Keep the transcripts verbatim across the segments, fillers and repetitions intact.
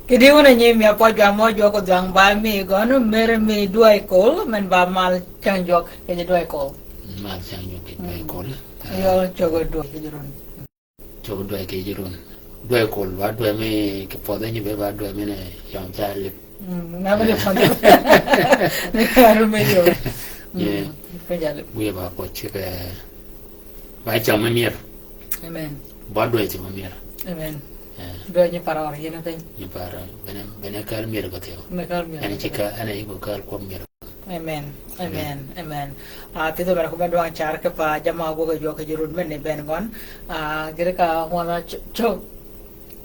Kidi wun a nyi mi a pwøj jwang mø jwøk odhwang ba mi gøn mer mi dwai kol, men ba mal cäng jwøk kì dwai kol. Mal cäng jwøk kì dwai kol. Yø cog dwai kì jrun. Cog dwai kì jrun. Dwai kol ba dwai mi kì pwødhe nyi be ba dwai mi ne yøng ca lip. Mm, na mi ne pwødhe. Ne ka ru mi yø. Yeah. Mm, ka ja lip. Wiye ba pwøj ceg. Ba cam ma myër. Amen. Ba dwai cam ma myër. Amen. Yeah. Dwai nyi par or yien piny. Nyi par, bene, bene kal myër ka thyew. Bene kal myër. En ci ka, en a yiko kal kwøb myër. Amen. Amen. Amen. Ah, pidho mera kuma dwang car kì pa jama gwøg jwøk kì jrun men ni ben gøn. Ah, gire ka wana ch-, chog,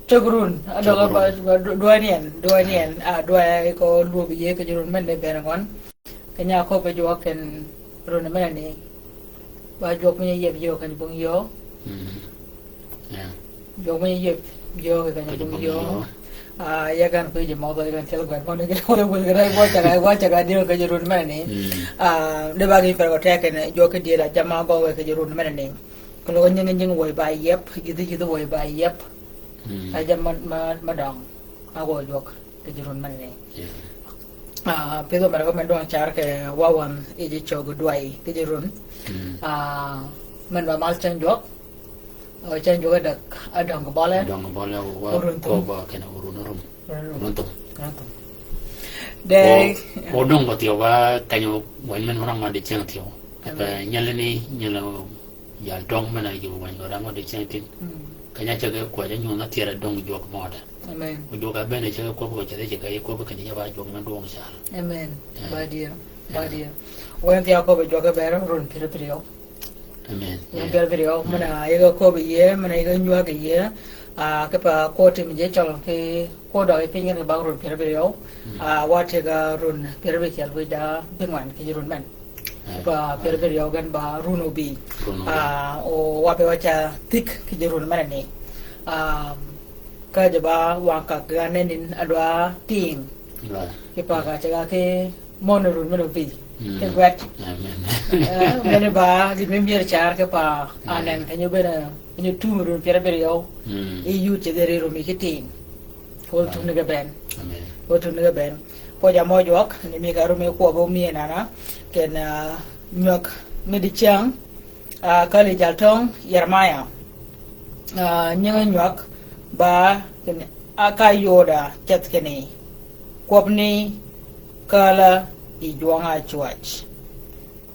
chog run. Adwa ba, ba dwai nyen, dwai nyen. Ah, dwai ko lubi ye kì jrun men ni ben gøn. Kì nya ko be jwøk ken run men ni. Ba jwøk mi yeb yo ken bung yo. Mm. Yeah. Jwøk mi yeb yo ken bung yo. Ah, ya gan ko ji mo do gan tel gan mo ni ko wul gan wa cha ga, wa cha ga dio ken run men ni. Mm. Ah, de ba gi per ko te ken jwøk di la jama go we ken run men ni. Ko lo nying nying wo ba yeb, ji di ji di wo ba yeb. Mm. A jama ma, ma dong. A go jwøk. Kì jrun men ni. Yeah. Ah, pidho mera ko men dwang car kì wa wan i ji chog dwai kì jrun. Mm. Ah, men ba mal cäng jwøk. O cäng jwøk a døg, a døng bole. Døng bole wa orun thum. Ko ba ken orun rum. Orun thum. Orun thum. De o, o døng ba thyew ba kanyo wan men wan ma di cäng thyew. Amen. Pe nyal ni, nyal Yal tøng men a yï wänyi rang odi ceng tin. Mm. Keny-a ceg kwäj a nyuɔn a thier a döng jwøk møde. Amen. O jwøk a bene ceg kwøb ko ceth ceg a yï kwøb keny-a ba jwøk men dwøng car. Amen. Eh. Ba dier. Ba dier. Wen thia köbbi jwøk a ber run pyär abïryew. Amen. Run pyär abïryew. Mm. Men a yïg a köbbi yie, men a yïg a nywag yie. Ah, kipe kwøb tim ji cøl ki kwøb døg yi piny gen ki bang run pyär abïryew. Mm. Ah, wa tyeg a run pyär abïkyel wïj da bïngwen ki run men. Eh. Ba pyär abïryew gen ba run obï. Run obï. Ah, o wa be wa ca thik ki ji run men ni. Ah, ka ji ba wang kak ga nenin a dwa ting. Right. Ki pa ka ceg a ki mon run men obï. Mm. Ki gwet. Amen. Eh, men ba gïn me myër car ki pa, mm, anen ka nyo bene, nyo tum run pyär abïryew. Mm. I yud ceg ri rumi ki ting. Wol tum ni ge ben. Amen. Wol tum ni ge ben. Pwøj a mø jwøk, ni mi ka rumi kwøb mi nana, ken, ah, nywag mi di ceng, ah, kali jal tøng, Yeremiah. Ah, nyingi nywag, ba, ken, a ka yoda ceth kini. Kwøb ni kala yi jwøng a cwäj.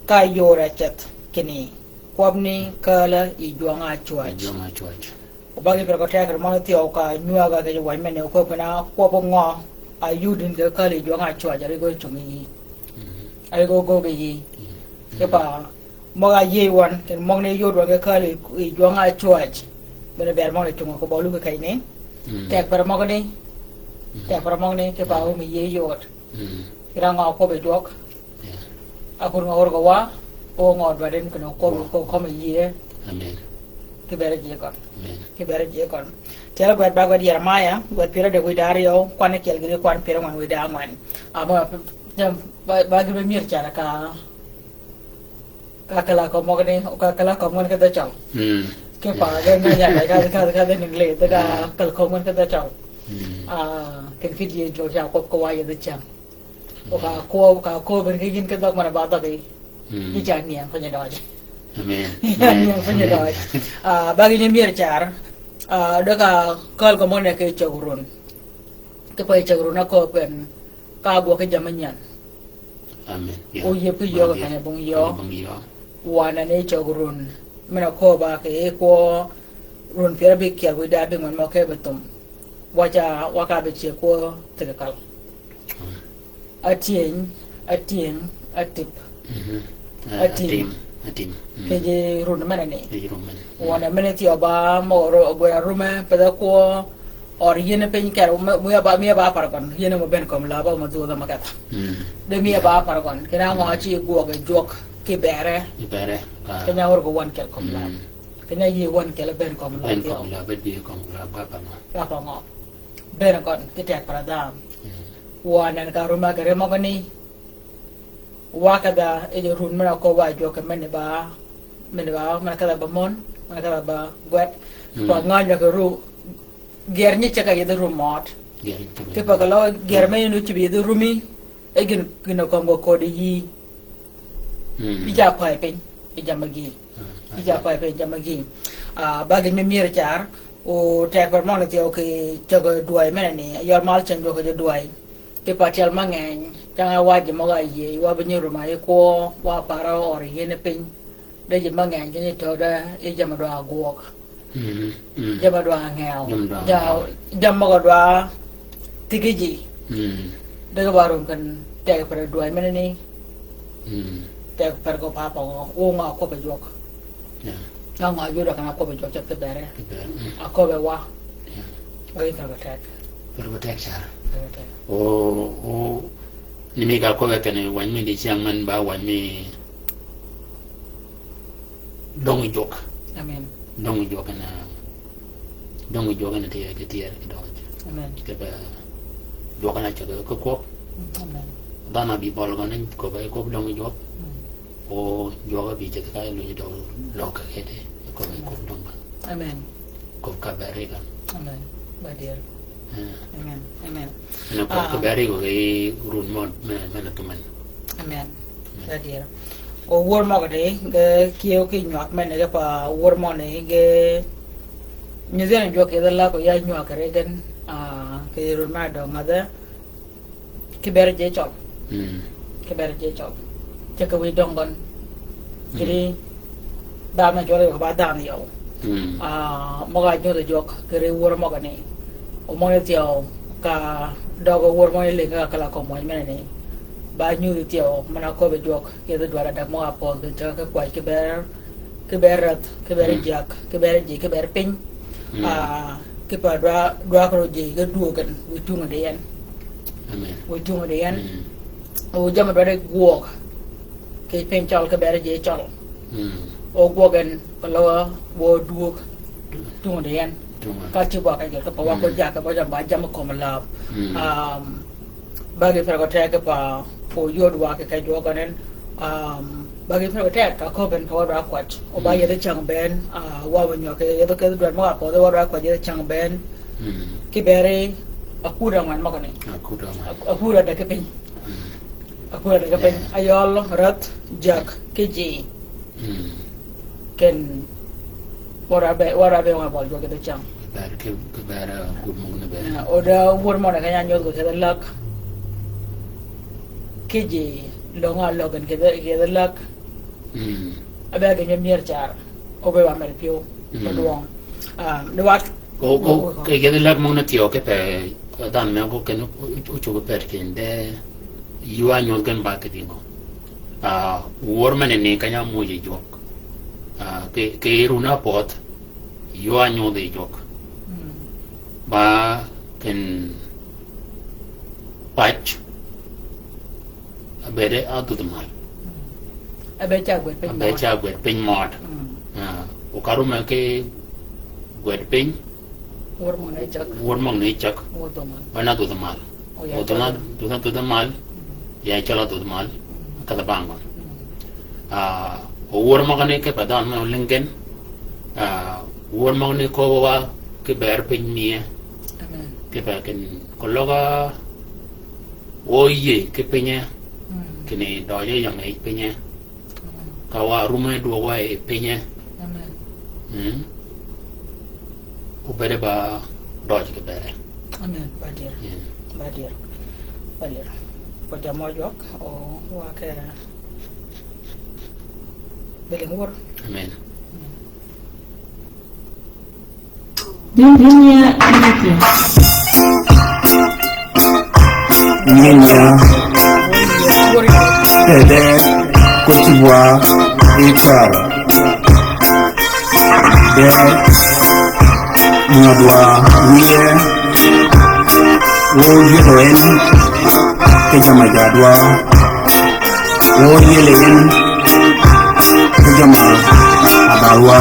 Ka yoda ceth kini. Kwøb ni kala yi jwøng a cwäj. Yi jwøng a cwäj. Obagi pyrgø teg kì møn thyew ka nywag a kì ji wäny men ni oköbbi na kwøb ngø a yudin kì kali jwøng a cwäj a ri gø cung yi. Mm. A ri gø gø gi yi. Mm. Kipa møg a yie wøn, ken møg ni yud wøn kì kali jwøng a cwäj. Bene ber møg ni cung kì bølu kì keny ni. Mm. Teg pyrgø møg ni. Mm. Teg pyrgø møg ni, kipa, mm, omi yie yod. Mm. Kira ngø kwøb jwøk. Yeah. Akur ngø wør gø wa, o ngø dwadin kino kwøb, amen, ko kømmi yie. Amen. Ki bere ji køn. Amen. Ki bere ji køn. Tyel gwed ba gwed Yeremiah, gwed pyär adek wïj da aryew, kwan kyel gïri kwan pyär angwen wïj da angwen. Ama, ba, ba gïn be myër car ka, ka kala ko møgni, ka kala ko møgni ki dhø cøl. Mm. Ki pa, yeah, gen na ya ka, ka, ka, ka, ka, English, ka, yeah, kal ko møgni ki dhø cøl. Mm. Ah, ken ki die jwøk ya kwøb ko wa yi dhø ceng. O ka, yeah, ko, ka ko ben ki gïn ki dhøg men ba dhøg yi. Mm. Yi ca nyieng piny døj. Amen. Nyieng piny døj. Ah, ba gïn myër car. Ah, dø ka kal ko møgni ki cog run. Kipa yi cog run a ko ken ka gwøg ki jammì nyän. Amen. Yeah. O yïb ki yöög keny-a bung yöög. Keny-a bung yöög. Wa nen yi cog run. Men a köbba kì yi kwøb run pyär abïkyel wïj da bïngwen mø ke be thum. Wa ca, wa ka be cie kwøb thik kal. Mm. Atyëny, atyëng, atïp. Mhm. Eh, atim. Atim, atim. Mm. Kì ji run men ni. Kì ji run men. Mm. Wøn men thyew ba møg ro-, gwed a rume, pe dhø kwøb, or yien piny kere, mi, mi ba, mi ba par gøn, yien mø ben kömi la ba mø dhwödha mø kedha. Mm. De mi, yeah, ba par gøn, kina ngø, mm, ci gwøg jwøk ki bere. Ki bere. Ah. Keny-a wør gø wøn kyel kömi la. Mm. Keny-a yie wøn kyel ben kömi la. Ben thyew. Kömi la, ben bi kömi la, ba pa ngø. Ba pa ngø. Ben gøn, ki teg para dham. Mm. Wøn en ka rume kì ri møgni. Wa kedha, e ji run men a köbba jwøk men ni ba, men ni ba, men kedha ba møn, men kedha ba gwed. Mm. Wa ngany wa kì ru, ger nyi ceg a yidhi rum mød. Gër. Kipe keløg gër me yïn ócïb yïdhi rumi, e gïn, gïn okømmi kodi yï. Mm. Yï ca pay piny, yï jammì gï. Mm. Yï ca pay piny, jammì gï. Ah, ba gïn me myër car, o teg per møn-a thyew kì cäg dwäy menani, yøl mal ceng dwøg kì jø dwäy. Kipe tyel mangeny, cang-a wa ji møg-a yïëy, wa bi nyi ruma yi kwø, wa para ör yïn piny. De ji mangeny, kinyi tödø, yi jammì dwa gwøg. Mm, mm. Jammì dwa ngeu. Jammì dwa ngeu. Jammì møg-a dwa thiki ji. Mm. De ki ba rum ken teg per dwäy menani. Mm. Teg per ko papa ko, o nga kwøbbi jwøk. Yeah. Nga nga yuda kan akwøbbi jwøk ceth ki bere. Ki bere, mm. Akwøbbi wa. Yeah. O yïn per ko teg. Per ko teg car. Per ko teg. O, o, ni mi ka kwøbbi kene wany mi di cyäng men ba wany mi døngi jwøk. Amen. Døngi jwøk na, døngi jwøk na tyer, ki tyer, ki døngi. Amen. Kipe jwøk na ceg ki kwøb. Amen. Dhanhø bï bøl gøn ni kwøb, kwøb døngi jwøk. Mm. O jwøk bï ceg ka lu dø lok kede, kwøb, kwøb døngi. Amen. Kwøb ka beri gøn. Amen. Ba dier. Eh. Amen. Amen. Ene kwøb ka beri gø ki run mø, men, men a tumen. Amen. Amen. Ba dier. O wör møgø di, ge kiew ki nywag men ge pa wör møni ge nyudhi en jwøk ki dhi lak o ya nywag re gen, ah, ki run ma døng adhe. Ki beri ji cøl. Mm. Ki beri ji cøl. Ceg ki wïj døng gøn. Mm. Kidi dhanhø cwøl ba dhanhø yøw. Mm. Ah, møg-a nyudhi jwøk, kidi wör møgani. O møni thyew ka døg wör møni lïngi ka kala kømmi wänyi menani. Ba nyudhi thyew, men-a köbbi jwøk, kidi dwaddi deg møg-a pödh gïn ceg ki kwäj ki ber, ki ber rädh, ki ber jyäg, ki ber ji, ki ber piny. Mm. Ah, kipe dwa, dwa koro ji, ki dwöög gen, wiy tungi di yen. Amen. Wiy tungi di yen. Mm. O jammì dwaddi gwøg. Ki piny cøl, ki ber ji cøl. Mm. O gwøg gen, keløg wa dwöög. Tungi di yen. Tungi. Ka ci gwøg ka jel, kipe wa ko jaggi, ba jammì, ba jammì kømmi läb. Mm. Um, Ba gï per gø teg pa, pa yod wa kì kej wøgø nen, um, ba gï per gø teg ka köbben kì wa dwa kwäj. O ba yedhi cäng bënn, ah, wa ba nywag kì yedhi kedhi dwäd møg-a pödhi wa dwa kwäj yedhi cäng bënn. Mm. Ki beri akud angwen møgani. Akud angwen. Ak-, akud adek ki piny. Mm. Akud adek ki piny. Yeah. Ayøl, rädh, jyäg, ki ji. Mm. Ken wøra be, wøra be wa bøl jwøk kì dhi cäng. Ber ki, ki ber, ah, wur møgø ni ber. Ah, o da wur møgø ni keny-a nyodh gø kì dhi läg. Ki ji løng-a løg gen kì dhi, kì dhi läg. Mm. A be gïn myër car. O be wa mer pyëw. Mm. Dwøng. Ah, di wat. Ko, ko, ko, ko. Kì, kì dhi läg møgø ni thyew kipe, dhanhø møgø ken o, o, ocuggi pet keny de. Ywa nyodh gen ba kì dhi ngø. Ah, wur meneni keny-a muuj yi jwøk. Ah, kì, kì run apödh, ywa nyodh yi jwøk. Mm. Ba ken pac, abede adhudh mal. Mm. Abe ca gwed piny mød. Abe ca gwed piny mød. Mm. Ah, o ka rume ki gwed piny. Wur møgø ni cäg. Wur møgø ni cäg. Wur dhudh mal. Ba na dhudh mal. O ya, o dhudh na, dhudh na, dhudh mal. Mm. Ya cøl-a dhudh mal. Mm. Ka dha bang gøn. Mm. Ah, o wur møgø ni kipe dhanhø men olïng gen. Ah, wur møgø ni köbbi wa ki ber piny mie. Amen. Kipe ken keløg wa oyie ki pinye. Mm. Kinni døje yøng yi pinye. Amen. Ka wa rume dwøg wa yi pinye. Amen. Mm. Obede ba døj kì bere. Amen. Ba dier. Mm. Ba dier. Ba dier. Ko jamo jwøk, o wa ke beling wur. Amen. Amen. Din, din ya, din ya. Nyinya. Tede, kochibwa, ichar. De, nyodwa, wiye. Wo yelo en, kejama jadwa. Wo yele en, kejama abalwa.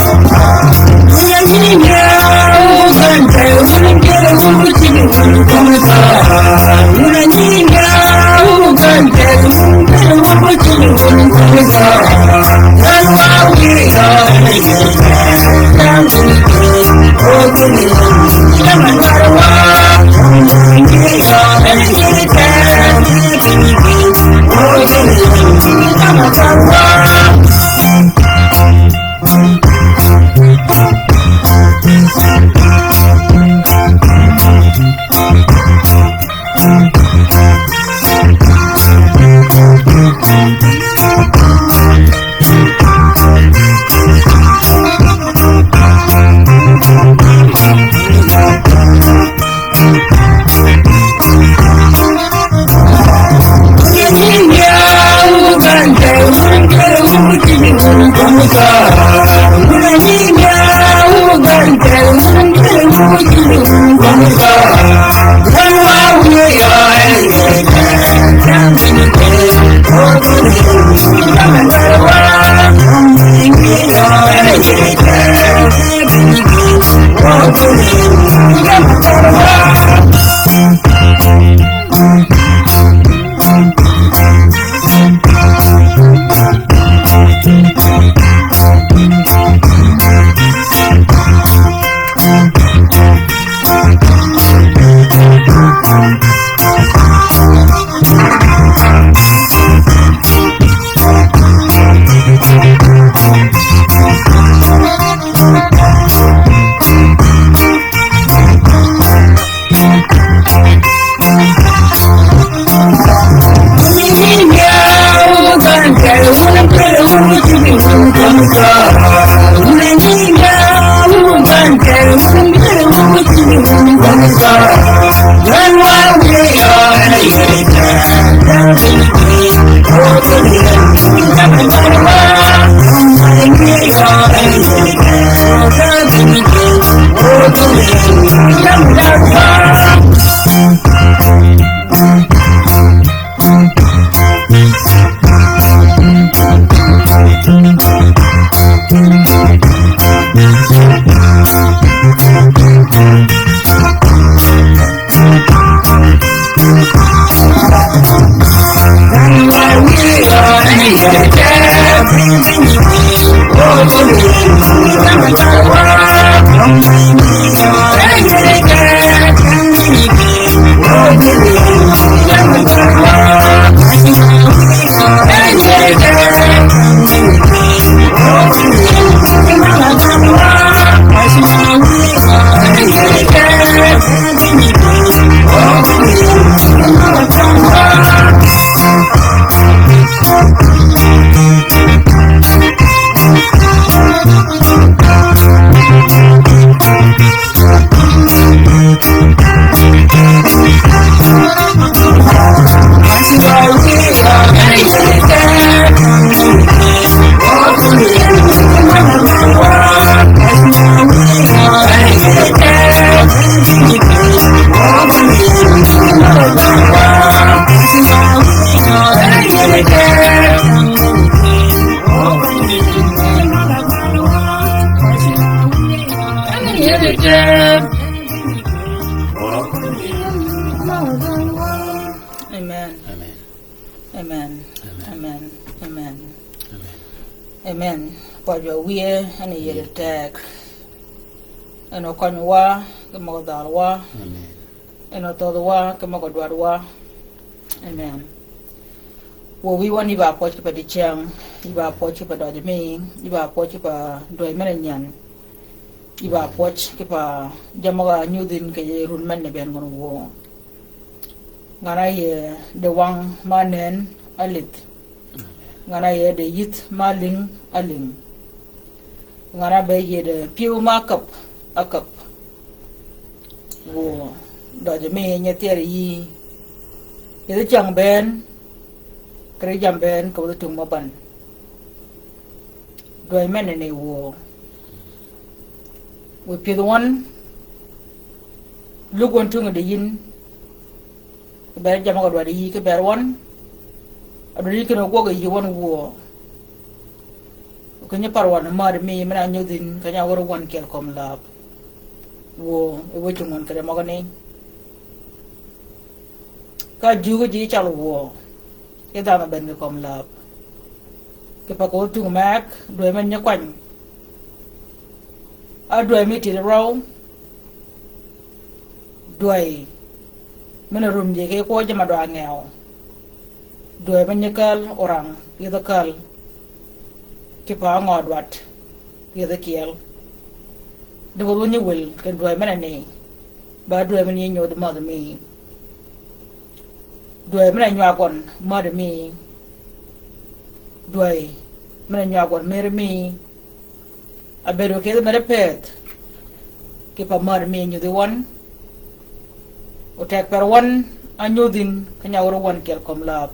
Amen. Amen. Amen. Amen. Amen. Amen. Amen. Amen. Kwajwa wiye, en yie teg. En okonywa, ki møg dhalwa. Amen. En othodhwa, ki møg dwadwa. Amen. Wø wi wan iba pwøj ki pa diceng, iba pwøj ki pa døj mi, iba pwøj ki pa dwøj men nyan, iba pwøj ki pa jamøg a nyudhin ke ye run men ni ben ngun wø. Ngan-a yie de wang ma nen alith. Ngan-a yie de yith ma ling aling. Ngan-a be yie de pyew ma akap akap. Wø døj mi nyi thyer yi. Yith cang ben, kere jam ben, ke wø tung ma ban. Dwøj men ni wø. Wø pyëdh wan, lug wan tung de yin. Ki ber jamøg a dwaddi yi ki ber wan. A dwaddi yi ken ogwøg yi wan wø. Ki nyi par wan mad mi men a nyudhin ka nya wër wan kyel kom lab. Wø, e wëcci ngwen kede møgani. Ka jugi ji cal wø. Ki dhanhø ben ki kom lab. Ki pa ko tung meg, dwøj men nyi kwany. A dwøj mi tiri røw. Dwøj men-a rum ji ki kwøj ma dwa ngew. Dwøj men nyi käl orang, yidh käl. Ki pa ngø dwadd, yidh kyel. Di wødh wun nyi wël, ken dwøj men-a ni. Ba dwøj men nyi nyodh madh mi. Dwøj men-a nywag gøn madh mi. Dwøj men-a nywag gøn mer mi. Abedo kidhi mere pëth. Ki pa mad mi nyudhi wan. Otek per wan a nyudhin ka nya wër wan kyel kom lab.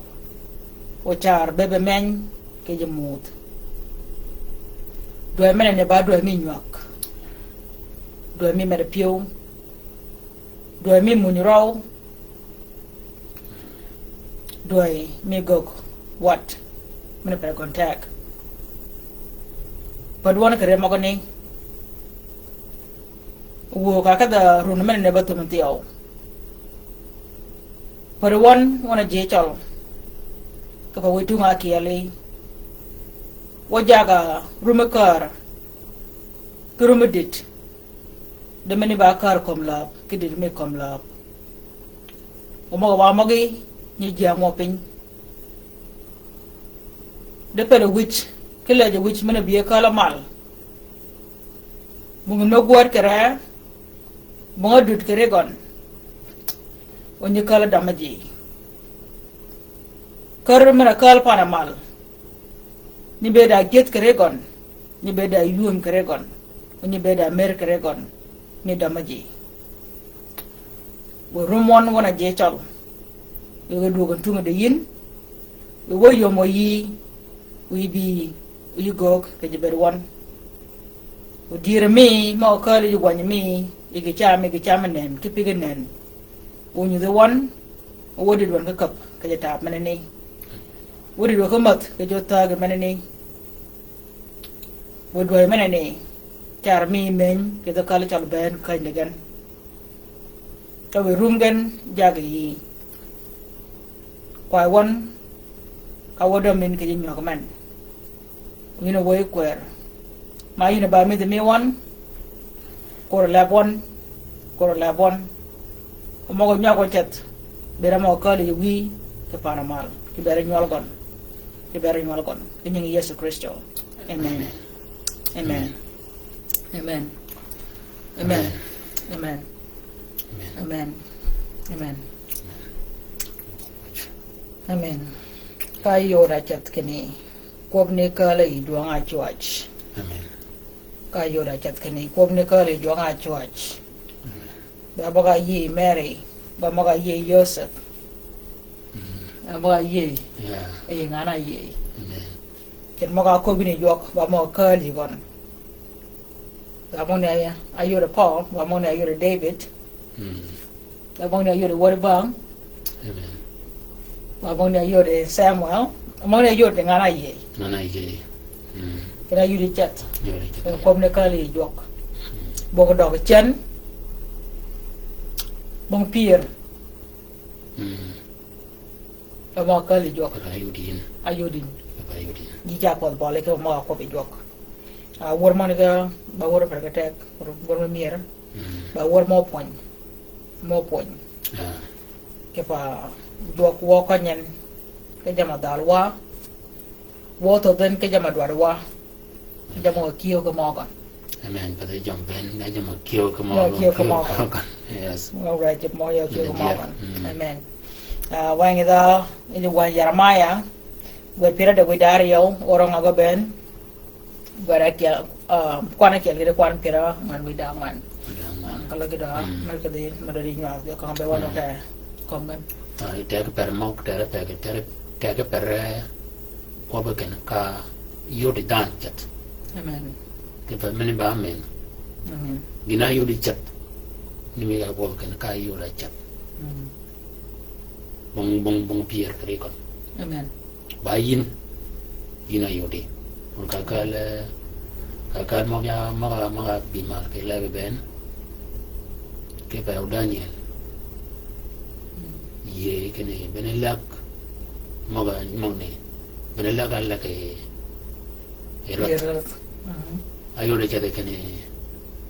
Ocar bebe meny ki ji muth. Dwøj men-a ni ba dwøj mi nywag. Dwøj mi mere pyew. Dwøj mi muny røw. Dwøj mi gøg wat. Men-a per gøn teg. Pad wan kere møgani. Wø ka kedha run men-a ni ba thum thyew. Pad wan, wan a ji cøl. Ka pa wëy tung a kyeli. Wa jaga rumi kär. Ki rumi dit. De men-a ba kär kom lab, ki dit mi kom lab. Omøg wa møgi, nyi ji a ngø piny. De pele wïj, ki lej wïj men-a bie käl amal. Bung me gwöd kere, bung a dud kere gøn. O nyi käl dømmi ji. Kär men-a käl pan-a mal. Nyi bëëd a gyëdh kì ri gøn. Nyi bëëd a ywööm kì ri gøn. O nyi bëëd a mer kì ri gøn. Nyi dømmi ji. Wë rum wøn wøn a ji cøl. Wë ge dwöög en tungi di yïn. Wë wë yöm wë yï. Wë yï bï. Wë yï göög kì ji bëëd wøn. O dyër mi, møg-a kääl yi gwany mi, yi gï cam, yi gï cam nen, ki pig nen. O nyudhi wøn, o wødi dwøn ki käp, kì ji taab menani. Wødi dwøn ki mäth, kì ji thägi menani. Wø dwäy menani, car mi meny, kì ji kääl cøl bënn, käny di gen. Ka wë rum gen jaggi yï. Kwaay wøn, ka wø døm yïn kì ji nywøg men. Yïn a wëy kwër. Ma yïn a ba midhi mi wøn. Kwør leb wøn. Kwør leb wøn. Møg-a nywag wøn ceth. Bira møg-a kääl yi wïy. Kì pan-a mal. Kì bira nywøl gøn. Kì bira nywøl gøn. Kì nying Yëso Krïstø. Amen. Amen. Amen. Amen. Amen. Amen. Amen. Amen. Ka yod a ceth kinni. Kwøb ni kääl yi jwøng-a cwäj. Amen. Ka yod a ceth kinni. Kwøb ni kääl yi jwøng-a cwäj. Amen. Ba møg-a yïëy Mary. Ba møg-a yïëy Joseph. Mm. Ba møg-a yïëy. Yeah. Yi ngan-a yïëy. Amen. Kit møg-a köbbi ni jwøk, ba møg-a kääl yi gøn. Ba møgani a yode Paul, ba møgani a yode David. Mm. Ba møgani a yode wødi bang. Amen. Ba møgani a yode Samuel. Ba møgani a yode ngan-a yïëy. Ngan-a yïëy. Mm. Kit a yudi ceth. Yudi ceth. Kit kwøb ni kääl yi jwøk. Mm. Bong døg cen. Bong pyër. Mm. Ba møg-a kääl yi jwøk. Ba yod yïn. A yod yïn. Ba yod yïn. Ji ca kwødh bøli ki møg-a kwøb yi jwøk. A, wör møgani ge, ba wör per ke tek, wör, wör me myër. Mm. Ba wör mø pwöny. Mø pwöny. Ah. Ki pa jwøk wø kønyen. Ki jamm-a dhal wa. Wø thødh en ki jamm-a dwaddi wa. Jamm-a kïëw ki møgø. Amen. Path jamm-a ben, jamm-a kïëw ki møgø. Jamm-a kïëw ki møgø. Yes. All right, jamm-a kïëw ki møgø. Mm. Amen. Ah, wang idha, ini wang Jeremiah. Gwed pira de gwed aryøw, orøng aga ben. Gwed akyel, ah, kwan akyel gide kwan pira, man gwed angwan. Gwed angwan. Kala gide, mm, mer kede, mer de nywag, yo kang be wan, mm, okay. Kong ben. Ah, teg per møg, teg per, teg, teg per, eh, kwøbbi ken ka yodi dhanhø ceth. Amen. Ki pa mini ba amen. Amen. Gïn-a yodi ceth. Ni mi ka kwøbbi ken ka yodi ceth. Mm. Bong, bong, bong pyër kì ri køn. Amen. Ba yïn, yïn a yodi. Ka kal, eh, ka kal møg-a, møg-a, møg-a bï mal kì leb ben. Ki pa Daniel. Mm. Yïëy kinni, bene läg, møg-a, møgani. Bene läg a läg yi, yi räth. Yi räth. Mhm. A yodi ceth kinni,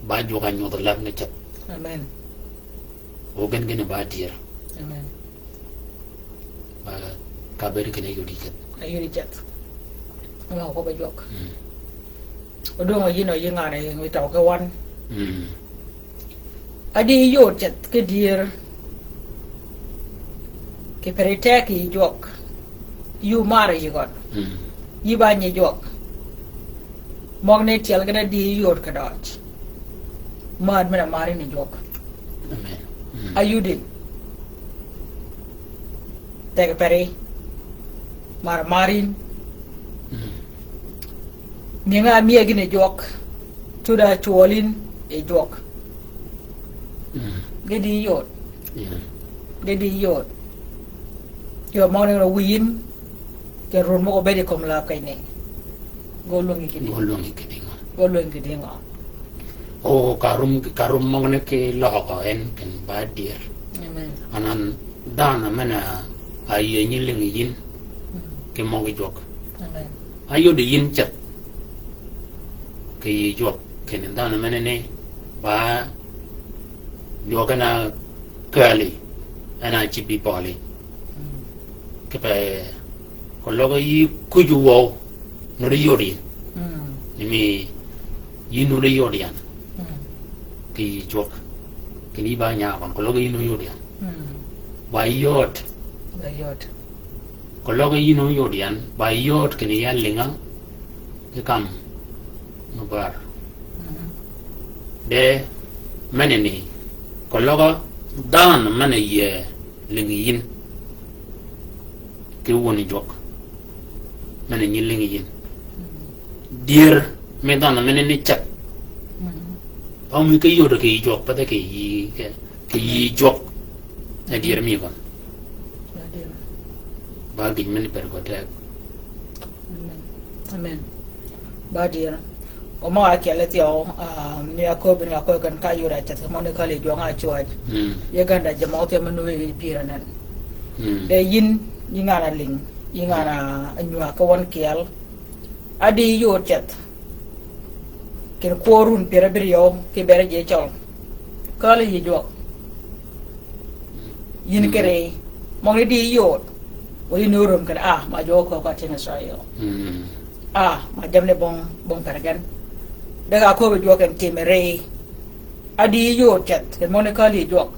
ba jwøk a nyudh läg ni ceth. Amen. O gen kinni ba dyër. Amen. Ba ka bed kinni yodi ceth. A yodi ceth. Ama ko ba jwøk. Mm. Odwøng-a yïn o yï ngan-a yïn wi tøw ki wan. Mm. Adi yod ceth ki dyër. Kì peri teg yi jwøk. Yï omar yi gøn. Mm. Yï ba nyi jwøk. Møgani tyel gen adi yod kì døj. Mar men-a mar yïn yi jwøk. Amen. Mm. A yodin. Teg peri. Mar mar yïn. Mm. Miye nga miye gïn yi jwøk. Tuda cwøl yïn yi jwøk. Mm. Ge di yod. Yeah. Ge di yod. Yod møgani ro wïyin. Kì run møg-a bëëd yi kömi läb kenni. Ge olwøngi kidï. Ge olwøngi kidï ngø? Ge olwøngi kidï ngø? O, ka rum, ka rum møgani ki løg en kinni ba dyër. Amen. Anan dhanhø men-a yïëy nyi lïngi yïn. Mm. Ki møgi jwøk. Amen. A yodi yïn ceth. Kì yï jwøk. Kinni dhanhø menani ba jwøk en a kääli. En a cïb bøli. Mm. Kipe, keløg yï kuj wøw, nuti yod yïn. Mm. Ni mi yï nuti yod yan. Mm. Kì yï jwøk. Kinni ba nya køn, keløg yï nuti yod yan. Mm. Ba yod. Ba yod. Keløg yïn óyod yan, ba yod kinni ya lïnga ki kam mø bär. Mhm. De menani, keløg dhanhø men-a yïe lïngi yïn ki wöni jwøk. Men-a nyi lïngi yïn. Mhm. Dyër mi dhanhø menani ceth. Mhm. Ba mi ki yod kì yï jwøk, path kì yï, kì, kì yï jwøk. E dyër mi gøn. Ba dyër. Ba gïn men-a per gø teg. Amen. Amen. Ba dyër. O møg-a ákyel thyew, ah, ni a köbbi ni a köbbi ken ka yod a ceth, møgani kali jwøng-a ácwäj. Mm. Yi ganda ji møg thyew men-a wïj pïr anan. Mm. De yïn, yï ngan-a lïng, yï ngan-a nywag ki wøn kyel. Adi yod ceth. Ken kwøb run pyär abïryew, ki beri ji cøl. Kali yï jwøk. Yïn kiri, møgani di yod. Wa yïn órum kiri, ah, ma jwøk ko ka tïn Israel. Mm. Ah, ma jamni bong, bong per gen. De ka köbbi jwøk en timi ri. Adi yod ceth, ken møgani kali jwøk.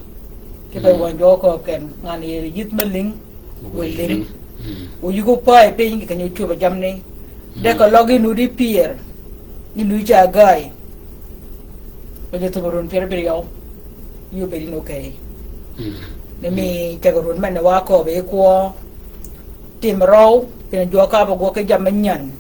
Ki pe wøn jwøk ko ken, ngan yï yïth me lïng, we lïng. Mm. O yï ko pa e piny, ki keny-a cwöb jamni. De keløg yï nudi pyër, yï nudi ca gäy. Ko ji thum run pyär abïryew, yï obed yïn okey. Mm. Ni mi ceg run men-a wa köbbi kwøb, tim røw, pien jwøk ka ba gwøg ki jammì nyan.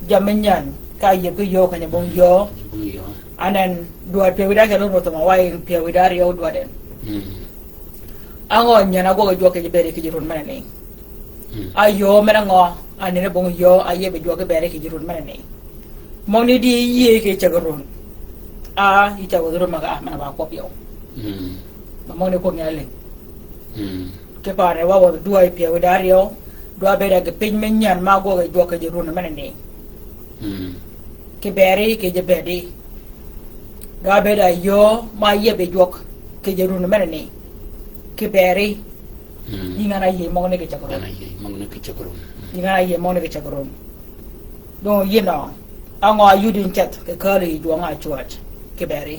Jammì nyan, ka yïëb ki yöö keny-a bong yöö. Bong yöö. Anan, dwaddi pyär wïdá ákyel run röth ma wa yi pyär wïdá áryew dwaddi en. Mm. Á ngø nyan a gwøg jwøk kì ji beri kì ji run menani. Mm. A yöö men-a ngø, a nene bong yöö, a yïëb jwøk kì beri kì ji run menani. Møgani di yïëy kì ceg run. A, yï ca wädhi run møg-a, men-a ba kwøb yew. Mm. Ma møgani kwøb nyi a lïng. Mm. Ki paani wa wädhi dwäy pyär wïdá áryew, dwa bedi a gï piny me nyan ma gwøg jwøk kì ji run menani. Mm. Ki beri kì ji bedi. Dwa bedi a yöö ma yïëb jwøk kì ji run menani. Ki beri. Mm. Yï ngan-a yïëy møgani kì ceg run. Ngan-a yïëy møgani kì ceg run. Mm. Yï ngan-a yïëy møgani kì ceg run. Dong yïn o, á ngø a yod yïn ceth, kì kali yï jwøng-a ácwäj, ki beri.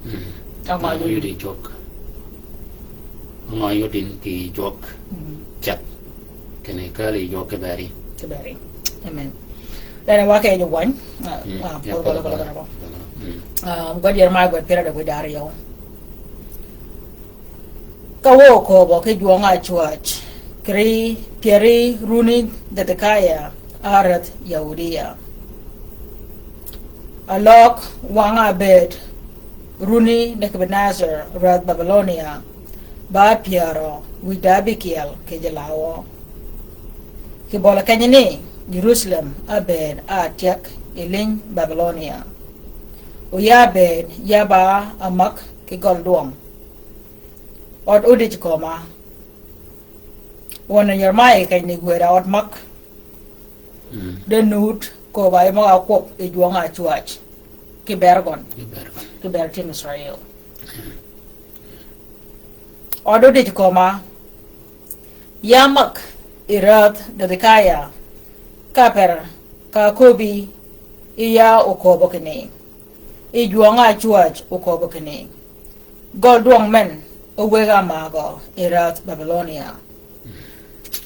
Mm. Á ngø a yod yïn jwøk. Á ngø a yod yïn kì jwøk. Mm. Ceth. Kinni kali yï jwøk ki beri. Ki beri. Amen. Dene wa ke ji wany. Ah, mm, ah, ya, por bolo, bolo, bolo, bolo. Mm. Ah, gwed Jeremiah gwed pyär adek wïdá áryew. Ka wø okööbø ki jwøng-a ácwäj, kiri pyeri runi Dhedhekaya, a rädh Yahudia. Aløg wang-a ábëëd runi Nebukadnezar rädh Babilonia, ba pyärø wïj de ábïkyel kì ji lawø. Kì bøli kenyi ni, Jerusalem ábëëd a átyeg yi liny Babilonia. O ya ábëëd ya ba ámäg ki gøl dwøng. Ød odïj köma. Wøn Jeremiah keny ni gwëd a ød mäg. Mm. De nud köbba yi møg-a kwøb yi jwøng-a ácwäj. Ki bër gøn. Ki bër gøn. Ki bër tïn Israel. Mm. Ød odïj köma. Ya mäg yi rädh Dhedhekaya. Ka per ka köbbi yi ya okööbø kinni. Yi jwøng-a ácwäj okööbø kinni. Gøl dwøng men, o wëgg-a ámagø yi rädh Babilonia.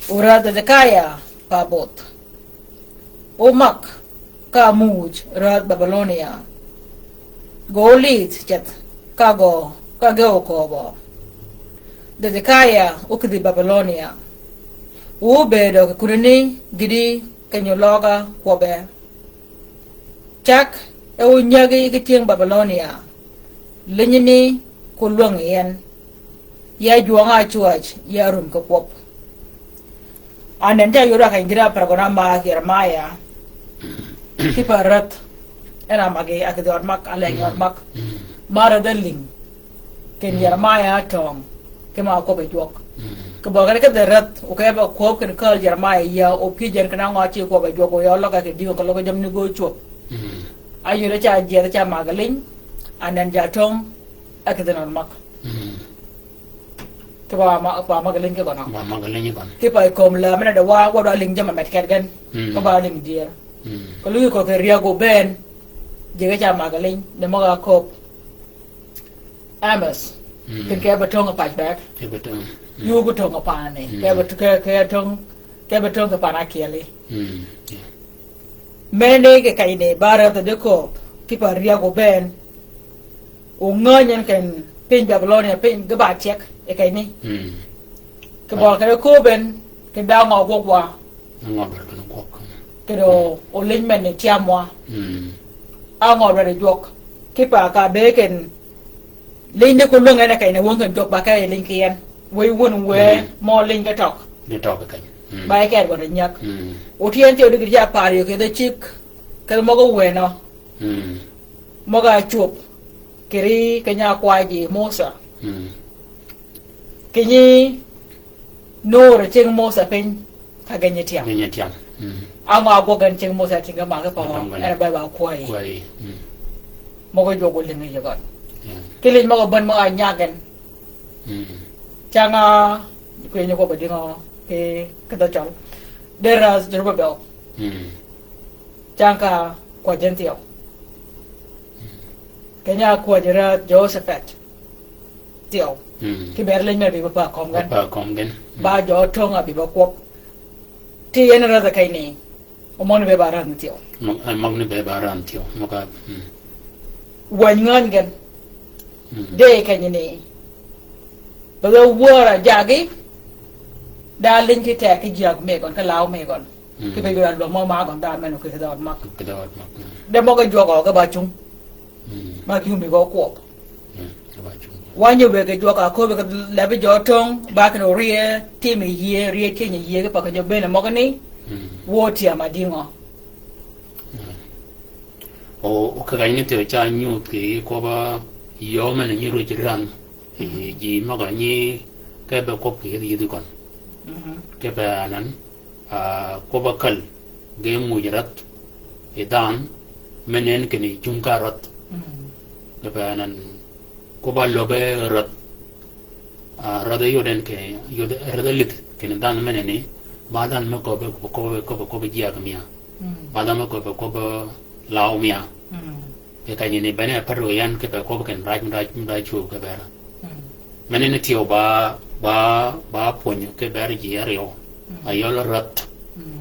O rädh Dhedhekaya pa both. O mäg ka muuj rädh Babilonia. Gø olidh ceth ka gø, ka ge okööbø. Dhedhekaya okïdhi Babilonia. O obëëdø kì kunani gïti keny-a oløg-a kwøbbe. Cag e ónyägi ki tyëng Babilonia, linyani ko lwäng yi en. Ya jwøng-a ácwäj, ya rum ki kwøb. Anen te ayod wa keny gïti a per gøn-a ma Jeremiah. Kipe rädh. En a magi, a kïdhi ød mäg, a leng ød mäg. Ma rädh a lïng. Ken Jeremiah átöng, ki ma kwøb yi jwøk. Kì bøli kene kidhi rädh, o kebe kwøb ken kääl Jeremiah ya, o pyëj en kene ngø ci kwøb yi jwøk, o ya oløg-a kì dïng, kì løg jamni gø cwöb. Ayod ca jyëdh ca mag liny, anen ja töng, a kïdhi nøn mag. Ki ba ma, ba mag liny ki gøn-a. Ba mag liny ki gøn-a. Ki pa yi kömi lääm men-a de wa, wa dwa lïng jammì med ked gen. Ki ba lïng dyër. Kì lughi köög kì ryäg o bënn, jege ca mag liny, de møg-a kööb. Amos. Mm. Kì kee be töng a pac bek. Kee be töng. Mm. Yuu be töng a paani. Mm. Kee be t-, kee, kee töng, kee be töng kì paani ákyeli. Mm. Yeah. Meni kì keny ni ba rädhi di kööb, kipe ryäg o bënn. O ngänyi en keny piny Babilonia, piny ge ba tyeg, e keny ni. Mm. Kì bøli kede kööb en, kì da ngø gwøg wa. Ngø dwaddi keny gwøg. Kede o, o liny men ni tyam wa. Mm. A ngø dwaddi jwøk. Kipe ka be keny liny di ko lwäng en e keny ni wøng keny jwøk ba ke liny ki en. Wëy wun wë, mm, mø liny ge tøg. Ge tøg keny. Mm. Ba e ked gøn nyag. Mm. O tyën thyew di gïti ja par yø kì dhø cigg. Kede møg-a wënø. Mm. Møg-a cwöb. Kì ri keny-a kwaa ji Mosà. Mm. Kì nyi Nor cing Mosà piny, ka geny tyam. Geny tyam. Mm. Ama gwøg gen cing Mosà cing ge maa ki pøgø. Pøgø. En a ba ba kwai. Kwai. Mm. Møg-a jwøk o lïngi yie gøn. Yeah. Ki liny møg-a bän møg-a nyag gen. Mm. Cang-a, kwëny ko ba dïngø, ki, ki dhø cøl. Dera Zerubabel. Mm. Cang ka kwäjji en thyew. Keny-a kwäjji rädh Jehocapat thyew. Mm. Ki ber liny mer bï ba pa kömi gen. Ba pa kömi gen. Mm. Ba jø töng-a bï ba kwøb. Ti en rädhi keny ni. O møgani be ba rädhi thyew. Møg-, eh, møgani be ba rädhi thyew. Møg-a, mm. Wäny ngänyi gen. Mm. De keny ni. Ba dhø wär a jaggi. Da liny ki teg ki jäg me gøn, ki law me gøn. Mm. Kipe yod a lwøng mø ma gøn dha men oketi dhø ød mag. Oketi dhø ød mag, mm. De møg-a jwøk ø ge ba cung. Mm. Ma ki yumi gø kwøb. Mm, ge ba cung. Wa nyø be ge jwøk a köbbi ke lebi jø töng, ba kinni orye, timi yie, rye tyëny yie, ki pa ke jø bënn møgani, mm, wø tyam a dïngø. Mm. O, o kagany ni thyew ca nyudh kì kwøbb-a yöö men-a nyi rwëj ränh. Yi ji møg-a nyi ke be kwøb kì yïdhi yïdhi gøn. Mhm. Kipe anan, a, kwøbb-a käl ge muuj räth yi dhanhø, men en kinni cung ka räth. Mhm. Kipe anan, kwøbb-a löbbe räth, a, räth-a yod en kì, yod, räth-a lidh kinni dhanhø men ni, ba dhanhø me köbbe, köbbe, köbbe, köbbe jyäg mia. Mm. Ba dhanhø me köbbe, köbbe law mia. Mm. Kì keny ni bene a päddi yan kipe kwøb kinni raj, raj, raj cwöb ki bera. Mm. Men ni thyew ba, ba, ba pwönyø ki ber ji áryew. Mm. A yøl räth. Mm.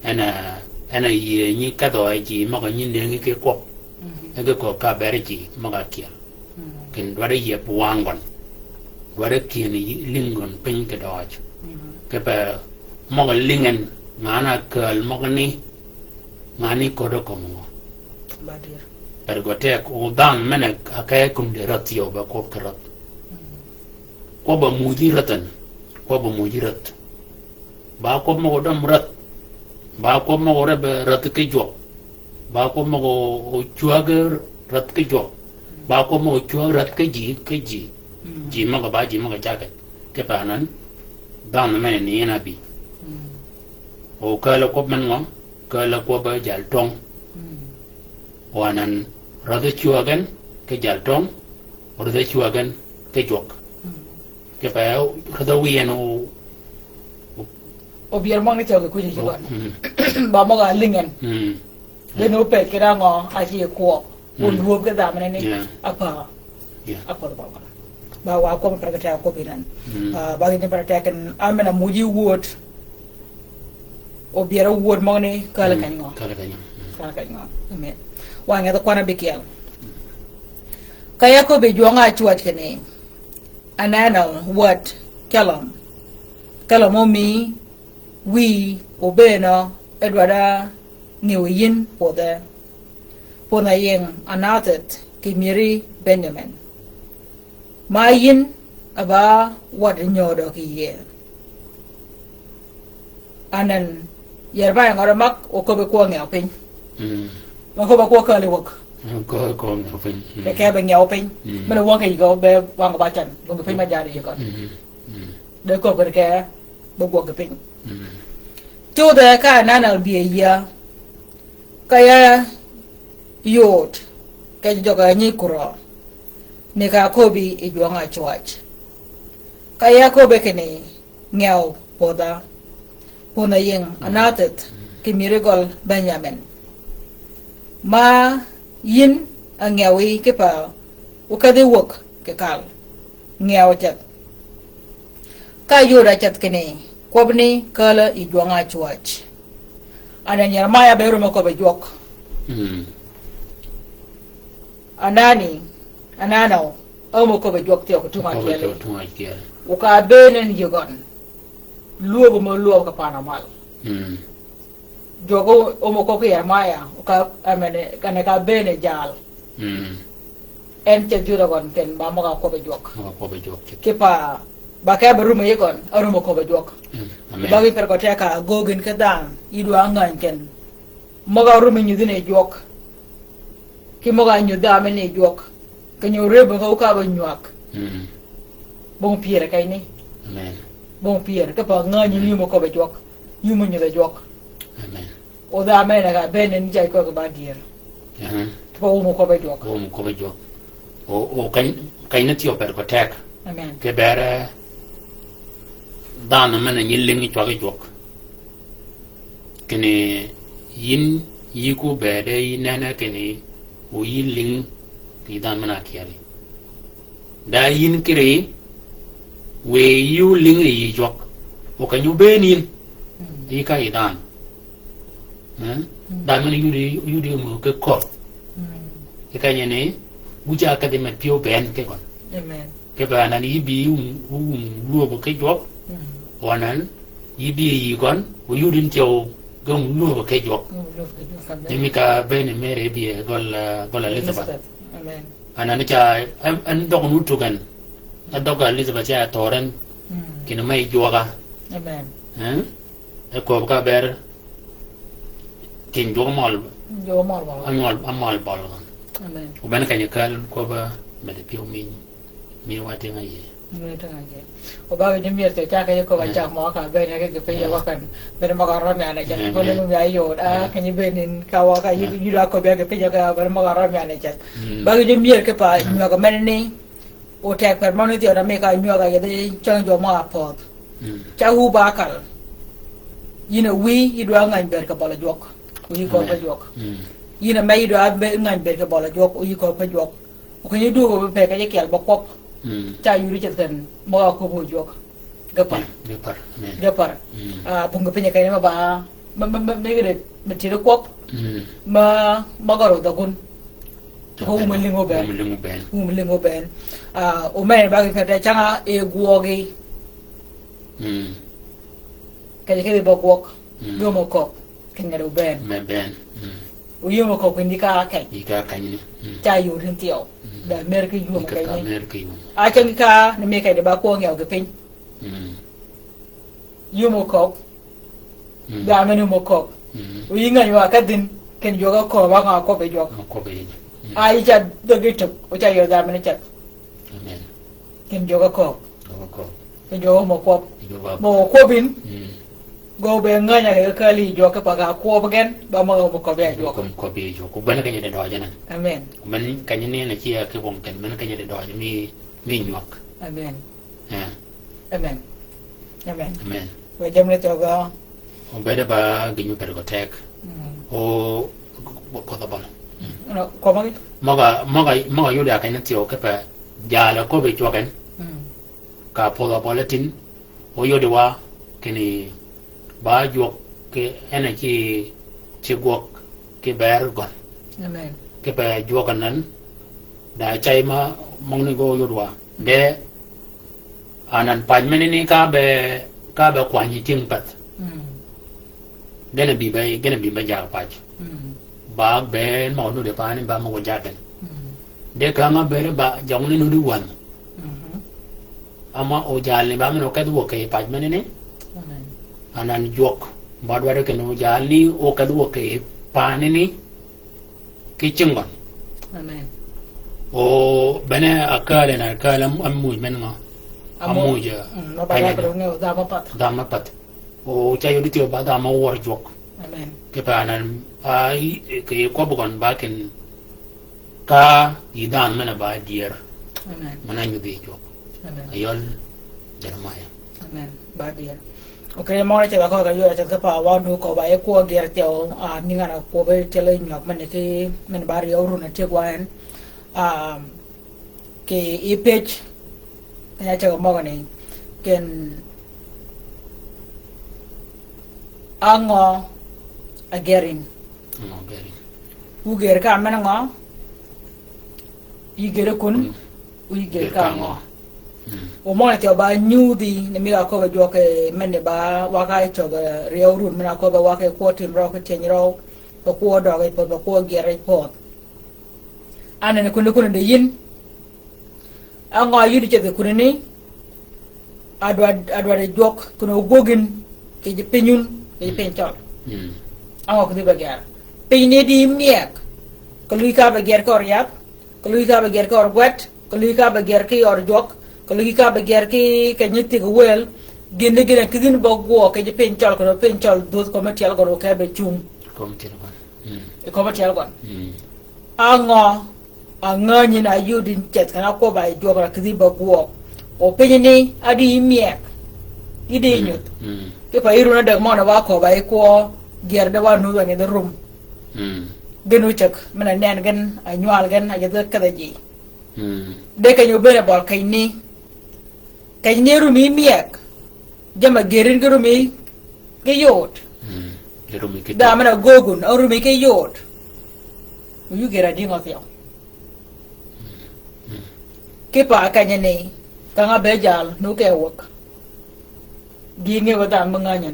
En a, en a yie nyi kedhø a ji møg-a nyi nëngi ki kwøb. Mm. E ki kööb ka ber ji møg-a kyel. Mm. Kinni dwaddi yeb wang gøn. Dwaddi kyën lïng gøn piny kì døøj. Mm. Kipe møg-a lïng en, ngan-a kääl møgani, ngan-a köddi kömi ngø. Ba dyër. Per gø teg, o dhanhø men-a ke kum di räth thyew be kwøb kì räth. Mm. Kwøbb-a muuji räth en, kwøbb-a muuji räth. Ba kwøb møg-a døm räth. Ba kwøb møg-a rebbi räth ki jwøk. Ba kwøb møg-a cwäg räth ki jwøk. Ba kwøb møg-a cwäg räth ki ji, ki ji. Mm. Ji møg-a ba ji møg-a jaggi. Kipe anan, dhanhø men ni en a bï. Mm. O kääl-a kwøb men ngø, kääl-a kwøb-a jal töng. Mm. O anan, rädhi cwäg gen ki jal töng, o rädhi cwäg gen ki jwøk. Mm. Kipe rädhi wiy en o, o, o bier møgani thyew kì kuji ji gøn. Mm. Ba møg-a lïng en. Mm. Bene o pëj kì da ngø a ci kwøb. Mm. Wun rwöb ki dhamani ni. Yeah. Apa. Yeah. Apa ba ba. Ba wa kwøb per kì teg kwøb inan. Mm. A, ba gïn per teg en, a men-a muuji wöd. O bier-a wöd møgani, kääl-a keny ngø. Mm. Kääl-a keny ngø. Mm. Kääl-a keny ngø. Amen. Wa ngedh kwan-a bikyel. Ka ya köbbi jwøng-a cwäj kinni, aneno, wäd, keløm. Keløm omi, wïy, obënn, e dwaddi ngïwø yïn pwodhe. Pwodh-a ying, Anatheth, kì myëri Benjamin. Ma yïn a ba waddi nyödø kì yie. Anan, yär ba ngø ri mag, o köbbi kwøb ngiew piny. Mm. Ma köbbi kwøb kääl wäg. Köbbi kwøb ngiew piny. Mm. Be ke be ngiew piny. Mm. Men-a wøng kì yie gø be wang ba can, wøng kì piny ma jari yie gø. Mm. Mm. De köbbi kì ke, be gwøg kì piny. Mm. Codhe ka anan a bï a yia. Ka ya yod, kì jøg-a nyi kurø, ni ka köbbi yi jwøng-a cwäj. Ka ya köbbi kinni, ngiew pwodha, pwodh-a ying, mm, Anatheth, kì myëri gøl Benjamin. Ma yïn a ngiewi kipe okedhi wäg kì kal. ngew ceth. Ka yod a ceth kinni, kwøbbani kälø yi jwøng-a cwäj. Anan Yeremiah be rumø köbbe jwøk. Mm. Anani, ananø, ámø köbbe jwøk thyew kì tung-a kyeli. Köbbe jwøk tung-a kyeli. O ka ábëën en yï gøn. Lwöbø mø lwøb kì pan-a mal. Mm. Jwøk o-, omø köbbe Yeremiah, o ka, I mean, kane ka ábëën e jal. Mm. En ce judø gøn ken ba møg-a kwøbbe jwøk. Møg-a kwøbbe jwøk. Kipa, ba ke be rumø yï gøn, árumø köbbe jwøk. Mm. Amen. Ba gïn per gø teg ka ágöög gïn ki dhanhø, yï dwa ngäny ken. Møg-a rumø nyudhi ni jwøk. Ki møg-a nyudhi dhanhø ni jwøk. Keny-a órebø ka ókabø nywag. Mm. Bong pyër kenyni. Amen. Bong pyër, kipa ngänyi, mm, yï mø köbbe jwøk. Yï mø nyudhi jwøk. Amen. O dhanhø men-a ka ábëën en jaj köög ba dyër. Aha. Kipa wum okwøb e jwøk. Wum okwøb e jwøk. O, o kany, kany ni thyew per gø teg. Amen. Kì bere dhanhø men-a nyi lïngi cwag e jwøk. Kinni yïn yï ko bëëde yï nene kinni o yï lïng kì dhanhø men-a kyeli. Da yïn kiri, wiy yï ólïng yi jwøk. O keny-a óbëën yïn. Mm. Yï ka yï dhanhø. Eh? Mm. Dhanhø men-a yudi, yudi mø ki köbbi. Mm. Kì keny-a ni, wïja kedhi med pyëw bënn ki gøn. Amen. Kipa anan yï bï wum, wum lwöbø ki jwøk. Mm. O anan, yï bï yï gøn, o yudi thyew ge wum lwöbø ki jwøk. Wum lwöbø ki jwøk, amen. Ni mi ka ábëën mere bï e gøl, eh, gøl Elizabeth. Elizabeth. Amen. Anan ca, en, en dhøg nu tug en. E dhøg Elizabeth ca thor en. Mm. Kinni me jwøk-a. Amen. Eh? E köbbi ka ber. Keny jwøk møl. Jwøk møl bøl. Amøl, amøl bøl. Amen. O bene keny-a kal köbbi med pyëw mi, mi wa tïng-a yï. Mi wa tïng-a yï. O ba wïj myër te cag ke yï köbbi, amen, cag mø ka ábëën kì gï piny, amen, wa kan. Bene møg-a rømmi an a ceg. Amen. Bene mi ya yod. A, amen, keny-a ábëën yïn ka wa ka yï, amen, yï da köbbi kì piny ka, bene møg-a rømmi an a ceg. Mm. Ba wïj myër kipa, mm, nywag men ni. O teg per møn ni thyew na mi ka nywag-a yethi cäng jwøk mø-a pödh. Mm. Ca wu ba kal. Yïn a wïy, yï dwa ngäny bëëd kì bøl jwøk. O yï köbbi jwøk. Mm. Yïn a me yï dwa be-, ngäny bëëd kì bøl jwøk. O yï köbbi jwøk. O keny-a dwöög be pe keny-a kyel ba kwøb. Mm. Ca yudi ceth ken møg-a köbbi jwøk. Ge par. Mm, ge par. Amen. Ge par. Mm. Ah, bong kì piny-a kenni me ba, me, me, me, me gïde, me tïr kwøb. Mm. Me, me gø rø dhøgøn. Wum lïngi óbëën. Wum lïngi óbëën. Wum lïngi óbëën. Ah, o men ba gïn kete cang-a e gwøgi. Mm. Keny-a kidhi ba gwøg. Mm. Yï mø köbbi. Keny-a de óbëën. Me bëën. Mm. O yï mø köbbi keny-a ka keny. Yï ka kenyni. Mm. Ca yod yïn thyew. Mm. Da mer ki yï mø kenyni. Ka mer ki yï mø. A ceng ka, ni mi keny-a de ba kwøb ngew kì piny. Mm. Yï mø köbbi. Mm. Dhanhø men-a mø köbbi. Mm. O yï ngäny wa ka dhïn, keny jwøk-a köbbi, ba ngø a kwøb e jwøk. A kwøb e jwøk. Mm. A yï ca dhöggi tøg, o ca yod dhanhø men-a ceth. Amen. Keny jwøk-a köbbi. Jwøk-a köbbi. Keny jwøk-a mø kwøb. Keny jwøk-a mø kwøb yïn. Mm. Gø be ngäny-a kì kali jwøk kipa ka kwøb gen, ba møg-a mø köbbi a jwøk. Mø köbbi a jwøk. Bene keny-a de døøj anan. Amen. Bene keny-a ni na ci a ki wøng ken, bene keny-a de døøj mi, mi nywag. Amen. Eh. Amen. Amen. Amen. Wë jammì ni thøgø. O bëëde ba gïn mi per gø teg. Mm. O, o, o, o, o, mm. No, kwøb magi? Møg-a, møg-a, møg-a yudi a keny-a thyew kipe jal-a köbbi cwøg en. Mm. Ka pödhø bøle tïn. O yudi wa, kinni ba jwøk ki en a ci, ci gwøg ki ber gøn. Amen. Kipe jwøk anan, da cay ma møgani gø yud wa. De, anan paj menani ka be, ka be kwanyi tyëng path. Mm. Gene bï be, gene bï be jag paj. Mm. Ba be møg-a nudi pani ba møg-a jagen. Mm. De ka nga bere ba jøgni nudi wan. Mhm. Ama o jalni ba men okedh wuok kì paj menani. Amen. Anan jwøk. Ba dwaddi kinni o jalni okedh wuok kì panani. Ki cingøn. Amen. O bene akääl en akääl am-, amuuj men ngø. Amu-, amuuj, mm, ma ba panyani. Dhamø path. Dhamø path. O ca yodi thyew ba dhamø wør jwøk. Amen. Kipe anan, a, i, kì kwøb gøn ba kin ka yï dhanhø men-a ba dyër. Amen. Men-a nyudhi jwøk. Amen. Ayøl Jeremiah. Amen. Ba dyër. Ok, møgø ni ceth a köög ka yod a ceth kipa wa du köbba e kwøb gïr thyew, a, ni ngan-a kwøb tyel nywag men ki, men ba ryøw run a tyeg wa en. A, kì yij pëj, Nya cäg møgø ni, ken á ngø a gër yïn? Á ngø a gër yïn? Wu gër ka men ngø? Yï gër kun, wu yï gër ka ngø? Mm. O møgø ni thyew ba nyudhi, ni mi ka köbbe jwøk, eh, men ni ba wa ka cøg, eh, ryeew run, men a köbbe wa ka kwø tim røw, ki tyëny røw, ba kwø døg yi pödh, ba kwø gër yi pödh. An ni kun, kun di yïn, á ngø yudi ceth kuni ni, a dwaddi, a dwaddi jwøk, kuni ogwøg yïn, kì ji piny wun, kì ji piny cøl. Mm. Á ngø kidhi ba gër? Piny ni di myëg, ka luy ka ba gër ki ör yath, ka luy ka ba gër ki ör gwed, ka luy ka ba gër ki ör jwøk, ka luy ka ba gër ki keny-a thig wël, gïn di gïn a kidhi ni ba gwøg kì ji piny cøl, kuni piny cøl dhwödh kömi tyel gøn o ke be cung. Kömi tyel gøn. Mm. Kömi tyel gøn. Mm. Á ngø a ngänyi ni a yudi ceth kene a kwøb-a yi jwøk ra kidhi ba gwøg? O piny ni a di myëg, i di nyudh. Mm. Kipe yï run-a däg møgø ni wa köbbe yi kwø gër de wa nudh wa nyidhi rum. Mm. Gïn ocäg, men a nen gen, a nywal gen, a jadhi kedhi ji. Mm. De keny obëën bøl keny ni. Keny ni rumi myëg. Jamm-a gër yïn ki rumi ki yod. Mm. Ki rumi ki yod. Dha men-a göggun, a rumi ki yod. Wu yï gër a dïngø thyew? Mm. Kipe keny ni, ka ngà be jal, nu ke wäg. Gï ngëw dhanhø me ngänyi.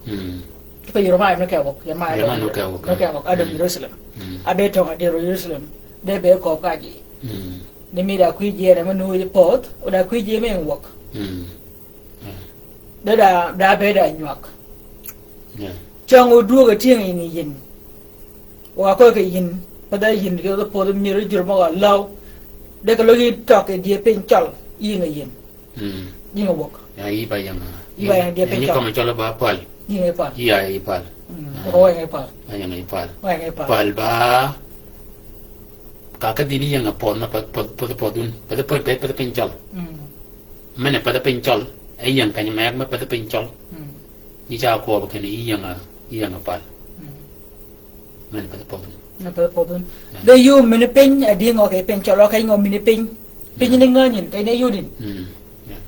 Mm. Kipe Yeremaya nu ke wäg, Yeremaya nu ke wäg, nu ke wäg, a döng Jerusalem. Mm. A be töng a dïr Jerusalem. De be köbbi ka ji. Mm. Ni mi da kwïj yïëre me nu yi pödh, o da kwïj yïëre me wäg. Mm. De da, da be da nywag. Yeah. Cäng odwöög a tyëng yïn yi yïn. Wa köög kì yïn, pa da yïn kì odhi pödhi myër jur møg-a läw. De kì løg yï tøg kì dye piny cøl, yïng yi yïn. Mm. Yïng yi wäg. Ya, yï ba yäng. Yï ba yäng dye piny cøl. Yï kömi cøl ba päl. Yïng yi päl. Yï ya yi päl. Mm. Ah. Wa yäng yi päl. Wa yäng yi päl. Wa yäng yi päl. Päl ba ka ka dhini yäng a pödh me pödh, pödh, pödh, pödh wun. Pödh, pödh, pödh, pödh piny cøl. Mm. Men-a pädhi piny cøl, e ying keny megø me pädhi piny cøl. Mm. Nyi ca kwøb kinni ying a, ying a päl. Mm. Men-a pädhi pödh wun. Men-a pädhi pödh wun. Yeah. De yï mini piny, a dï ngø kì piny cøl, wa keny ngø mini piny. Piny ni ngänyi, keny ni yudin. Mm. Yeah.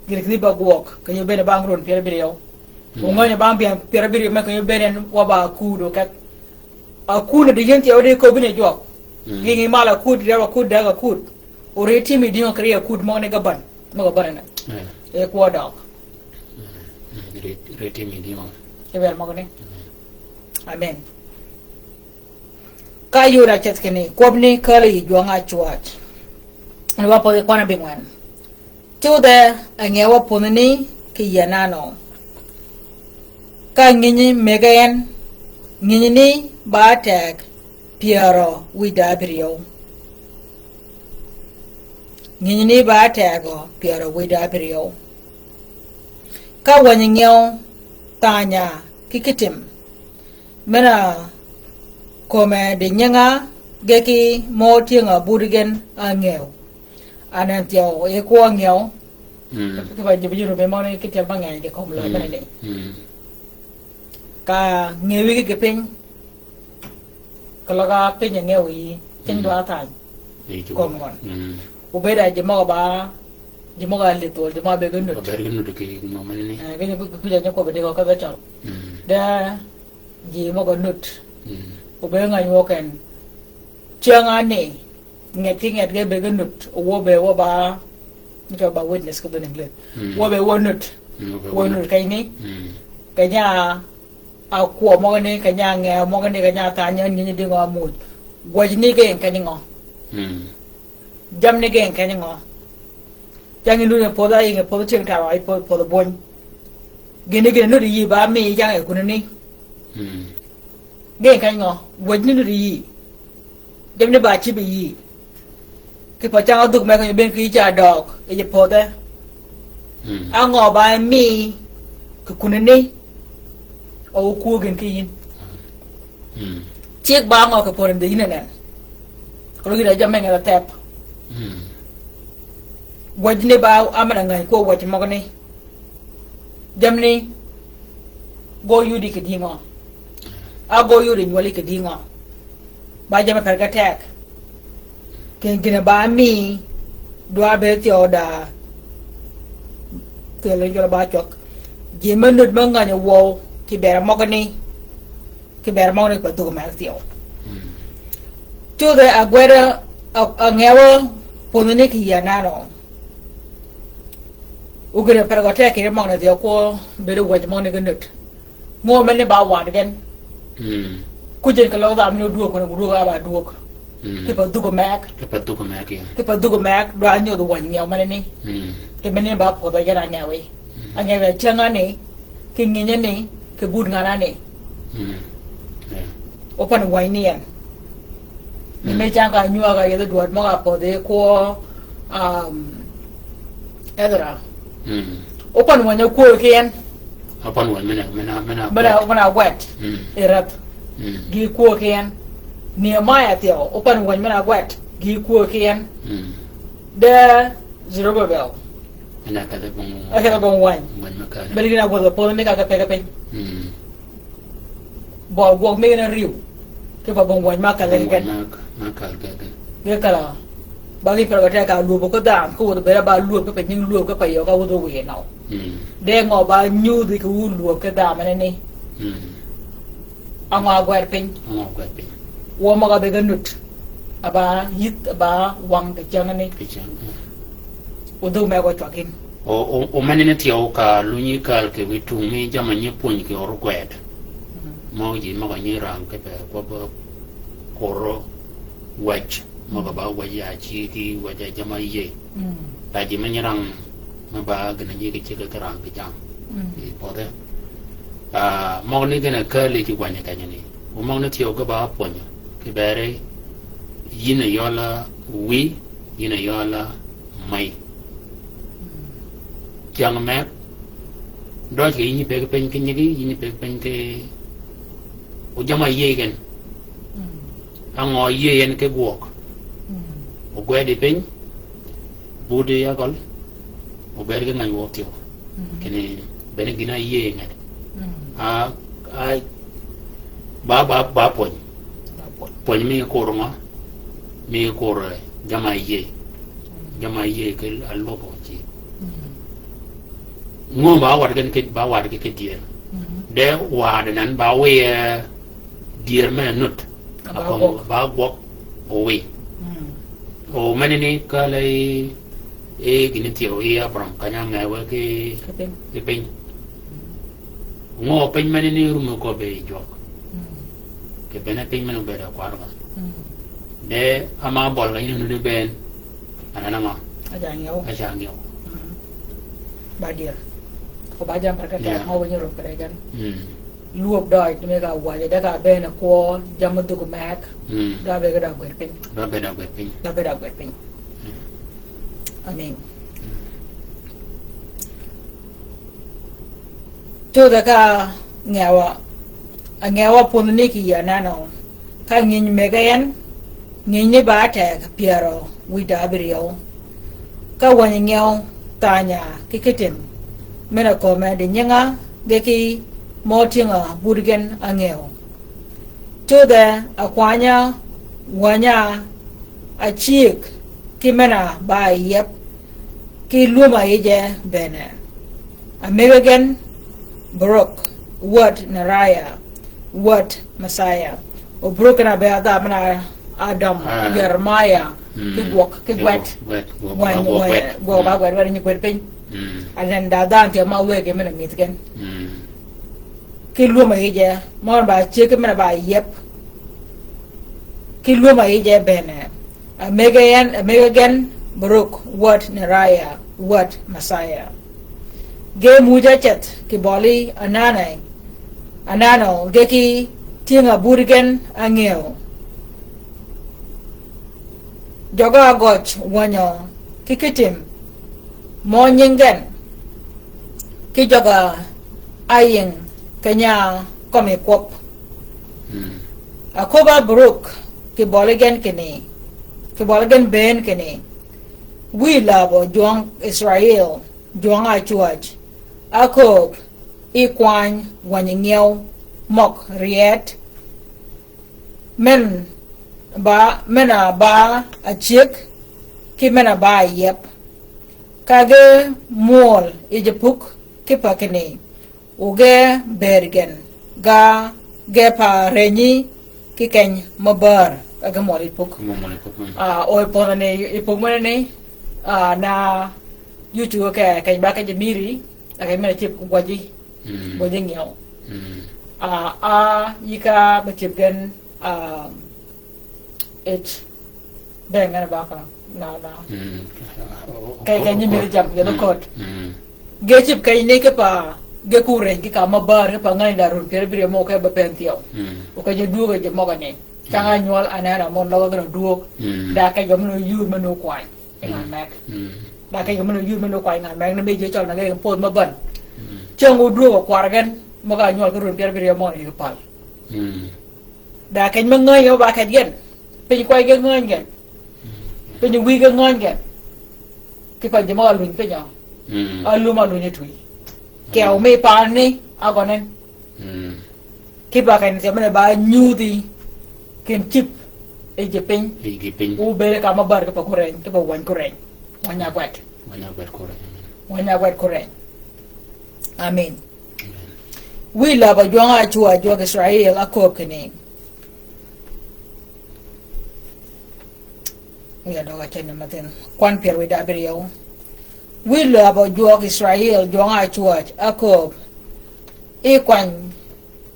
Gïr kidhi ba gwøg, keny obëën bang run pyär abïryew. Mm. O ngänyi bang bïang pyär abïryew me keny obëën wa ba akud oketh. Akud ni di yïn thyew di köbbi ni jwøk. Mm. Gï ngi mal akud, ryew akud, däg akud. O ri timi dïngø kì ri akud møgø ni gaban. Møgø gaban ni. Eh. E kwø døg. Mm. Mm. Ri, ri timi dïngø. E ber møgø ni. Mm. Amen. Ka yod a ceth kinni, kwøb ni källi yi jwøng-a cwäj. Ni wa pödhi kwan-a bïngwen. Cudhe a ngëw a pwönhini kì yie nano. Ka ngïnyi mëggi en, ngïnyini ba teg pyärø wïj da abïryew. Ngïnyini ba tegø pyärø wïj da abïryew. Ka wänyi ngëw thanya ki kitim. Men-a kömi di nyinga ge ki mø tyëng-a budi gen a ngëw. Anan thyew, e kwø ngëw. Mm. Kipe jibi juru be møgø ni ki tyel ba ngeny ki kömi løg. Mm. Bene ni. Mm. Ka ngëwi ki piny. Keløg a piny a ngëw yi. Piny dwa thany. Yi ki kömi gøn. Mm. Obed a ji møg-a ba, ji møg-a lith wøl, ji møg-a be ge nud. Obed ge nud ki ngø mene ni. Eh, ge ni ku, ku, ku ja nyi kwøb di gø ka be cøl. Mm. De ji møg-a nud. Mm. Obed ngany wø ken. Cyäng-a ni, nget ki nget ge be ge nud, o wø be wø ba, ni to ba witness ki dhøn English. Mm. Wø be wø nud. Mm, wø be wø nud. Wø nud keny ni. Mm. Keny-a a kwø møgø ni, keny-a ngëw møgø ni, keny-a thany ni, ni dïngø a muj. Gwäjni ge keny ngø? Mm. Jamni ge keny ngø? Cang yi nud yi pödh, a ying yi pödh tyëng tara, yi pödh, pödh bwöny. Gïn gïn nud yi ba mi cang yi kunani. Mm. Gïn keny ngø? Gwäjni nud yi. Jamni ba cïb yi. Kipe cang a dhuk me keny obëën kì ca døg, yi ji pödhe. Mm. Á ngø ba mi kì kunani. O kwø gïn kì yïn. Mm. Ceg ba ngø kì pödhi di yïn anen. Keløg yïn a jammì nge thep. Mm. Gwäjni ba amen-a ngäny kwø gwäj møgani. Jamni gø yudi kì dïngø? A gø yudi nywøli kì dïngø? Ba jammì per ge teg. Kì gïn-a ba mi dwa be thyew da Kì leny jøl ba cwøk. Ji me nud me ngänyi wøw, kì bër møgani, kì bër møgani pa dhuk meg thyew. Mm. Codhe agwed a, a, angewø pwönhani kì yie nano. Ogïn a per gø teg kì møgani thyew kwø, bedo wäj møgani ge nud. Ngø men ni ba wad gen. Mm. Kujin ke lok dham ni odwøg, kone odwøg a ba dwøg. Mm. Kì pa dhuk meg. Kì pa dhuk meg, ya. Kì pa dhuk meg, dwa nyodh wäny ngew men ni. Mm. Kì men ni ba pwodho gen angewi. Mm. Angewi cengani, kì nginyani, kì bud nganani. Mm. Yeah. Open wäny ni en. Ni me cang ka nyuag a yedhe dwöd møg-a pödhi kwø, um, Ezra. Mm. Opan wänyi kwöögi ki en. Opan wänyi men-a, men-a, men-a gwed. Men-a, men-a gwed. Mm. I räth. Mm. Gi kwöögi ki en. Nehemiah thyew, opan wänyi men-a gwed. Gi kwöögi ki en. Mm. De Zerubbabel. Men-a kedhi bong. A kedhi bong wäny. Wäny me kal. Beri gïn-a gwed pödhi mi ka ge pege piny. Mm. Bø gwøg mi gïn-a riw. Kì pa bong wäny ma kal gen. Bong wäny ma, ma kal gen. Ge kala. Ba gïn per gø teg ka lwöb ki dham, ki wod bere ba lwöb ki pa nying lwöb ki pa yø ka wod wiy nøw. Mm. De ngø ba nyudhi kì wu lwöb ki dham ni ni. Mm. Angø a gwed piny. Angø a gwed piny. Wø møg-a be ge nud. A ba yïth, a ba wang kì ceng ni. Kì ceng, mm. Odhug meg ocwag gïn. O, o, o men ni thyew ka lunyi kal kì wi tung mi jammì nyi pwöny kì oro gwed. Mm. Mø ji møg-a nyi rang kipe kwøb koro wäj. Møg-a ba wäj ya ci ki wäj a jammì yie. Mm. Da ji me nyi rang me ba gïn-a nyi kì ceg kì rang kì jam. Mm. I pödhe. Ah, møgani gïn-a kali kì wänyi kenyani. O møgani thyew ge ba pwönyi. Kì beri yïn a yøl a wi, yïn a yøl a mey. Cyäng meg, døj kì yïnyi peg piny ki nyigi, yïnyi peg piny ki o jammì yie gen. Mm. Angø yie en ki gwøg. Mm. O gwedi piny, budi yagøl, o gwedi ki ngäny wøw thyew. Mm. Kinni bene gïn-a yie nget. Mm. A, a, ba, ba, ba pwöny. Ba pwöny. Pwöny mi kor ngø? Mi kor, eh, jammì yie. Mm. Jammì yie ki alwöb o ci. Mm. Ngø ba wad gen ki, ba wad ki ki dyër. Mm. De wad nan ba wiy, eh, dyër men-a nud. Ba gwøg. Ba gwøg o wiy. Mm. O men ni kali, eh, gïn-a thyew yi Abraham kany-a ngewe ki, ki piny. Ki piny. Ngø piny men ni rume köbbi jwøk. Mm. Kì bene piny men obed a kwar ba. Mm. De ama bøl ka yïn a nudi ben. Anan angø? A ca ngew. A ca ngew. Mm. Ba dyër. Ko ba jam per ka, yeah, ma wïnyi rum kede gen. Mm. Lwöb døj, mi ka wajø, de ka ben kwø, jammì dhuk meg. Mm. Da be ge da gwed piny. Da be da gwed piny. Da be da gwed piny. Mm. Amen. Mm. Codhe ka ngewø, angewø pwönhani kì yie nano. Ka ngïny mege en, ngïny ni ba teg pyerø wïj da abïryew. Ka wänyi ngew thanya ki kitim, men-a köme di nyinga ge ki mø tyëng-a bud gen a ngew. Codhe akwanya wänya acyëg ki men-a ba yieb, ki lwöm-a yije bene. Amege gen Baruk, wäd Neriah, wäd Maseya. O Baruk en a be a dha men-a døm, ah, Jeremiah, mm, ki gwøg, ki gwed. Gwøg, gwøg, gwøg, gwøg, gwøg, gwøg, gwøg, gwøg, gwøg, gwøg piny. Mm. And then da dhanhø ma wëggi men-a mïdhi gen. Mm. Ki lwöm-a yije, møn ba cyëg ki men-a ba yieb. Ki lwöm-a yije bene. Amege en, amege gen Baruk, wäd Neriah, wäd Maseya. Ge muuj aceth kì bøli ananø, ananø ge ki tyëng-a bud gen a ngew. Jøg-a gøj wänyø ki kitim mø nying gen, ki jøg-a áyïng keny-a kømmi kwøb. Mm. Aköbb-a Baruk kì bøli gen kinni, kì bøli gen bënn kinni, wiy labø jwøng Israil, jwøng-a ácwäj, áköög yi kwany wänyi ngew møg ryet, men ba, men-a ba acyëg, ki men-a ba yieb. Ka ge mwøl yi ji puk ki pa kinni, o ge bëëd gen, ga ge pa rënyi ki keny mø bär, ka ge mwøl yi puk. Ka ge mwøl yi puk, mm. Ah, o yi pödhani, yi puk mene ni, ah, na YouTube ke, keny ba ke ji mïri, a keny mene cïb gwøji, mm, gwøji ngiew. Mm. Ah, a, yï ka be cïb gen, ah, Ec. Beng en baka. Na, na. Mm. Keny, keny mïri jam, yedho, mm, kot. Mm. Ge cïb keny ni ki pa, ge kureny ki ka mø bär, ki pa ngäny da run pyär abïryo mø ke be pen thyew. Mm. O ke ji dwöög ji møgani. Mm. Cang a nywøl anena mø nögø gen odwöög. Mm. Da keny gø mø nögø yur mø nögø kwany. Ngan meg. Mm. Da keny gø mø nögø yur mø nögø kwany ngan meg, ni mi ji cøl na ge pödh mø bän. Mm. Cang odwöög okwar gen, mø ga nywøl ki run pyär abïryo mø ni ki pal. Mm. Da keny mø ngäny ba keny gen. Piny kway ge ngäny gen. Piny wïy ge ngäny gen. Ki pa ji mø aluny piny a. Mm. Alum aluny twi. Kyew mi pan ni, agøn en. Mm. Ki pa keny thyew mene ba nyudhi. Ken cïb. E ji piny. E ji piny. U bere ka mø bär ki pa kureny, ki pa wany kureny. Wanya gwed. Wanya gwed kureny. Wanya gwed kureny. Amen. Wiy läb ajwøng-a ácwäj jwøk Israel ákööb kinni. Wiy adøg acen ni mathin. Kwan pyär wiy da abïryo. Wiy läb jwøk Israel, jwøng-a ácwäj, ákööb. I kwany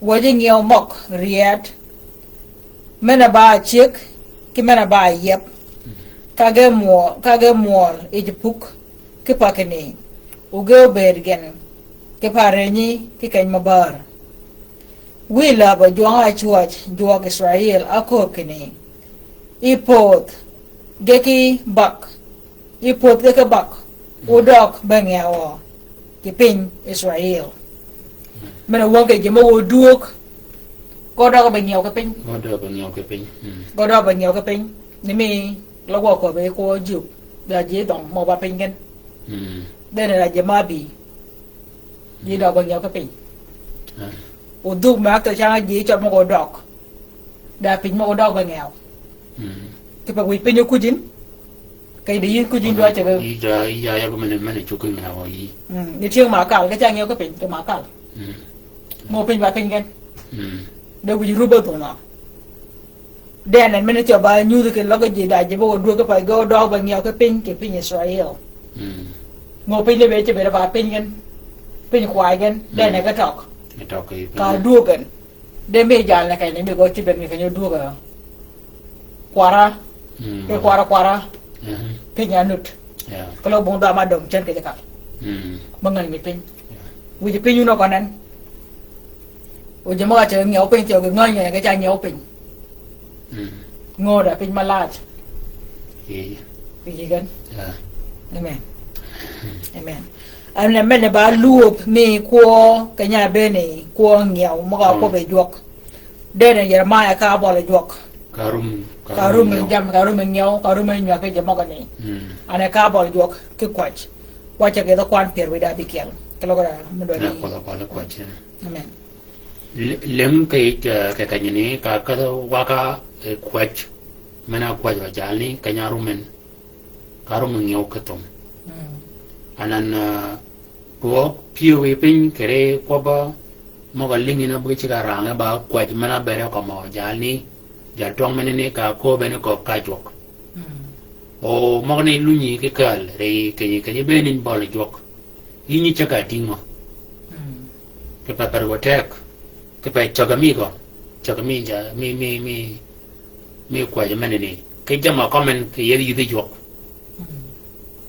wäji ngiew møg ryääd. Men-a ba cyëg, ki men-a ba yieb. Ka ge mwø-, ka ge mwøl yi ji puk. Ki pa kinni, o ge obëëd gen, ki pa rënyi ki keny mø bär. Wiy läb ajwøng-a ácwäj jwøk Israel ákööb kinni, i pödh ge ki bak, i pödh ge ki bak, o døg be ngiew ki piny Israel. Men-a wänge ji mø odwöög, ge odøg be ngiew ki piny. Ge odøg be ngiew ki piny. Mm. Ge odøg be ngiew ki piny. Ni mi la gwøg köbbe kwøb jub. Da ji dhøng mø ba piny gen. Mm. Dene da ji ma bï. Ji døg ba ngiew ki piny. Ah. Odhug me ákta cang ji cøl møg odøg. Da piny møg odøg ba ngiew. Mm. Ki pa wiy piny okuj yïn. Keny di yïn kuj yïn dwa cege. Yi ja, yi ja, ya ko mene, mene cuki mene wa yi. Mm. Ni tyëng ma kal, ki cang ngiew ki piny, ki ma kal. Mm. Mø piny ba piny gen. Mm. De wiy rub ba dhøng na. Dene en mene cøl ba nyudhi ki løg ji da ji bø odwöög ki pa ge odøg ba ngiew ki piny, ki piny Israel. Mm. Mø piny de be cøl be ba piny gen. Piny kway gen. Mm. Dene ge tøg. Ge tøg ki piny. Ka dwöög gen. De mi jal ne keny ni mi gø cøl be mi keny odwöög. Kwara. Mm. Ki kwara kwara. Mhm. Piny a nut. Yeah. Ki løg bung dha ma døng cen ki ji kal. Mm. Mø ngäny mi piny. Yeah. Wiy ji piny wun ogøn en. O ji møg-a ceg ngiew piny, ceg ngäny gen, ge ca ngiew piny. Mm. Ngööd a piny malac. Yï. Yï gen. Yeah. Amen. Mm. Amen. An ne men ba lwöb mi kwø keny-a bëëni kwø ngiew møg-a, mm, kwøb yi jwøk. Dene Jeremiah ka bøli jwøk. Ka rum, ka rum ngiew. Ka rum jam, ka rum ngiew, ka rum nywag ki ji møgani. Mm. An e ka bøli jwøk ki kwäj. Kwäj kidhi kwan pyär wiy da abïkyel. Ki løg da mø dwaddi. Kwäj, kwäj, kwäj, kwäj, yeah. Amen. L-, leng ke, ke, ke keny ni ka, ka waka, eh, kwäj. Men-a kwäj wa jalni, keny-a rum en. Ka rum ngiew ki thum. Mm. Anan, ah, dwøøg pyëw yi piny kere kwøbb-a møg-a lïngi na bï ceg-a rang ba kwäj men-a bëre kømmi jalni, jal twøng mene ni ka köbbe ni köbbi ka jwøk. Mm. O møgani lunyi ki kal, rey kenyi, kenyi bëëni bøli jwøk. Yïnyi ceg-a dïngø. Mm. Ki pa per wa teg. Ki pa cäg mi gø, cäg mi ja, mi, mi, mi, mi kwäjji menani. Ki jamm-a kømmi en kì yethi yïdhi jwøk. Mm.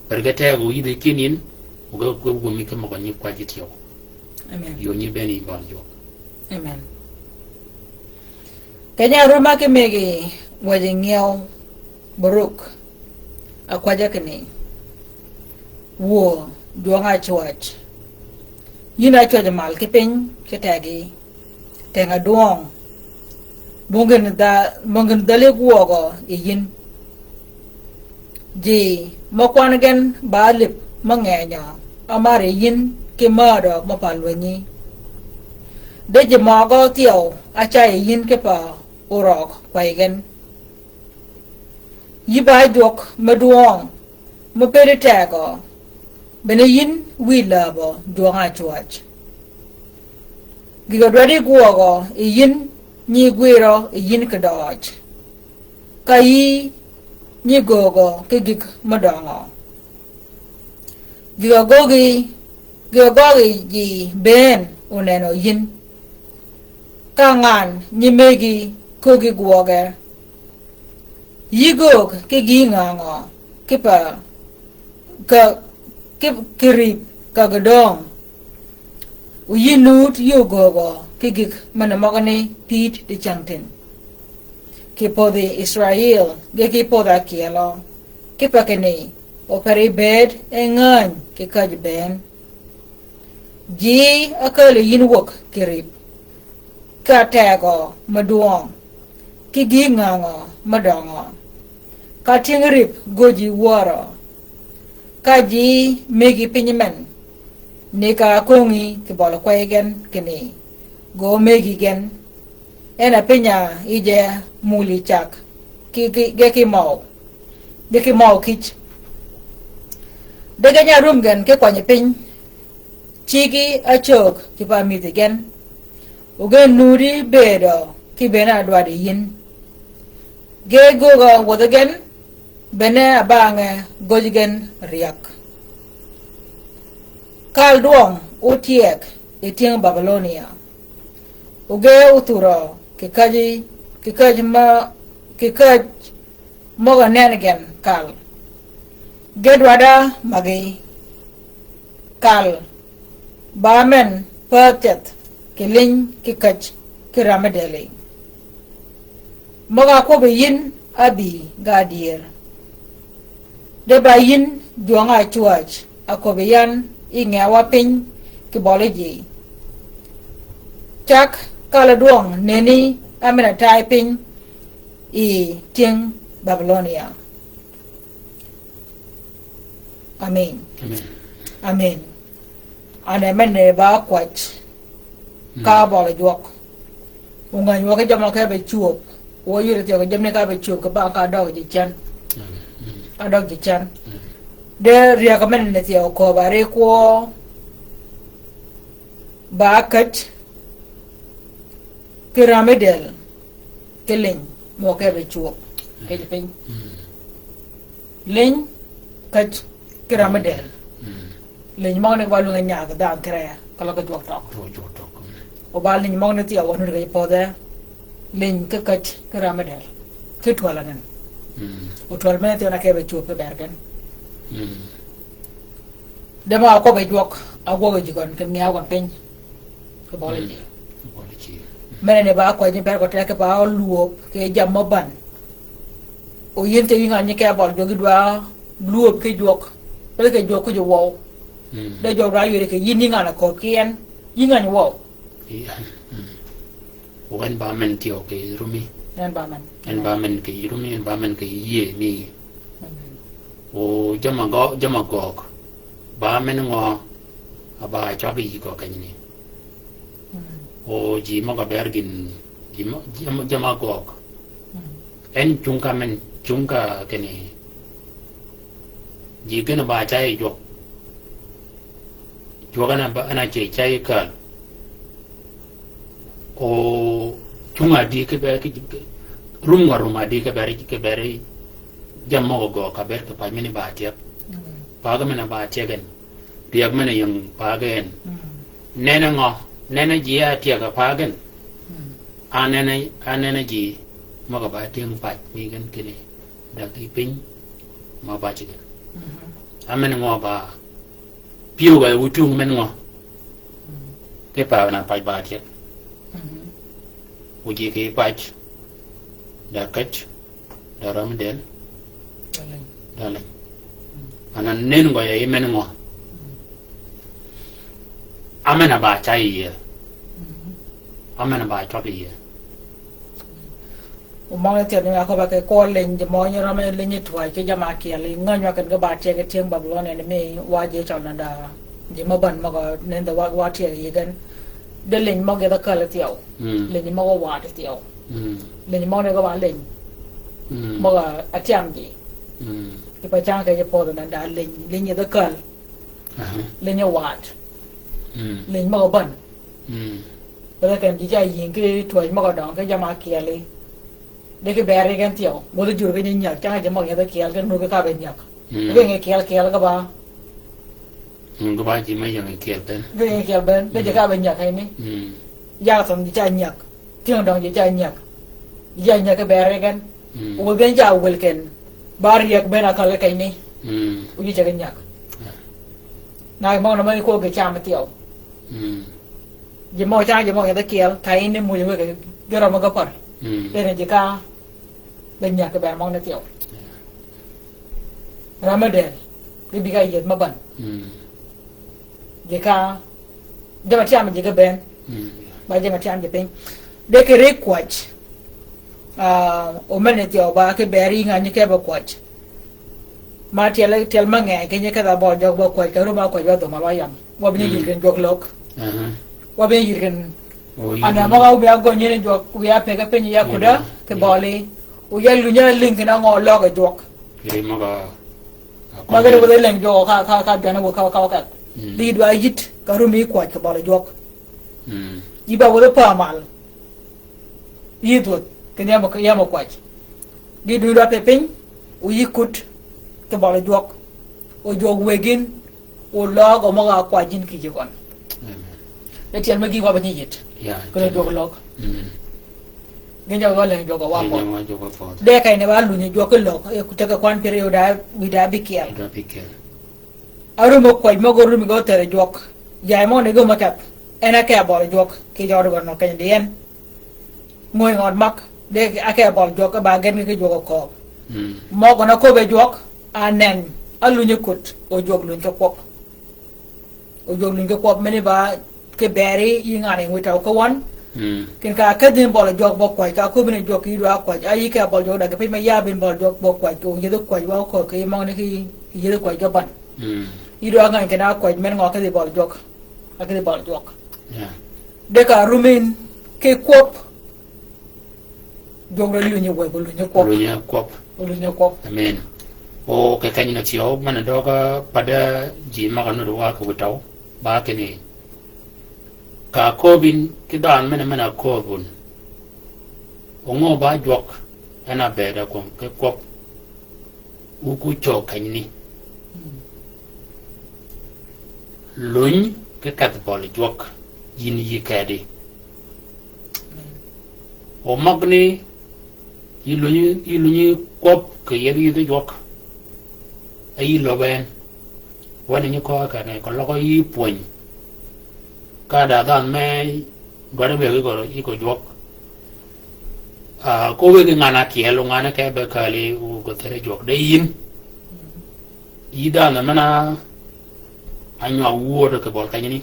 Per ge teg o yïdhi kinni en, o ge, ge gumi ki møg-a nyi kwäjji tyeu. Amen. Yo nyi bëëni bøli jwøk. Amen. Keny-a rum-a ki mëggi wäjji ngiew Baruk, akwäjji kinni, wuö, jwøng-a ácwäj. Yïn a ácwäj mal ki piny, ki teggi, teng-a dwøng. Bong gïn dha-, bong gïn dhali gwøgø yi yïn. Ji mø kwan gen ba álïb mø ngenyø, ámar yi yïn ki mädø mø pa lwänyi. De ji møgø thyew ácay yi yïn ki pa orøg kwäy gen. Yï ba jwøk me dwøng, me pëddi tegø, Bene yïn wïj läbø jwøng-a cwäj. Gïgø dwaddi gwøgø yi yïn nyi gwirø yi yïn kì døøj. Ka yï nyi göögø ki gïg mø døngø. Gïgø gøggi, gïgø gøggi ji bënn onenø yïn. Ka ngan nyi mëggi köggi gwøge. Yï göög ki gï ngangø, ki pa, ka, ki, ki rib ka gø döng. O yï nud yï ogöögø ki gïg men-a møgani pït dicängtïn. Kì pödhi Israil, ge ki pödhi ákyelø, ki pa kinni, o pe ri bëëd e ngäny kì käjji bënn. Ji ákääl yi yïn wäg kì rib, ka tegø mø dwøng, ki gï ngangø mø døngø. Ka tyëng rib göjji wörø. Ka ji mëggi piny men, ni ka áköngí kì bøli kwey gen kinni, gø mëggi gen. En a piny-a yije muli cag, ki, ki, ge ki møw, ge ki møw kïj. De ge nya rum gen ki kwanyi piny, ciggi ácög kì pa mïdhi gen. O gen nudi bëëdø ki bënn-a dwaddi yïn. Ge göggi wädhi gen, bene abangø göjji gen ryäg. Kal dwøng ótyeg yi tyëng Babilonia. O ge óthurø kì käjji, kì käjji ma, kì käjji møg-a nenni gen kal. Ge dwadda magi kal. Ba men pää theth kì liny ki käj ki rami deli. Møg-a ákwøbbi yïn ábï ga dyër. De ba yïn jwøng-a cwäj a köbbi yan yi ngewa piny kì bøli ji. Cag kal dwøng nënni ámin-a tay piny yi tyëng Babilonia. Amen. Amen. Amen. An e men ni ba kwäj. Mm. Ka bøli jwøk. Ongäny wø ki jømø ke be cwöb. Wø yudi thyew ki jømni ka be cwöb ki ba ka døg ji cen. Mm. Ka døg ji cen. Mm. De ryäg men ni thyew köbb-a ri kwø. Ba käj ki rami dël. Ki liny mø ke be cwöb kì piny. Mm. Liny, käj, ki rami dël. Mm. Liny møgani ba lwinge nyag dhanhø kire, ka løg ki jwøk tøg. Jwøk, jwøk tøg. Mm. O ba liny møgani thyew wa nudi ki pödhe. Liny ki käj, ki rami dël. Ki twäl anan. Mm. O twäl men thyew na ke be cwöb ki ber gen. Mm. De ma ákwøbbi jwøk, ágwøg ji gøn, kì ngewa gøn piny. Kì bøli ji. Mm. Kì bøli ji. Men ni ba kwäj ni per ko teg ki ba ólwöb, kì jammì mø ban. O yïn thyew yï ngan nyi ke bøl jwøk yï dwa lwöb ki jwøk. Bel kì jwøk ki ji wøw. Mm. De jwøk dwa ywëri kì yïn yï ngan a köbbi ki en. Yï ngan wøw. Yï, mm. O en ba men thyew kì rumi. En ba men. En ba men kì rumi, en ba men kì yie mi. Mm. O jammì gø-, jammì gøgg. Ba men ngø, a ba cwag yi gø kenyni. Mm. O ji møg-a ber gïn, ji mø-, jammì, jammì gøgg. Mm. En cung ka men, cung ka kinni. Ji gen ba cay jwøk. Jwøk en a ba, en a cey cay kal. O cung a di ki ber ki, rum wa rum a di ki ber, ki ber jammì møg-a gøgg ka ber kì paj men ni ba tyeg. Mm. Pag men a ba tyeg en. Ryäg men a ying pag en. Mm. Nene ngø, nene ji a tyeg a pag en. Mm. A nene, a nene ji møg-a ba tyëng paj mi gen kinni. Dag yi piny mø ba cigin. Mhm. A men ngø ba pyëw ga wu tung men ngø. Mhm. Ki pa na paj ba tyeg. Mhm. Wu ji ki paj. Da käj. Da rami dël. Da leny. Da leny. Mhm. Anan nen ngø ya yi men ngø. Mhm. A men a ba cay yie. Mhm. A men a ba cwag yie. O møgani thyew ni a köbba kì kwø liny ji mø nyi rømmi liny twäj ki jammì ákyel yi ngäny wa ken ge ba tyeg yi tyëng Babilonia ni mi wa ji cøl nanda ji mø bän møg-a nendhe wa, wa tyeg yi gen. De liny møg-a gïdh ákääl thyew. Mm. Liny møg-a waddi thyew. Mm. Liny møgani ge ba liny. Mm. Møg-a tyam ji. Mm. Kì pa cang kì ji pödhi nanda liny, liny gïdh ákääl. Leny e waad. Leny møg-a bän. Bene ken ji ca yïng ki twäj møg-a døng ki jamm-a kyeli. De ki beri gen thyew. Wödhi jur ki nyi nyäg, cang ji møg-a nyi kyel ki nurgi ka be nyäg. Ki ngi kyel kyel ki ba. Ki ba ji me ying kyel ben. Ki ngi kyel ben. Ki ji ka be nyäg keni. Yag thon ji ca nyäg. Tyëng døng ji ca nyäg. Ji ca nyäg ki beri gen. Wödhi gen ja wël ken. Ba ryäg ben a thal keni. Wödhi ji ca nyäg. Na møg-a mø ko ge cam thyew. Ji mø cang ji mø yedh kyel, ka in ni muj wëgg, gï rømmi gø pär. Bene ji ka, be nyäg kibër møgani thyew. Rømmi dël, ge bï ka yeth me bän. Ji ka, jamm-a tyam ji ge ben. Ba jamm-a tyam ji piny. De ki ri kwäj. Ah, omeni thyew ba ki beri ngan nyi ke be kwäj. Ma tyel, tyel me ngeny ki nyi kedh-a bøl jøg be kwäj, ka rum a kwäj wa dhum-a wa yam. Wa bi nyi yïr ken jwøk løg. Wa bi nyi yïr ken. Ana møg-a wi a gøny nyi jwøk, wi a pege piny ya kuda, ki bøli. Wi a luny-a lïng ken a ngø løg jwøk. Møg-a. Møg-a de wødhi leng jwøk ka, ka, ka byan wø ka, ka, ka. Di dwa yït, ka rum yi kwäj ki bøli jwøk. Yi ba wødhi pa mal. Yïdh wødh, ken yam, yam kwäj. Di dwi rwate piny, o yï kut, ki bøli jwøk. O jwøk wëggi, o løg, o møg-a kwäj yïn ki ji gøn. E tyel me gï wa be nyi yït. Ken jwøk løg. Gïn jwøk løg, jwøk wa pøth. De keny ni ba lunyi jwøk løg, e kute ke kwan piri o da, wi da bi kyel. A rum o kwäj møg-a rum ge other jwøk. Jay møgani ge me kedh. En a ke a bøli jwøk. Ki jø gøn mø keny di en. Ngøy ngød mag. De a ke a bøli jwøk, ba gen ki jwøk okööb. Møg-a na köbbe jwøk, a nen. A lunyi kut. O jwøk lunyi ki kwøb. O jwøk lunyi ki kwøb. Meni ba ki beri yi ngan-a ying wïj tau ki wøn. Ken ka kedhi bøli jwøk bø kwäj, ka köbbi ni jwøk yi dwa kwäj. A yi ke a bøli jwøk da ge piny me ya bin bøli jwøk bø kwäj. O yïdhi kwäj wa okööb ki yi møgani ki yïdhi kwäj ge bän. Yi dwa ngany ken a kwäj men ngø kedhi bøli jwøk. A kedhi bøli jwøk. De ka rum in ki kwøb. Jwøk re lunyi wëgg, lunyi kwøb. Lunyi kwøb. Lunyi kwøb. Amen. O ke keny ni thyew, men-a døg-a pa de ji møg-a nudd wa ki wïj tau. Ba kinni. Ka köbbi ki dhanhø men-a men-a köbbi wun. O ngø ba jwøk, en a bëëd a kwøb, ki kwøb. Wu ku cög kenyni. Luny ki kedh bøli jwøk, yïn yï kedi. O møgani, yï lunyi, yï lunyi kwøb kì yethi yïdhi jwøk. E yï löbbe en. Wani nyi köög kene, keløg yï pwöny. Ka da dhanhø me dwaddi wëggi yi ko, yi ko jwøk. Ah, ko wëggi ngan-a kyel, o ngan-a ke be kali, o ko theri jwøk. De yïn. Yï dhanhø men-a nywag wödø kì bøl kenyni.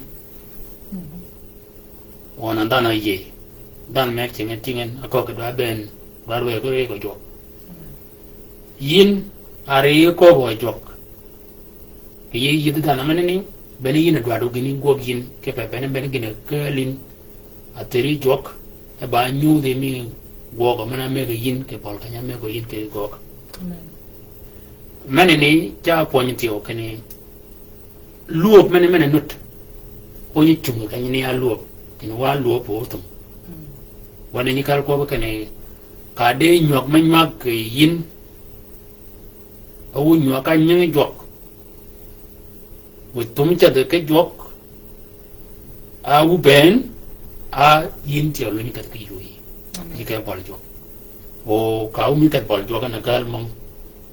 Wøn a dhanhø yie. Dhanhø me cinge tingen, a köög kì dwa ben, dwaddi wëggi yi ko jwøk. Yïn, a ri kööb jwøk. Kì yï yïdhi dhanhø menani, bene yïn a dwaddi gïni gwøg yïn, kipe bene, bene gïn-a kälin, a theri jwøk, e ba nyudhi mi gwøg men-a mëggi yïn, kì bøl keny-a mëggi yïn kì gwøg. Amen. Menani, ca pwöny thyew kinni, lwöb men-a men-a nudd. Ko nyi cungi kenyni a lwöb, kinni wa lwöb o thum. Wani nyi kal kwøb kinni, ka de nywag me nywag kì yïn, a wu nywag ka nyingi jwøk. Wu thum cedhi ki jwøk, a wu bënn, a yïn ceg lunyi kedh ki yï. Amen. Yï ke bøli jwøk. O ka wu mi kedh bøli jwøk en a kal mø,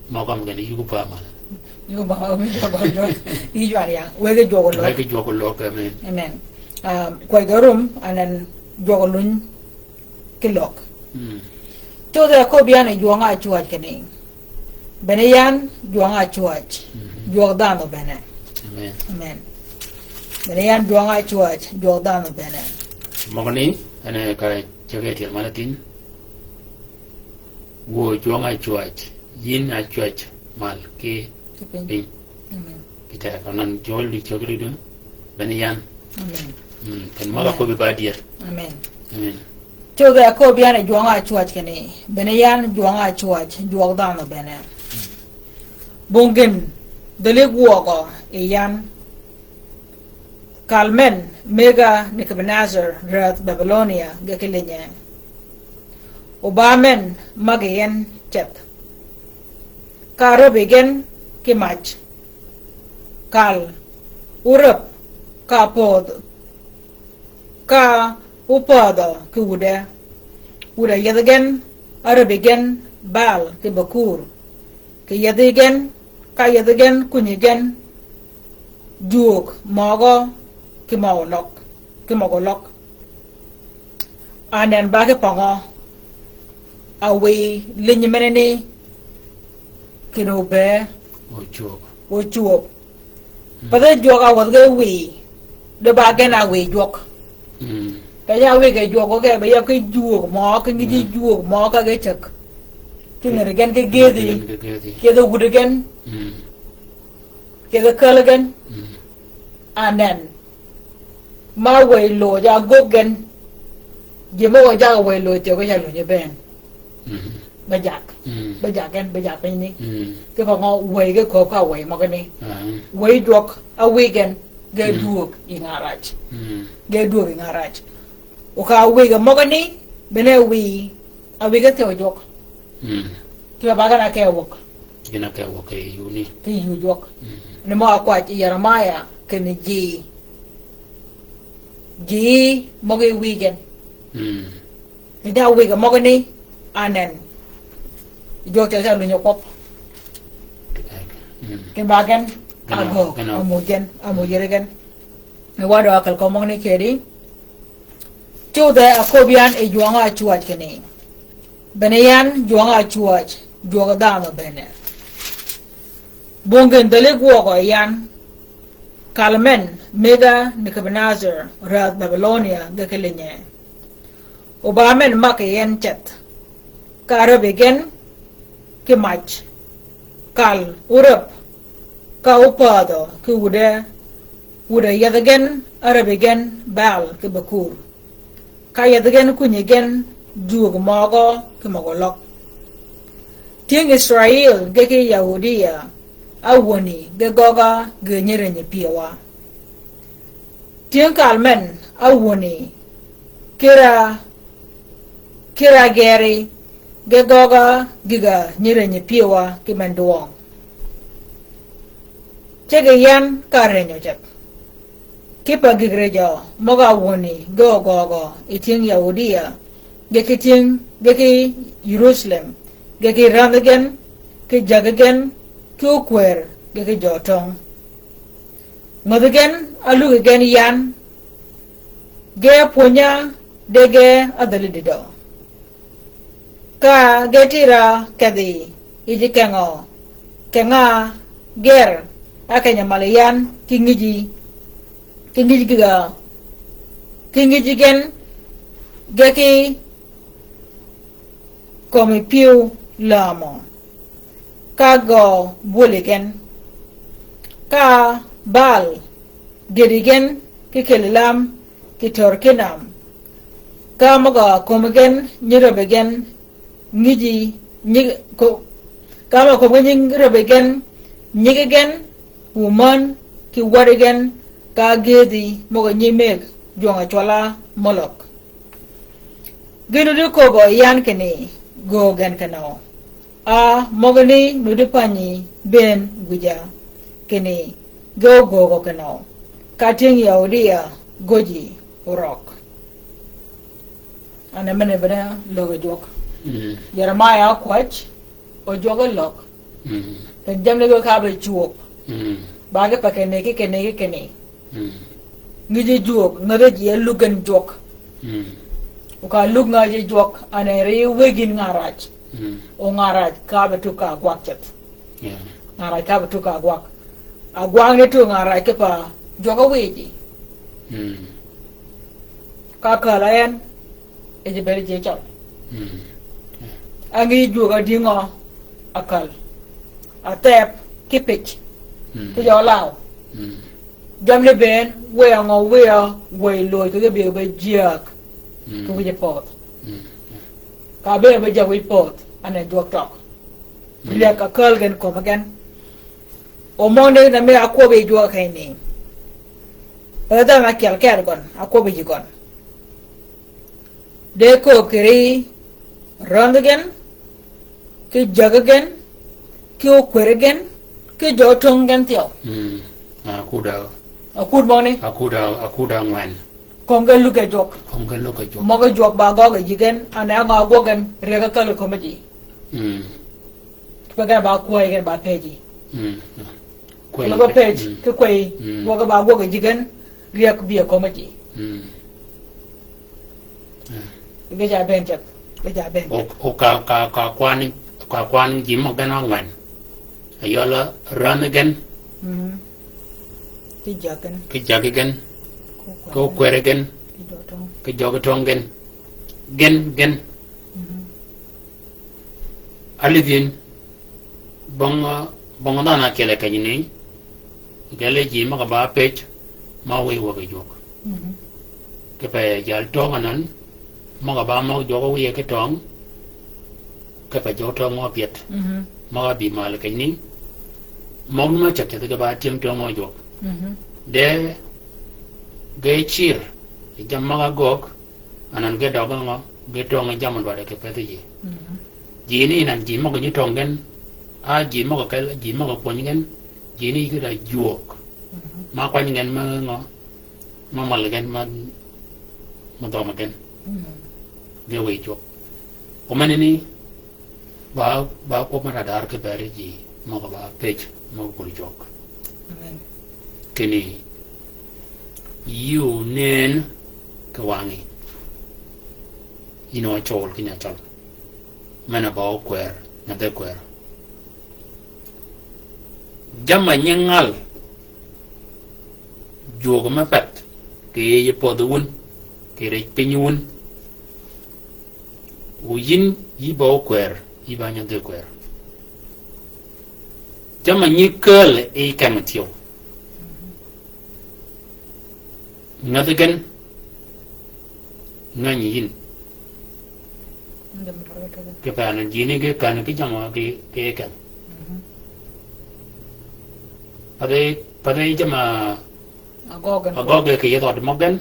mø kømmi gen yï ku pa mal. Yï ku pa mal, mi kedh bøli jwøk. Yï jwar ya. Wëggi jwøk oløg. Wëggi jwøk oløg, amen. Amen. Ah, kwäj ge rum, anan jwøk oluny ki løg. Codh e aköbbi yan e jwøng-a ácwäj kinni. Bene yan jwøng-a ácwäj. Jwøk dhanhø bene. Amen. Amen. Bene yan jwøng-a ácwäj, jwøk dhanhø bene. Møgani, en e ka cege tyel mal atin. Wuö jwøng-a ácwäj, yïn ácwäj mal ki piny. Piny. Amen. Kite, anan jol di cogri du. Bene yan. Amen. Mm, ken møg-a köbbi ba dyër. Amen. Amen. Codh e aköbbi yan e jwøng-a ácwäj kinni. Bene yan jwøng-a ácwäj, jwøk dhanhø bene. Bong gïn, dhil gwøgø yi yan. Kal men, mëgga Nebukadnezar rädh Babilonia ge ki linye. O ba men magi gen ceth. Ka räbbi gen ki mac. Kal, o räb, ka pödh, ka o pädhø ki wudde. Wudde yethi gen, a räbbi gen Baal ki Bakur. Ki yethi gen, ka yethi gen kunyi gen jwøøg møgø ki møgø løg, ki møgø løg. Anen ba ki pøngø, a wiy linyi meneni kinni obë. Ocwöb. Ocwöb. Path jwøk a wäth ge wiy. De ba gen a wiy jwøk. Keny-a wiy ge jwøk ge, be ya ki jwøk mø, ki ngi ji jwøk mø ka ge cäg. Ki ngeri gen ki gëthi. Ki gëthi. Ki gëthi wudi gen. Ki gëthi käl gen. Anen. Ma wëy loj a gog gen. Ji mø wë jag wëy loj thyew ge ca lunyi bënn. Be jak. Be jak gen, be jak piny ni. Ki kong wëy ge kööb ka wëy møgani. Wëy jwøk a wiy gen, ge dwöög yi nga rac. Ge dwöög yi nga rac. O ka wiy ge møgani, bene wiy, a wiy ge thyew jwøk. Ki ba gen a ke wøk. Gen a ke wøk ki yuni. Ki yu jwøk. Ni mø a kwaj Yeremia, kinni ji. Ji møgi wiy gen. Keny-a wiy ge møgani anen. Jwøk ca ca lunyi kwøb. Keny ba gen, a gø, a muj gen, a muj yiri gen. Ni wadø a käl kø møgani kedi. Cudhe a köbbi yan yi jwøng-a cwäj kinni. Bene yan jwøng-a cwäj, jwøk dhanhø bene. Bong gen dhäli gwøgø yan, kal men, mëgga Nebukadnezar, rädh Babilonia, ge ki linye. O ba men magi gen ceth. Ka räbbi gen ki mac. Kal, o räb. Ka o pädhø ki wudde. Wudde yethi gen, a räbbi gen Baal ki Bakur. Ka yethi gen kunyi gen jwøøg møgø ki møgø løg. Tyëng Israil ge ki Yahudia, a wöni ge gøgga gï nyiränyi pyëwa. Tyëng kal men a wöni, kira, kira geri, ge gøgga gïgga nyiränyi pyëwa ki men dwøng. Ceg yi yan ka reny oceth. Kipe gïg rejø møg-a wöni ge ogøgø yi tyëng Yahudia, ge ki tyëng, ge ki Jerusalem, ge ki rändhi gen, ki jäggi gen, ki okwër, ge ki jø töng. Mädhi gen, a luggi gen yan, ge pwönya, de ge a dhäli dïdø. Ka ge tïra kedhi, yij kengø, keng-a ger, a keny-a mal yi yan, ki ngïji, ki ngïji gïg-a, ki ngïji gen, ge ki kömi pyëw lämø. Ka gø bwöli gen. Ka Baal dyëdi gen ki keli lam ki tör kinam. Ka møg-a kömi gen nyi räbbi gen ngïji, nyi, ko, ka møg-a kömi gen nyi räbbi gen nyigi gen, wu män ki wädi gen, ka gëëdhi møg-a nyi mëgg jwøng-a cwøll-a Moløg. Gïn nuddi köbbø yan kinni, göög gen kinø. A møgani nuddi panyi bënn wïja kinni, ge ogöögø kinø. Ka tyëng Yahudia göjji orøg. Ane men-a bënn-a löggi jwøk. Jeremiah okwäj, o jwøk oløg. Keny jammi ge ka be cwöb. Ba ge pa kinni, ki kinni, ki kinni. Ngïji jwøk, ngädhi ji a lug gen jwøk. O ka lug ngädhi jwøk, ane ri wëggi nga rac. O nga rac ka be tug ka gwag ceth. Nga rac ka be tug ka gwag. A gwag ni tug nga rac ki pa jwøk a wïji. Ka käl a en, e ji beri ji cøl. A ngï jwøk a dïngø a käl. A thep ki pic. Ki jø law. Jammi bënn, wëy-a ngø, wëy-a wëy loj, ki ge bï be jyäg. Ki wïj pödh. Ka bï be jyäg wïj pödh, ane jwøk tøg. Lyek a käl gen kömi gen. O møgani na mi a kwøbbi jwøk kinni. Pe dhanh-a ákyel kër gøn, a kwøbbi ji gøn. De kööb kì ri rändhi gen, ki jäggi gen, ki okwërri gen, ki jø töng gen thyew. Mm. Akud a- Akud møgani? Akud a- akud angwen. Kömi ge luggi jwøk. Kömi ge luggi jwøk. Møg-a jwøk ba gøggi ji gen, a ne ngø a gwøg gen, ryäg-a käl kömi ji. Mm. Kì pe gen ba kwäy gen ba pëjji. Mm. Kwäy. Møg-a pëj, mm, ki kwäy, mm, gwøg ba gwøggi ji gen, ryäg bï-a kömi ji. Mm. Mm. Ge ja bënn ceth, ge ja bënn ceth. O, o ka, ka, ka kwan, ka kwan ji møg gen angwen. Ayøl-a rändhi gen. Mm. Ki jäggi gen. Ki jäggi gen. Ki okwërri gen. Ki jø töng. Ki jø töng gen. Gen, gen. Mm. Alidh yïn, bong, bong dhanhø ákyel kenyi ni, gele ji møg-a ba pëj, ma wiy wäg jwøk. Mhm. Kipe jal töng anan, møg-a ba møg jwøk wiye ki töng, kipe jwøk töng mø pyet. Mhm. Møg-a bï mal kenyi ni, møg ni ma ceg ceg ki ba tyëng töng mø jwøk. Mhm. De, ge cir, jammì møg-a göög, anan ge døg ngø, ge töng jammì dwaddi kì pëthi ji. Mhm. Ji ni nan ji møg-a nyi töng gen, a ji møg-a kel, ji møg-a kwøny gen, ji ni kì da jwøk. Mhm. Ma kwany gen me ngø, ma mal gen ma, ma dhøm gen. Mhm. Ge wiy jwøk. Omeni ni, ba, ba kwøb ma radar kì beri ji, møg-a ba pëj, møg-a bur jwøk. Amen. Kinni, yï onen kì wangí. Yïn ocol ki nyacøl. Men-a ba okwër, nyathi kwër. Jamm-a nyi ngal, jwøk me path, kì yij pödhi wun, kì rej piny wun. O yïn, yï ba okwër, yï ba nyathi kwër. Jamm-a nyi kääl yi keng thyew. Ngadhi gen, nganyi yïn. Kì pänø ji ni ge kän ki jamm-a ki, ki keng. Mhm. Pathi, pathi jamm-a Agøgø. Agøgø kì yeth ød møg gen.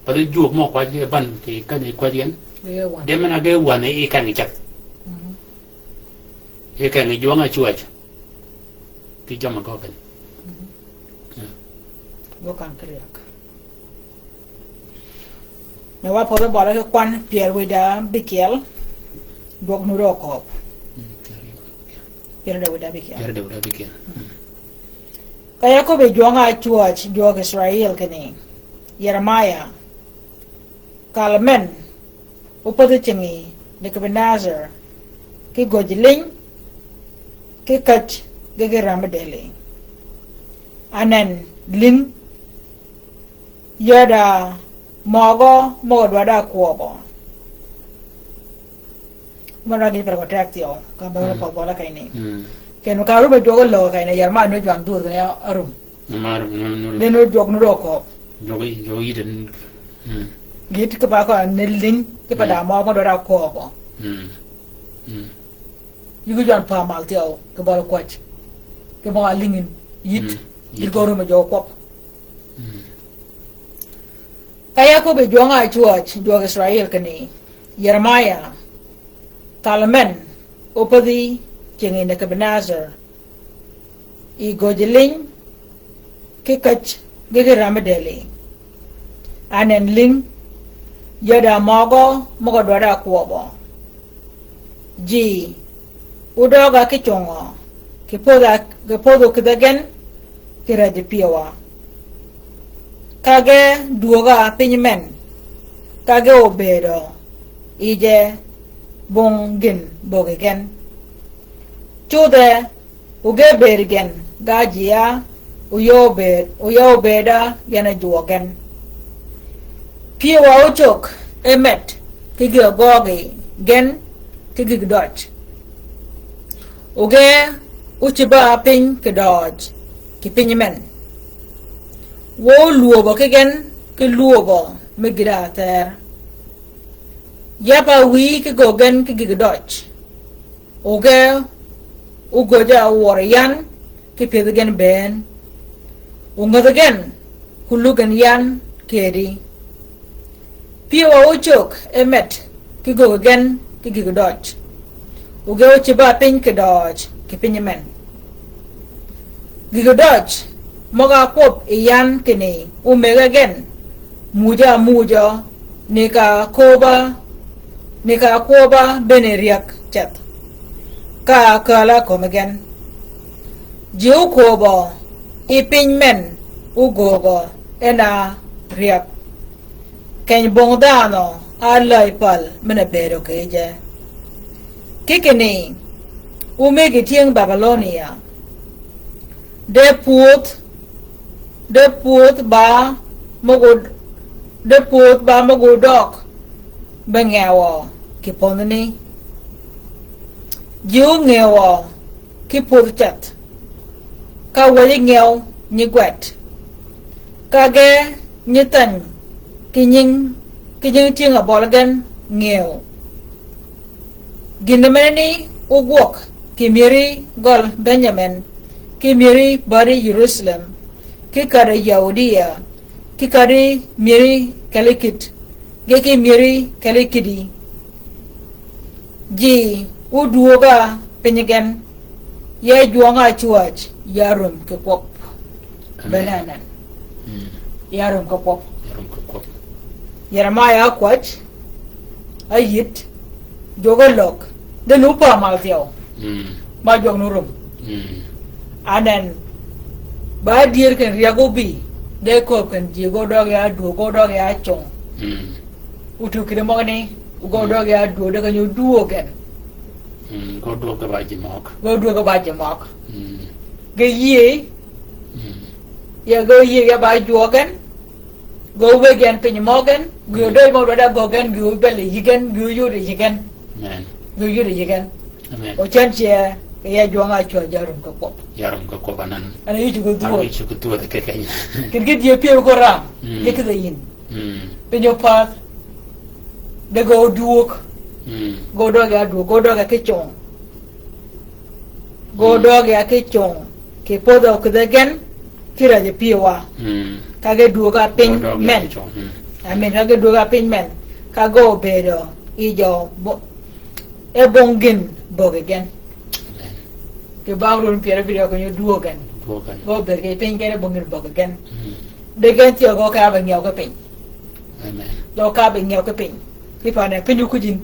Pathi jwøk mø kwäj ge ban kì kany kwäj gen. Ge wan. De men-a ge wan yi keng ceg. Mhm. Yi keng jwøng-a cwäj. Kì jamm-a agøgø gen. Mhm. Yeah. Gø kan kì ryäg. Ni wa pödhi bøli ki kwan pyär wïda bikyel. Dwøg nu dø kööb. Mm, pyär wïda bikyel. Pyär wïda bikyel. Pyär wïda bikyel. Mm. Ka Yakub yi jwøng-a ácwäj jwøk Israil kinni, Yeremaya, kal men, opädhi cingi Nekebudnezzar, ki göjji liny, ki käj ge ki rämi dëli. Anen, lïng, yäda møgø, møg-a dwaddi a kwøbø. Mø dwar gïn per ko teg thyew, ka bø, mm, ko bøla kayni. Mm. Ken ka rum e jwøk löög kayni, Yeremaya nu jwang dhur kayni a rum. Mar, nu, nu. De nu jwøk nu dø kööb. Jwøk, jwøk yït en. Mm. Gït kipe ko ne lïng, kipe, mm, da mø ko dwaddi a kwøbø. Mm. Mm. Yï gï jwang pa mal thyew, kì bøli kwäj. Kì mø a lïngin, yït, mm, yït. Gï ko rum e jwøk kwøb. Mm. Ka Yakub yi jwøng-a ácwäj jwøk Israil kinni, Yeremaya, kal men, opädhi cingi Nekebudnezzar, yi göjji liny, ki käj ge ki rämi dëli. Anen lïng, yäda møgø, møg-a dwaddi a kwøbø. Ji, odøøg-a ki cungø, kì pödh-a, kì pödh okïdhe gen, kì räjji pyëwa. Ka ge dwöög-a piny men, ka ge obëëdø, yije bong gïn böggi gen. Cudhe, oge bëëd gen, ga ji-a, oya obëëd, oya obëëd-a, gen a jwøøg gen. Pyëwa ócög, e met, ki gïg-a gøøgi gen, ki gïg døj. Oge ócïb-a piny kì døøj, kì piny men. Wø ólwöbø ki gen, ki lwöbø, me gïd-a thër. Yab-a wïy ki gøøg gen ki gïg døj. Oge, ogöjji-a wør yan, ki pyëdhi gen bënn. Ongädhi gen, ku lug gen yan kedi. Pyëwa ócög e met ki göggi gen ki gïg døj. O ge ócïb-a piny kì døøj kì piny men. Gïg døj møg-a kwøb yi yan kinni omëggi gen, muuj-a muuj ni ka ákööb-a, ni ka ákwøb-a bënn-a ryäg ceth, ka ákääl-a kömi gen. Ji ókööbø yi piny men ógöögø en-a ryäg. Keny bong dhanhø a läy päl men-a bëëdø kì yije. Ki kinni, omëggi tyëng Babilonia, de pwödh, de pwödh ba møg-a, de pwödh ba møg-a ódøg be ngewø kì pöndhni. Ji óngewø ki pwödh ceth, ka wäjji ngew nyi gwed, ka ge nyi thany kì nying, kì nying tyëng abøli gen ngew. Gïn-a menani ógwøg kì myëri gøl Benjamin, ki myëri bädi Jerusalem, ki käddi Yudiya, ki käddi myëri kelli kïddi, ge ki myëri kelli kïddi. Ji ódwöög-a piny gen, ya jwøng-a cwäj, ya rum kì kwøb. Amen. Bene anen. Mm. Ya rum kì kwøb. Ya rum kì kwøb. Jeremiah ákwäj, áyïd, jwøk ólög, de nu pa mal thyew. Mm. Ma jwøk nu rum. Mm. Anen, ba dyër ken ryäg óbï, de kööb ken ji ge ódøg ya dwöög, ge ódøg ya cong. Mm. Ótug kidi møgani, ge ódøg ya dwöög, de keny-a ódwöög gen. Mm, ge ódwöög ge ba ji møg. Ge ódwöög ge ba ji møg. Mm. Ge yïëy, mm, ya ge yïëy ya ba jwøøg gen, ge ówëggi en piny møg gen, ge ódöj møg dwaddi ágöggi gen, ge óbëli yï gen, ge óyodi yï gen. Amen. Ge óyodi yï gen. Amen. O cen ce, ya jwøng-a cwäj ya rum kì kwøb. Ya rum kì kwøb anan. Anan yï cuggi dhwööd. Anan yï cuggi dhwööd kì keny. Kiddi ge pyëw ko ram, mm, ge kidhi yïn. Mm. Piny ópädh, de ge ódwöög. Mm. Ge ódøg ya dwöög, ge ódøg ya ki cong. Ge, mm, ódøg ya ki cong, kì pödhø kidhe gen, ki räjji pyëwa. Mm. Ka ge dwöög-a piny men. Ge ódøg ya ki cong. Mm. Amen, ka ge dwöög-a piny men. Ka ge óbëëdø yi jø bo-, e bong gïn böggi gen. Amen. Kì bang run pyär abïryo keny-a ódwöög gen. Dwöög gen. Ge óbëëd kì piny gen e bong gïn böggi gen. Mm. De gen thyew ge ókaabø ngew ki piny. Amen. De ókaabø ngew ki piny. Ki pane piny ókuj yïn.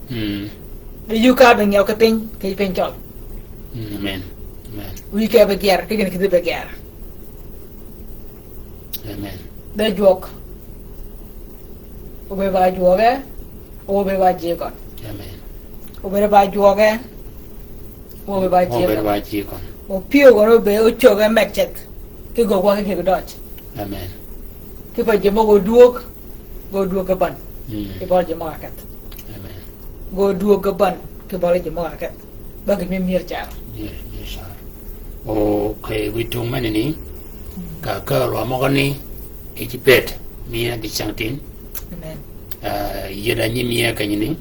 Mm. De yï ókaabø ngew ki piny, kì piny cøl. Mm, amen. Amen. Wïyi ke be gyer, ki gïn kidhi be gyer. Amen. De jwøk. Obed ba jwøge, obed ba jikøn. Amen. Obed ba jwøge, obed ba jikøn. Obed ba jikøn. Opyëw gøn obed ócöge mekceth. Ki göggwa ki gïg døj. Amen. Ki pa ji møg-a ódwöög, ge ódwöög ki bän. Mm. Kì bøli ji møg-a áketh. Amen. Ge ódwöög ki bän, kì bøli ji møg-a áketh. Ba gïn mi myër car. Myër, myër car. O, kì wi tung menani, mm, ka kääl wa møgani, yij bëëd, miye dicängtïn. Amen. Ah, yïd-a nyi miye kenyani,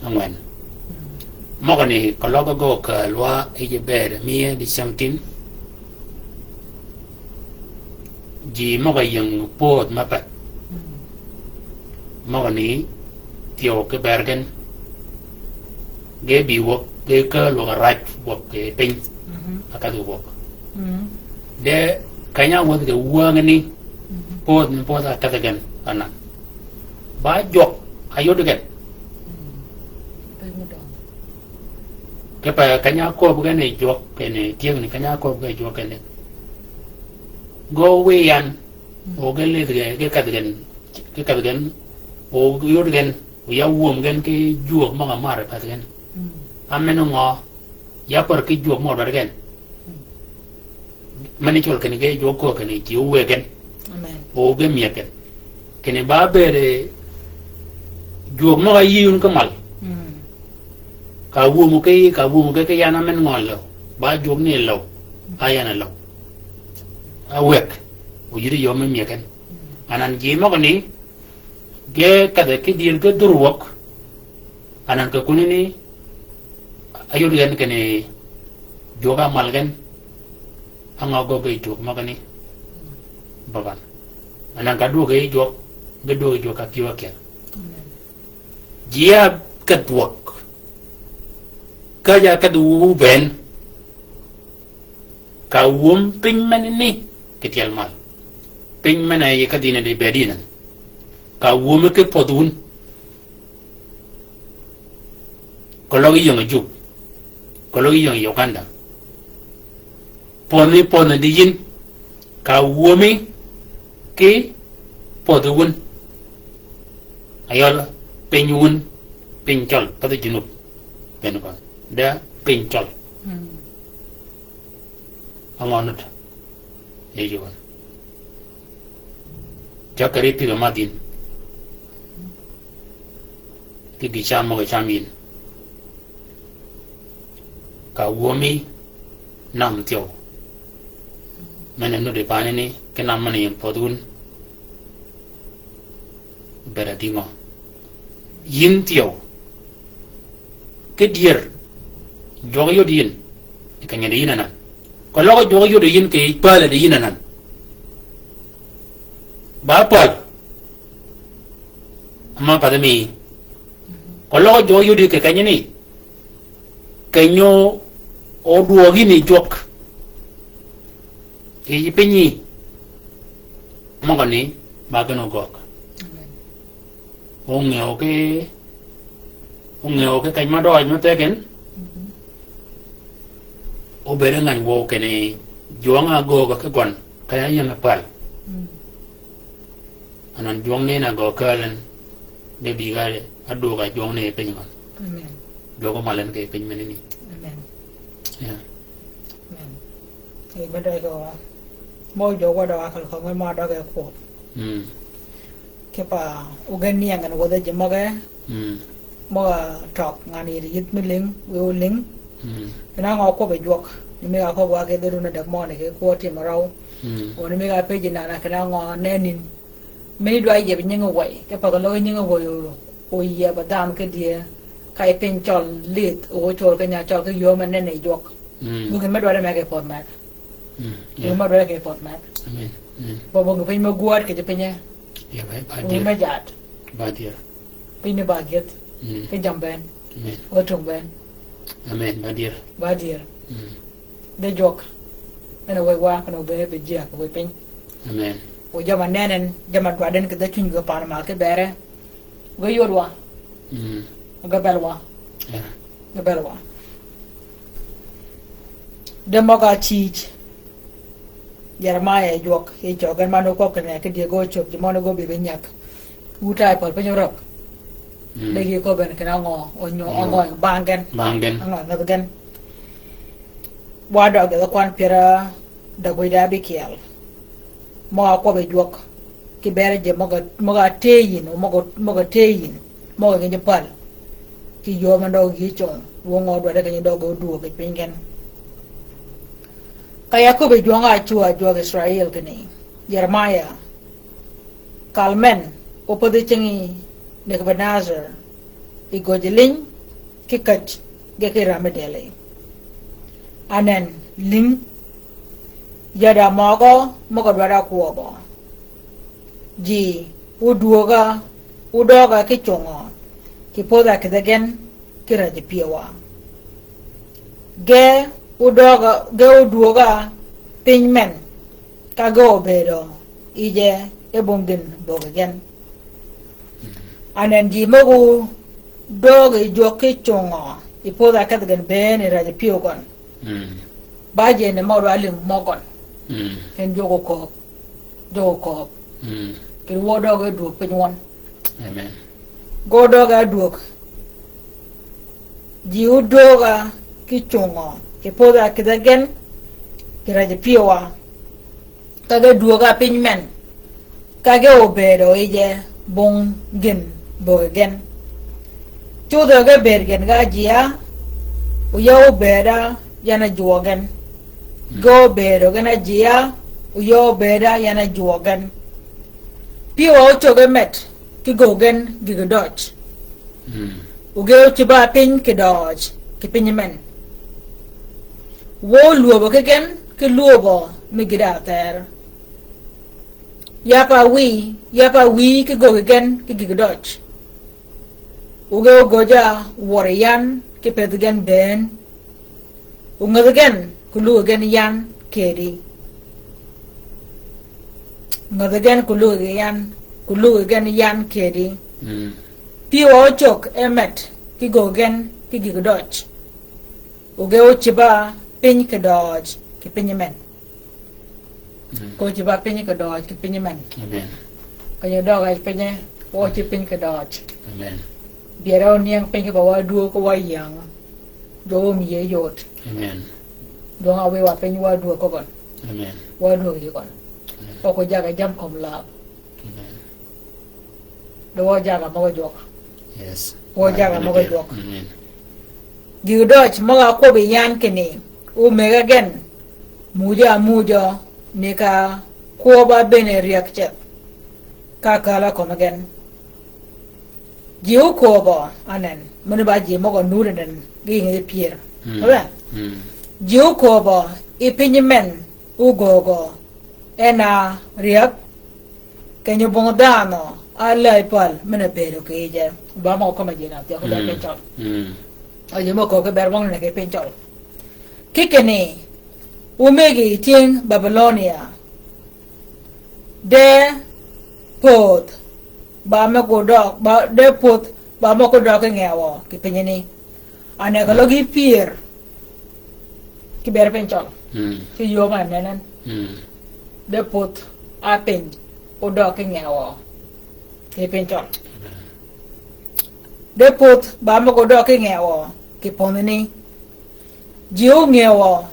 ángwen. Mm. Møgani, keløg ge okääl wa yij bëëd, miye dicängtïn. Ji møg-a ying pödh me path. Mm. Møgani thyew ki bër gen. Ge bï wäg, ge kääl wäg a rac wäg kì piny. Mhm. Ákadhi wäg. Mm. De keny-a wädhi kì wängani, mhm, pödh ni pödh ákadhi gen anan. Ba jwøk, áyod gen. Mm. Piny døng. Kipe keny-a köbbi gen yi jwøk kinni, tyëngni keny-a köbbi gen yi jwøk kinni. Ge wiy yan, mm, o ge lidh ge, ge kedh gen, ge kedh gen, o yod gen, o ya wum gen ki jwøk møg-a mar path gen. Mm. Á men ngø, ya pär ki jwøk mø dwaddi gen. Mm. Mani cwøl kinni ge jwøk köög kinni ji ówëggi gen. Amen. O ge myëggi gen. Kinni ba bëëd jwøk møg-a yï wun ki mal. Mm. Ka wum ki, ka wum ki, ki yan á men ngø lëw. Ba jwøk ni lëw. Á yan lëw. Áwëg. O yïddi yø me myëggi gen. Mm. Anan ji møgani, ge kedhe ki dyël ge dhur wäg. Anan kì kunani, áyod gen kinni jwøk á mal gen. Á ngø gøggi jwøk møgani. Baban. Anan ka dwøg yi jwøk, ge dwøg yi jwøk ka pyëw ákyel. Amen. Ji ya kedh wøg. Ka ja kedh wu ben. Ka wum piny men ni ki tyel mal. Piny men a yi ka dhine di bedi nan. Ka wum ki podh wun. Koløg yi yong Jub. Koløg yi yong Uganda. Poni, poni di yin. Ka wumi ki podh wun. Ayøl piny wun, piny cøl, pathi Junub. Bene kwan. Da piny cøl. Mm. Angø nut. Ye Jubøn. Cakari pigø madhin. Ki gï cam møg-a cam yin. Ka wumi nam thyew. Men-a nuddi pani ni, ki nam men-a yin podh wun. Bed-a dïngø. Yin thyew. Ki dyër. Jwøk yod yin. Kì kenyi di yin anan. Keløg jwøk yod yin kì päl di yin anan. Ba päl. Ama pathi mi. Keløg jwøk yod kì kenyi ni. Kenyi odwøg yin yi jwøk. Kì yij pinyi. Møgø ni, ba gen ogøg. Amen. Ong'eyo ki, ong'eyo ki keny ma døøj me thegen. Mhm. Obed ngany wøw kinni jwøng-a ágöög ki gøn, keny-a áying päl. Mm. Anan jwøng ni na gø kääl en, de bï ka adwög-a jwøng ni piny gøn. Amen. Dwøg-a mal en kì piny menani. Amen. Yeah. Amen. Yi me døøj gø wa. Mø jwøk wa døøj akal kong, mø døøj e kwøb. Mm. Kipa ogen ni ngan wädhi ji møge. Mm. Møg-a tøg ngan yïd yïth mi ling, wiy oling. Mm. Kinangø kwøbbi jwøk. Ni mi ga kwøb wa ki dhorun adek møgø ni ki kwøb tim røw. Mm. O ni mi ga pëjji nana kinangø nenni. Meni dwa yieb nyingi wøy. Kipa keløg nyingi wøy o, oyieb dhanhø ki dye. Ka yi piny cøl lidh, o col ki nya cøl ki yöö me nenni jwøk. Mm. Bugin me dwaddi me ki pödh med. Mm, yeah. Gin ma dwaddi kì pödh med. Amen. Amen. Bø bong piny me gwöd kì ji pinye. Yeah, ba, ba dyër. Me jat. Ba dyër. Piny ni ba gyëdh. Mm. Ki jam ben. Amen. Wa tung ben. Amen. Ba dyër. Ba dyër. Mm. De jwøk. En a wëy wa, kene obëëd be jia kì wëy piny. Amen. O jama nenen, jama dwadden kì dhø cwiny gø pan mal ki bere. Ge yod wa. Mm. Ge bel wa. Yeah. Ge bel wa. De møg-a cïj. Jeremiah jwøk, yi cøgen man okwøb kinni ki dye gø cöb ji møn gø bï be nyag. Wuta yi pal piny orøg. Mm. De gi köbben kinni angø, onyo, mm, angø, bang gen. Bang gen. Angø, ngädh gen. Wa døg gidh kwan pyär adäg wïj de abikyel. Møg-a kwøbbi jwøk. Ki bere ji møg-a, møg-a tëë yïn, møg-a, møg-a tëë yïn, møg-a ngi ji päl. Ki yöö men døg yï cong, wøng-a odwaddi kenyi døg odwöög kì piny gen. Ka ya köbbi jwøng-a ácwöö jwøk Israil kinni, Jeremiah, kal men, opädhi cingi Nebukadnezzar, yi göjji liny, ki käj, ge ki ram mi dëli. Anen, lïng, yada møgø, møg-a dwaddi kwøbbø. Ji, odwöög-a, odøøg-a ki congø, kì pödh-a kidhe gen, ki räjji pyëwa. Ge odøøg-a, ge odwöög-a piny men, ka ge obëëdø yije e bong gïn böggi gen. Anen ji møg-a döög yi jwøk ki congø, yi pödh-a kedhi gen bënn yi räjji pyëw gøn. Mm. Ba ji ni møg-a dwa lïng møg gøn. Mm. Ken jwøk okööb. Jwøk okööb. Mm. Kì wø døøg e dwöög piny wøn. Amen. Ge odøøg-a dwöög. Ji odwöög-a ki congø, kì pödh-a kidhe gen, kì räjji pyëwa. Ka ge dwöög-a piny men, ka ge obëëdø yije bong gïn böggi gen. Cudhø ge bëëd gïn ga jia, oya obëëd-a yan a jwøøg gen. Ge obëëdø gen a jia, oya obëëd-a yan a jwøøg gen. Pyëwa ocögge met, ki göög gen gïgø døj. Mm. Ogëëw cïb-a piny kì døøj, kì piny men. Wø olwöbø ki gen, ki lwöbø mi gïdha thër. Yab pa wïy, yab pa wïy ki göggi gen ki gïg døj. O ge ogöjja wøri yan ki pëthi gen bënn. O ngädhi gen ku luggi gen yan kedi. Ngädhi gen ku luggi gen yan, ku luggi gen yan kedi. Mm. Pyëwa ócög e met ki göggi gen ki gïg døj. O ge ócïba piny kì døøj kì piny men. Mm. Ko ócïba piny kì døøj kì piny men. Amen. Keny-a døøg a pinye, wa ócïb piny kì døøj. Amen. Byere onieng piny ki ba wa dwöög ki wa yäng. Jwøk wøm yie yot. Amen. Dwøng-a wiy wa piny wa dwöög ko gøn. Amen. Wa dwöög yie gøn. Amen. Wa ko jaga jam kömi lab. Amen. Di wø jaga møg-a jwøk. Yes. Wø jaga møg-a jwøk. Amen. Gïg døøj møg-a kwøbbi yan kinni, omega gen, mujø amuja, ni ka kwøb-a bënn-a ryäg ceth. Ka kääl-a kömi gen. Ji ókööbø anen, meni ba ji møg-a nuti nen, gi ying-a pyër. Mm. Amen. Mm. Ji ókööbø, yi piny men, ogöögø, en a ryäg, Keny-a bong dhanhø, a läy päl, men-a bëëdø kì yije. Ba møg-a kömi ji na, thyew ki ber piny cøl. Mm. A ji møg-a kööb ki ber bong ne kì piny cøl. Ki kinni, omegi tyëng Babilonia. De pödh, ba møg-a døøg, ba, de pödh, ba møg-a døøg ki ngewø, kì piny ni. Ane ka løg yi pyër. Ki ber piny cøl. Mm. Ki yöö ma nenen. Mm. De pödh a piny. Odøøg ki ngewø. Ki piny cøl. De pödh ba møg-a odøøg ki ngewø. Kì pödhi ni. Ji óngewø.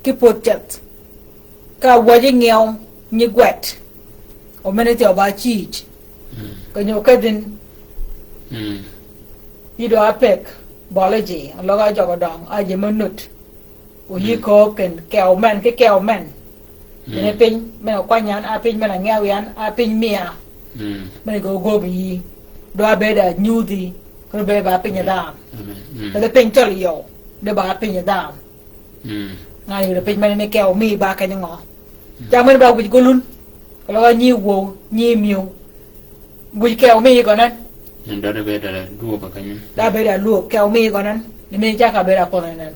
Ki pödh ceth. Ka wäji ngew nyi gwet. O mene thyew ba cïj. Mm. Keny-a okedhin. Mm. Yï dø a pek, bøli ji, a løg a jøg-a døng, a ji me nut. O yï kööb ken, kew men, ki kew men. Mm. Mene piny, men-a kwany yan, a piny men-a ngew yan, a piny mia. Mm. Men-a gø gööb yï. Dø a bëëd a nyudhi, koro bëëd ba piny dham. Amen. Mm. Kede piny cøl yøw, de ba piny dham. Mm. Ngan yï piny men ni kew mi ba keny ngø. Mm. Cam men ba wïj gulun. Ka løg a nyi wöw, nyi mïw. Wïj kew mi gø nen. En døde be døde duob ba keny. Da be da luob kew mi gø nen. Ni mi caka be da pøn nen.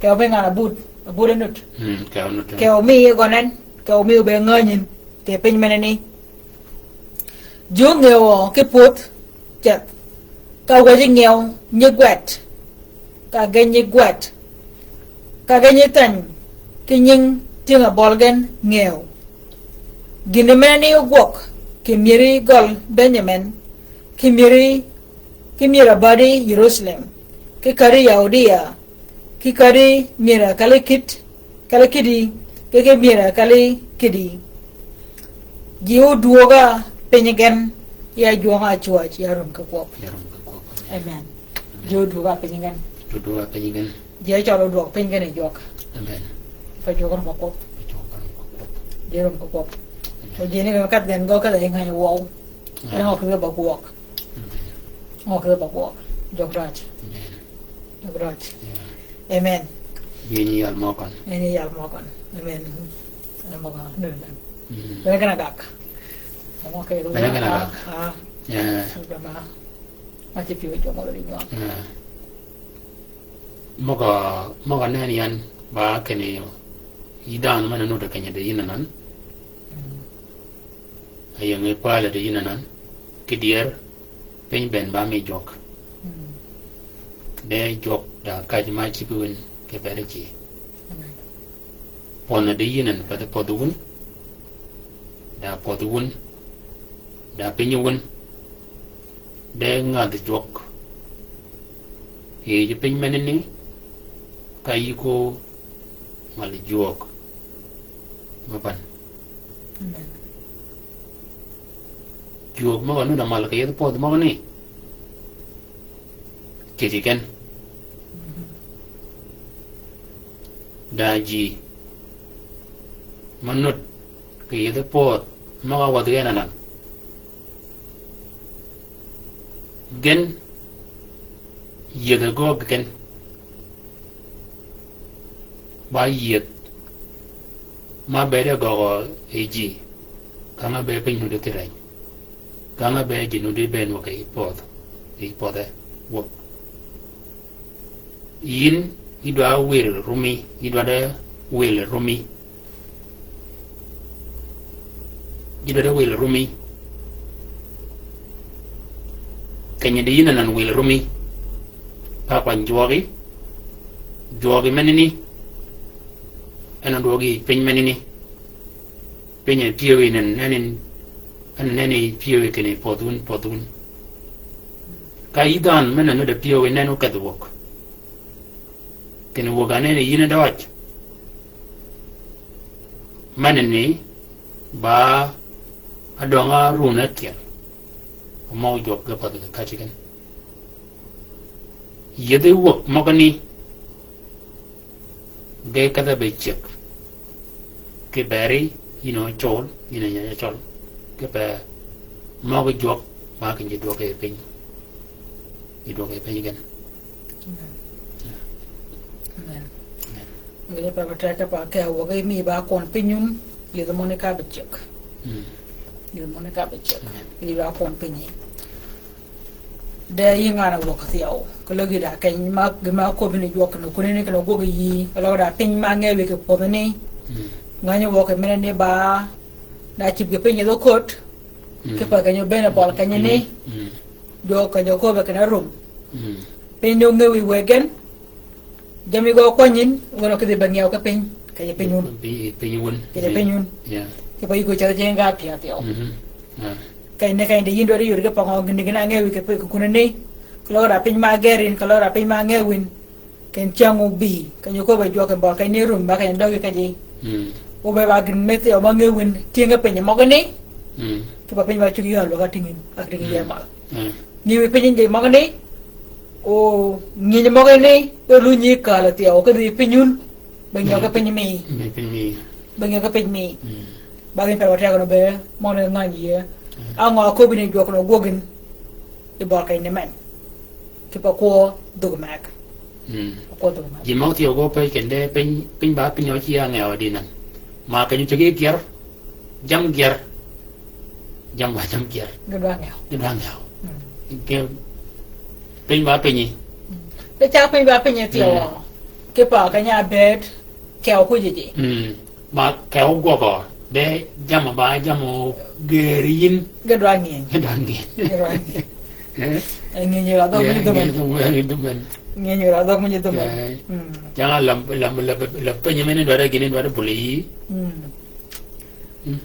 Kew mi ngan abud, abud nut. Mm, kew nut. Kew mi gø nen. Kew mi be ngänyin. Kì piny men ni. Ji óngewø ki pödh ceth, ka wäji ngew nyi gwet, ka gen nyi gwet, ka gen nyi thany, ki nying tyëng-a bøl gen ngew. Gïn mene ni ogwøg, kì myëri gøl Benjamin, kì myëri, kì myëri abadi Jerusalem, kì kädi Yahudia, kì kädi myëri kali kit, kali kidi, kì, kì myëri kali kidi. Ji ódwöög-a piny gen, ya jwøng-a cwäj, ya rum kì kwøb. Ya rum kì kwøb. Amen. Amen. Ji ódwöög-a piny gen. Ódwöög-a piny gen. Ji ócøl ódwøøg piny gen yi jwøk. Amen. Pe jwøk rum kì kwøb. Pe jwøk rum kì kwøb. Ji rum kì kwøb. Amen. O ji ni kì kath gen gø kath yi ngany wøw. Amen. En ngø kì ba gwøg. Amen. Ngø kì ba gwøg. Jwøk raj. Amen. Jwøk raj. Yeah. Amen. Bi ni yal møgøn. Ni yal møgøn. Amen. Ni møgøn. Mm. Bene kena gak. Møgøn kena gak. Ah, ah. Yeah. Bene ma. Aci piyo jo møgøn ni nyuam. Yeah. Møgø, møgø nen yan ba kene yo. Yi dhanhø men-a nuti kenyi de yïn anan. Mm. Ayøng yi kwale de yïn anan. Ki dyër, piny bënn ba mi jwøk. Mm. De jwøk da kaj ma cïb win kì bede ji. Amen. Pødh de yïn anan, pødh, pødh wun. Da pødh wun. Da piny wun. De ngadh jwøk. Yi ji piny men ni, ka yï ko mal jwøk. Mapan. Amen. Jwøk møg-a nudd-a mal kì yethi pödh møgani. Kiti ken. Da ji. Ma nudd kì yethi pödh møg-a wädhi gen anan. Gen yiedh-a gø gen. Ba yiedh ma bëëde gøgø yi ji. Kanga be piny nuti thireny. Kanga be ji nuti be nwøg yi pödh. Yi pödhe. Wuok. Yin, idwa wil rumi, idwa de wil rumi. Idwa de wil rumi. Keny-a di yin anan wil rumi. Pa kwany jwøgi. Jwøgi menani. En odwøgi piny menani. Piny-a pyëwi nen, nen, nen pyëwi kinni pödh wun, pödh wun. Ka yï dhanhø men-a nuti pyëwi nen okedh wuok. Kinni wuog-a nen yïn a døj. Menani ba adøng-a run ákyel. Omøg jwøk ge path ge kaci gen. Yedhi wuog møgani ge kedhe be cyëg. Kiberi, yïn a col, yïn a nyanya col. Kipe møg jwøk, ma kinni ji dwøg yi piny. Ji dwøg yi piny gen. Amen. Amen. Amen. Ngi pa ba teka pa ke wuog mi ba kwøn piny wun, yedhi møni ka be cyëg. Mm. Yedhi møni ka be cyëg. Amen. Yedhi ba kwøn piny. De yï ngan-a wuog thyew. Keløg yï da keny ma, gima köbbi ni jwøk kinni kunani kinni gwøg yï. Keløg da piny ma ngewi kì pödhani. Mm. Ngänyi wuog menani ba, da cïb kì piny yedhi köt. Mm. Kipe keny-a obëën bøl kenyani. Mm. Jwøk keny-a köbbi kinni rum. Mm. Piny ni ongewi wëggen. Jammì gø kwany yïn, wun a kidhi be ngew ki piny, keny-a piny wun. Piny, piny wun. Keny-a piny wun. Yeah. Kipe yï gø cädhi jing ga thyew thyew. Mhm. Yeah. Keny-a ni keny-a di yïn dwaddi yod ki pøngø gïn gïn a ngewi kì piny kì kunani. Keløg da piny ma ger yïn, keløg da piny ma ngew wïn. Keny-a cäng obï, keny-a köbbi jwøk kì bøl, keny-a ni rum ba keny-a døgi keji. Mm. Obëë ba gïn me thyew ma ngew wïn, tyëng-a piny møgani. Mm. Kipe piny ba cuggi ga lwøg-a tyëng yïn, a tyëng yïn mal. Mm. Ngiwi piny ji møgani, o ngïnyi møgani, be lunyi kal thyew, kedhi piny wun, be ngew ki piny mi. Mi piny mi. Be ngew ki piny mi. Mm. Ba gïn pe wa teg ni be, møgani ngänyi yie. Mm. Á ngø a köbbi ni jwøk ni gwøg gïn, yi bøl keny ni men. Kipe kwø dhug meg. Mm. Kwø dhug meg. Ji møg thyew gø pej kende piny, piny ba piny o ci a ngew di nan. Ma keny-a cuggi ger, Jam ger. Jam ba jam ger. Gidwa ngew. Gidwa ngew. Mm. Ge-, piny ba pinyi. Mm. Pe ca piny ba pinyi thyew. Mm. Kipe keny-a bëëd kew ku jiji. Mm. Ma kew gwøgø. De jam ba jam o ger yïn. Gidwa ngïny. Gidwa ngïny. Gidwa ngïny. Eh? E ngïnyi ra dhøg mi dhømmen. Ngïnyi ra dhøg mi dhømmen. Ngïnyi ra dhøg mi dhømmen. Eh. Mm. Jang-a lam, lam, lam, lam pinyi mene dwaddi gini dwaddi buli yï. Mm. Mm.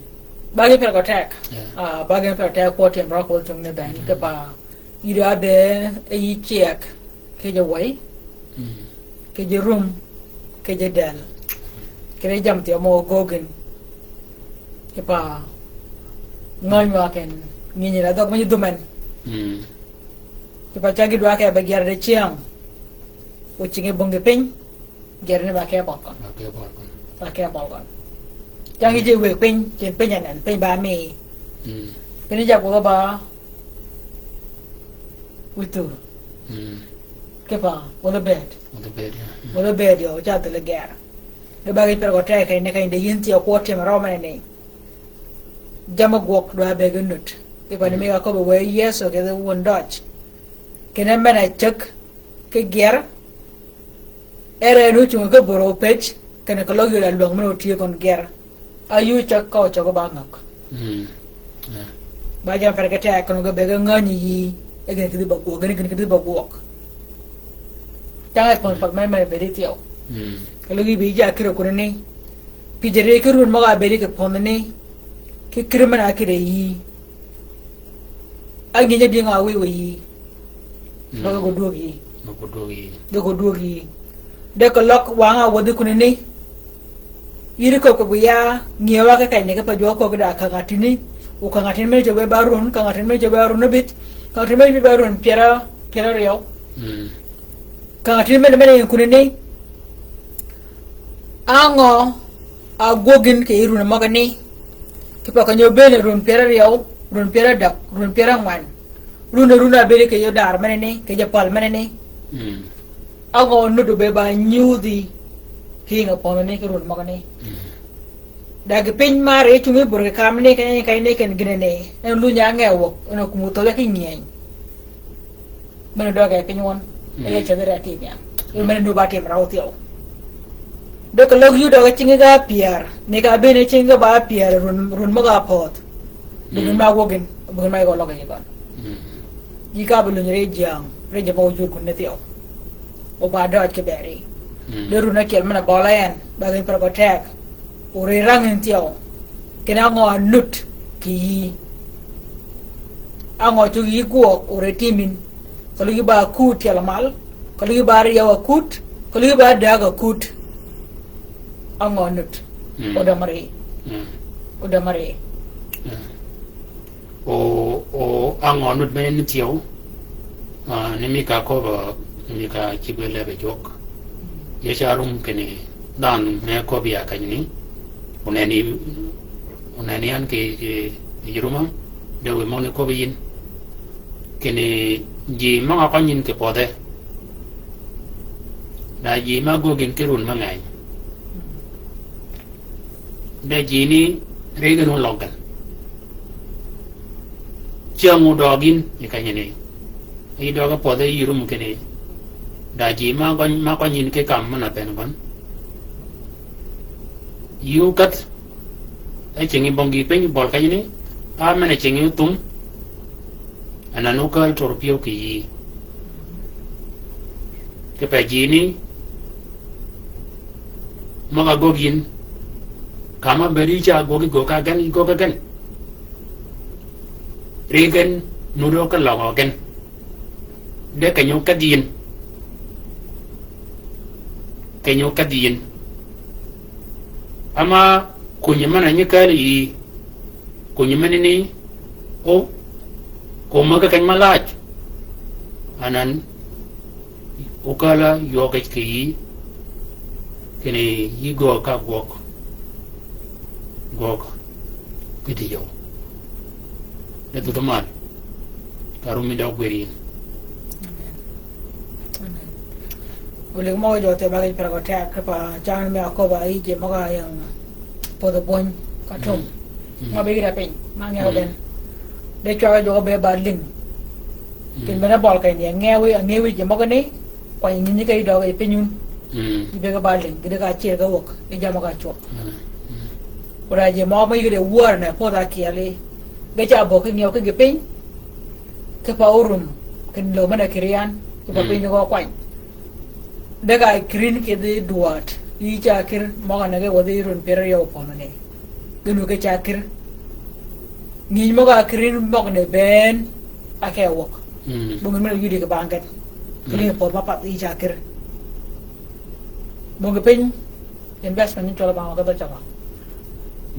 Bagi pel ko tek. Yeah. Ah, bagi pel ko tek ko tim ro ko tung ne ben. Mm. Ke pa. Yï da be e yï ciek. Ke je wai. Mm. Ke je rum. Ke je del. Ke je jam thyew mo gogin. Ke pa. Ngany wa ken. Ngini la dog mo dumen. Mm. Ke pa chagi dwa ke ba gyar de chiang. O chinge bonge piny. Ger ni ba ke bøl gøn. Ba ke bøl gøn. Ba ke bøl gøn. Cang yi ji wëg piny, cin piny anen, piny ba mi. Mm. Piny ja gwøg ba. Witur. Mm. Kipe, wøl obëëd. Wøl obëëd, yeah. Mm. Wøl obëëd yø, ca dhil ger. Di ba gi pel ko tek keny ni keny di yïn thyew kwø tim rømø ni. Jammì gwøg dwa bëgg nut. Kipe ni mi ga köbbi wë Yëso kidhi wun døj. Kine men-a ceg ki ger. Ere en ocungi ki bur opec, kene keløg yod alwäng men-a otye kun ger. Ayuu ceg ka ocog ba ngäg. Mm. Yeah. Ba jam per ke tek kun ge be ge ngänyi yï. E gin kidhi ba gwøg, gin kidhi ba gwøg. Cang e pon pag men men bedi thyew. Mm. Keløg yï bi ja kire kunani. Pije ri ki run møg-a bedi ki pon ni. Ki kire men-a kire yï. A nginyi ding a wiy wiy yï. Mm. Ba ge ko duog yï. Ba ko duog yï. Ge ko duog yï. De ko løg wang-a wädhi kunani. Yïri ko ko bi ya ngiewa ke kany ni ke pa jwøk ko da ka ngatini. O ka ngatini me jwøk ba run, ka ngatini me jwøk ba run bit. Ka ngatini me jwøk ba run pyera, pyera ryew. Mm. Ka ngatini me, me kunani. Angø a gwøg gïn kì yï run møgani. Kipe keny-a obëën run pyera ryew, run pyera däg, run pyera ngwen. Run, run a bëëd kì yï odar menani, kì yï pal menani. Mm. Angø nud obëë ba nyudhi kì yï nge pønani kì run møgani. Mm. Dagi piny mar e cungi bur ki kam ni keny keny ni ken gine ni. En lunya nge wok, en okum utho ki ngieny. Mene doge piny won. Mm. Eye chadere ati nya. Mm. Mene nu ba tim raw thiew. Dok log yu doge chingi ga pier. Ni ka bene chingi ba pier run, run mo ga poth. Bugin ma wogin, bugin ma igo loge igon. Mm. Yi ka bi luny re jiang, re jama ojur kun ne thiew. O ba doj ki beri. Mm. De run akel mene bola en, ba gin per go tek. O re rang in thiew. Kena ngo anut ki yi. Ango chu yi guok, o re timin. Ka lugi ba akut tyel mal, ka lugi ba ryew akut, ka lugi ba dag akut. Ango nut. Mm. Odamari. Mm. Odamari. Mm. O, o, ango nut mene ni thiew. Ah, ni mi ka kobo, ni mi ka chibwe lebe jwøk. Ye cha rum kini dhanhø me kobi a kanyini. Oneni, oneni an ki, ki, ki juruma. De wi moni kobi yin. Kini ji møg-a kønyin kì pödhe. Da ji ma gögin ki run me ngeny. De ji ni ri gin oløg gen. Ceng odøg yin yi kanyini. Yi døg-a pödhe yi rum kini. Da ji ma køny, ma kønyin ki kam møn-a ben gøn. Yi okädh. E ceng yi bong gi piny bøl kanyini, a men-a ceng yi othum, anan okääl tur pyëw kì yïí. Kipe jini, møg-a göggi yïn, ka ma bëëd yï ca gwøg yi göggi gen, yi göggi gen. Ri gen, nuti ki løg gen. De keny-a okedhi yïn. Keny-a okedhi yïn. Ama kunyi men-a nyi kääl yïí. Kunyi men-a ni, o, ko mäg-a keny ma laj. Anan, okäl-a ywøg kì yïí. Kinni yï göög ka gwøg. Gwøg. Kì dï yøw. De dhudh mal. Ka rumi døg gwed yïn. Amen. Amen. Olëg møg-a jø thie ba gïj per gø teg, kipa cang mi a köbb-a yij møg-a ying pödhi bwöny ka tum. Mm. Mm. Møg-a be gïra piny, ma ngew den. De cwag-a jø be ba lïng. Mm. Kin bene bøl keny ni, ngewi, ngewi ji møgani, kwany nginyi ka yï døg yi piny wun. Mm. Yï be ki ba lïng, gïdhi ka cir ka wøg, yi jammì ka cwøk. Mm. Mm. Wøda ji møg-a mø yï gïdhi wör ne, pödhi ákyel yi. Ge ca böggi ngew ki gï piny, kipa orum, kin lö men-a kïr yan, kipa piny ni gø kwany. De ka kïr yïn kidhi dwød, yï ca kïr møg-a ne ge wäthi run pyär áryew opönhø ni. Gïn wu ki ca kïr. Nginyi møg-a kïr yïn møgani bënn, a ke wøg. Mm. Bong men-a yudi kì bang gen. Kini pödhi ma path yï ca kïr. Bong piny, investment ni cwøl bang gø dhø caba.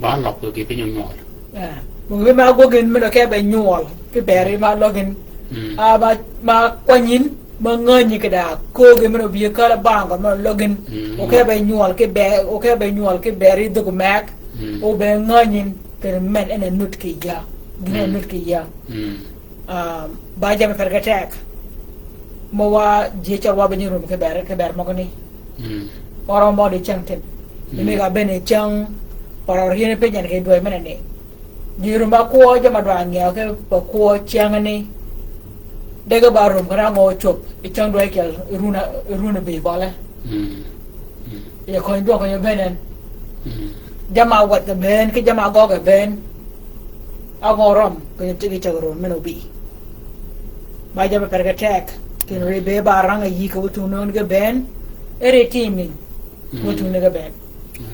Ba løg kì piny onywøl. Eh, bong piny ma gwøg yïn men-a ke be nywøl, ki beri ma løg yïn. Mm. A ba, ma kwany yïn, ma ngänyi kì da, köögi men-a obi kal-a bang gø men-a løg yïn. Mm. O ke be nywøl ki be, o ke be nywøl ki beri dhög meg, mm, o be ngänyi yïn, kì men en a nut kì ya. Gïn en a nut kì ya. Mm. Um, ba jammì per ge teg. Mø wa ji ceg wa be nyi rum ki ber, ki ber møgani. Mm. Oro mø di ceng tim. Mm. Di mi ga bene ceng, oro yin piny en ki dwøj men-a ni. Ji rum ba kwø jammì dwa ngew ki ba kwø ceng ni. De ge ba rum ka na ngø cwöb, yi ceng dwøj ákyel, run, run bï bøle. Mm. Mm. Yi køny dwøng køny bënn en. Mm. Jammì áwäth bënn, ki jammì ágøgge bënn. Ágø røm, kì yij ceg run men-a obi. Ba jammì per ge teg, kinni ri be ba rang-a yï kì wø tung nön ge bënn, e ri tïmïn, wø tung ni ge bënn. Mm.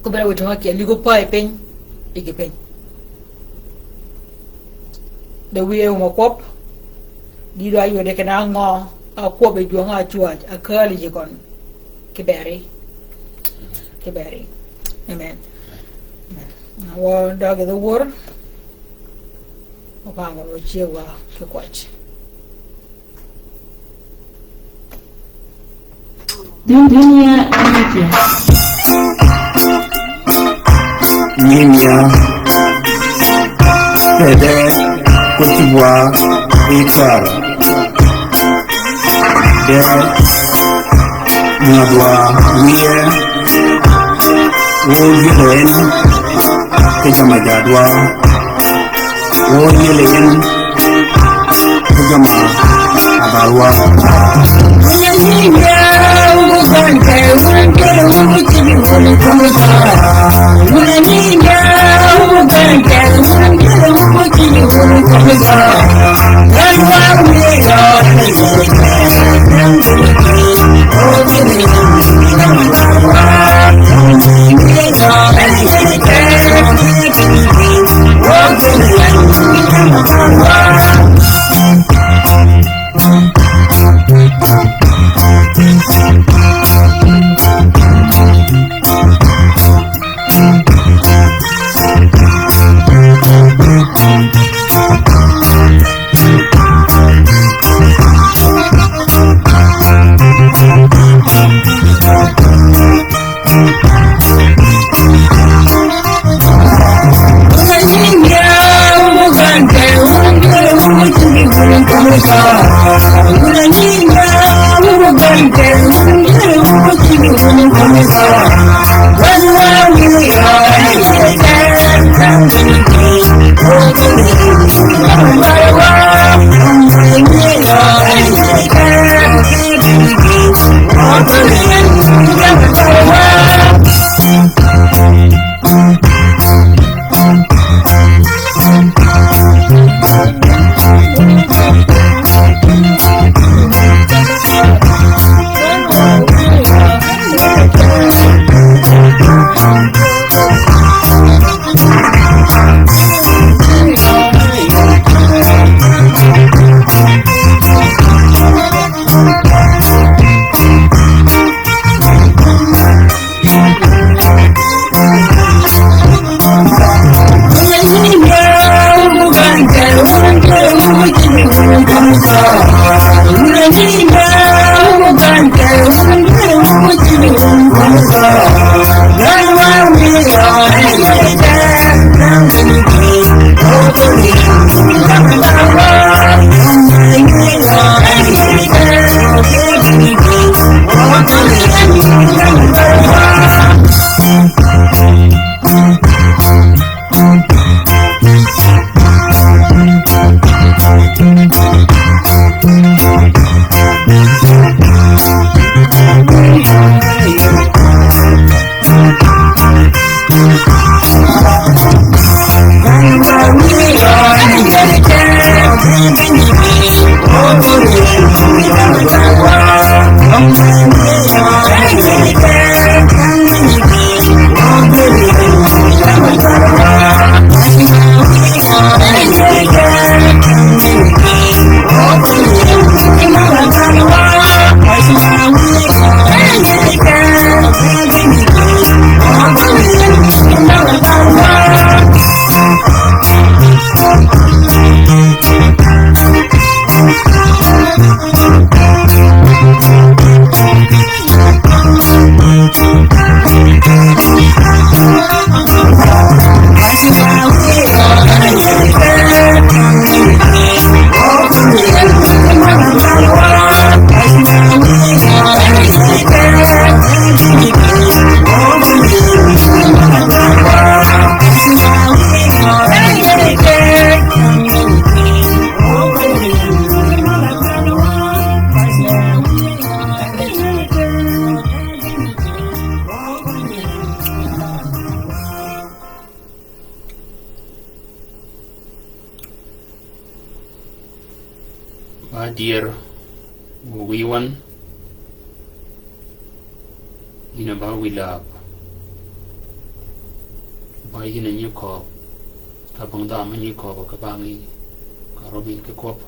Ko bene wø tung ákyel, yï ko päy piny, yi gï piny. De wiye wum akwøb, di dwa ywede kinni angø, akwøb yi jwøng-a ácwäj, akääl yi gøn. Kiberi. Kiberi. Amen. Amen. Wø døøg yi dhø wör. Wø pang wø cie wa ki kwäj. Dunia Media. Nyinya. Pede. Kutibwa. Itar. De. Nyabwa. Wiye. Wo yiden. ki jamm-a jaadwa. Wø yïël yi yïn ki jamm-a abalwa. Ba dyer, wø wïy wøn, yïn a ba wïy laab. Ba yïn a nyi kööb, ka bong dha me nyi kööb, ka ba ngi, ka rø min ki kwøb.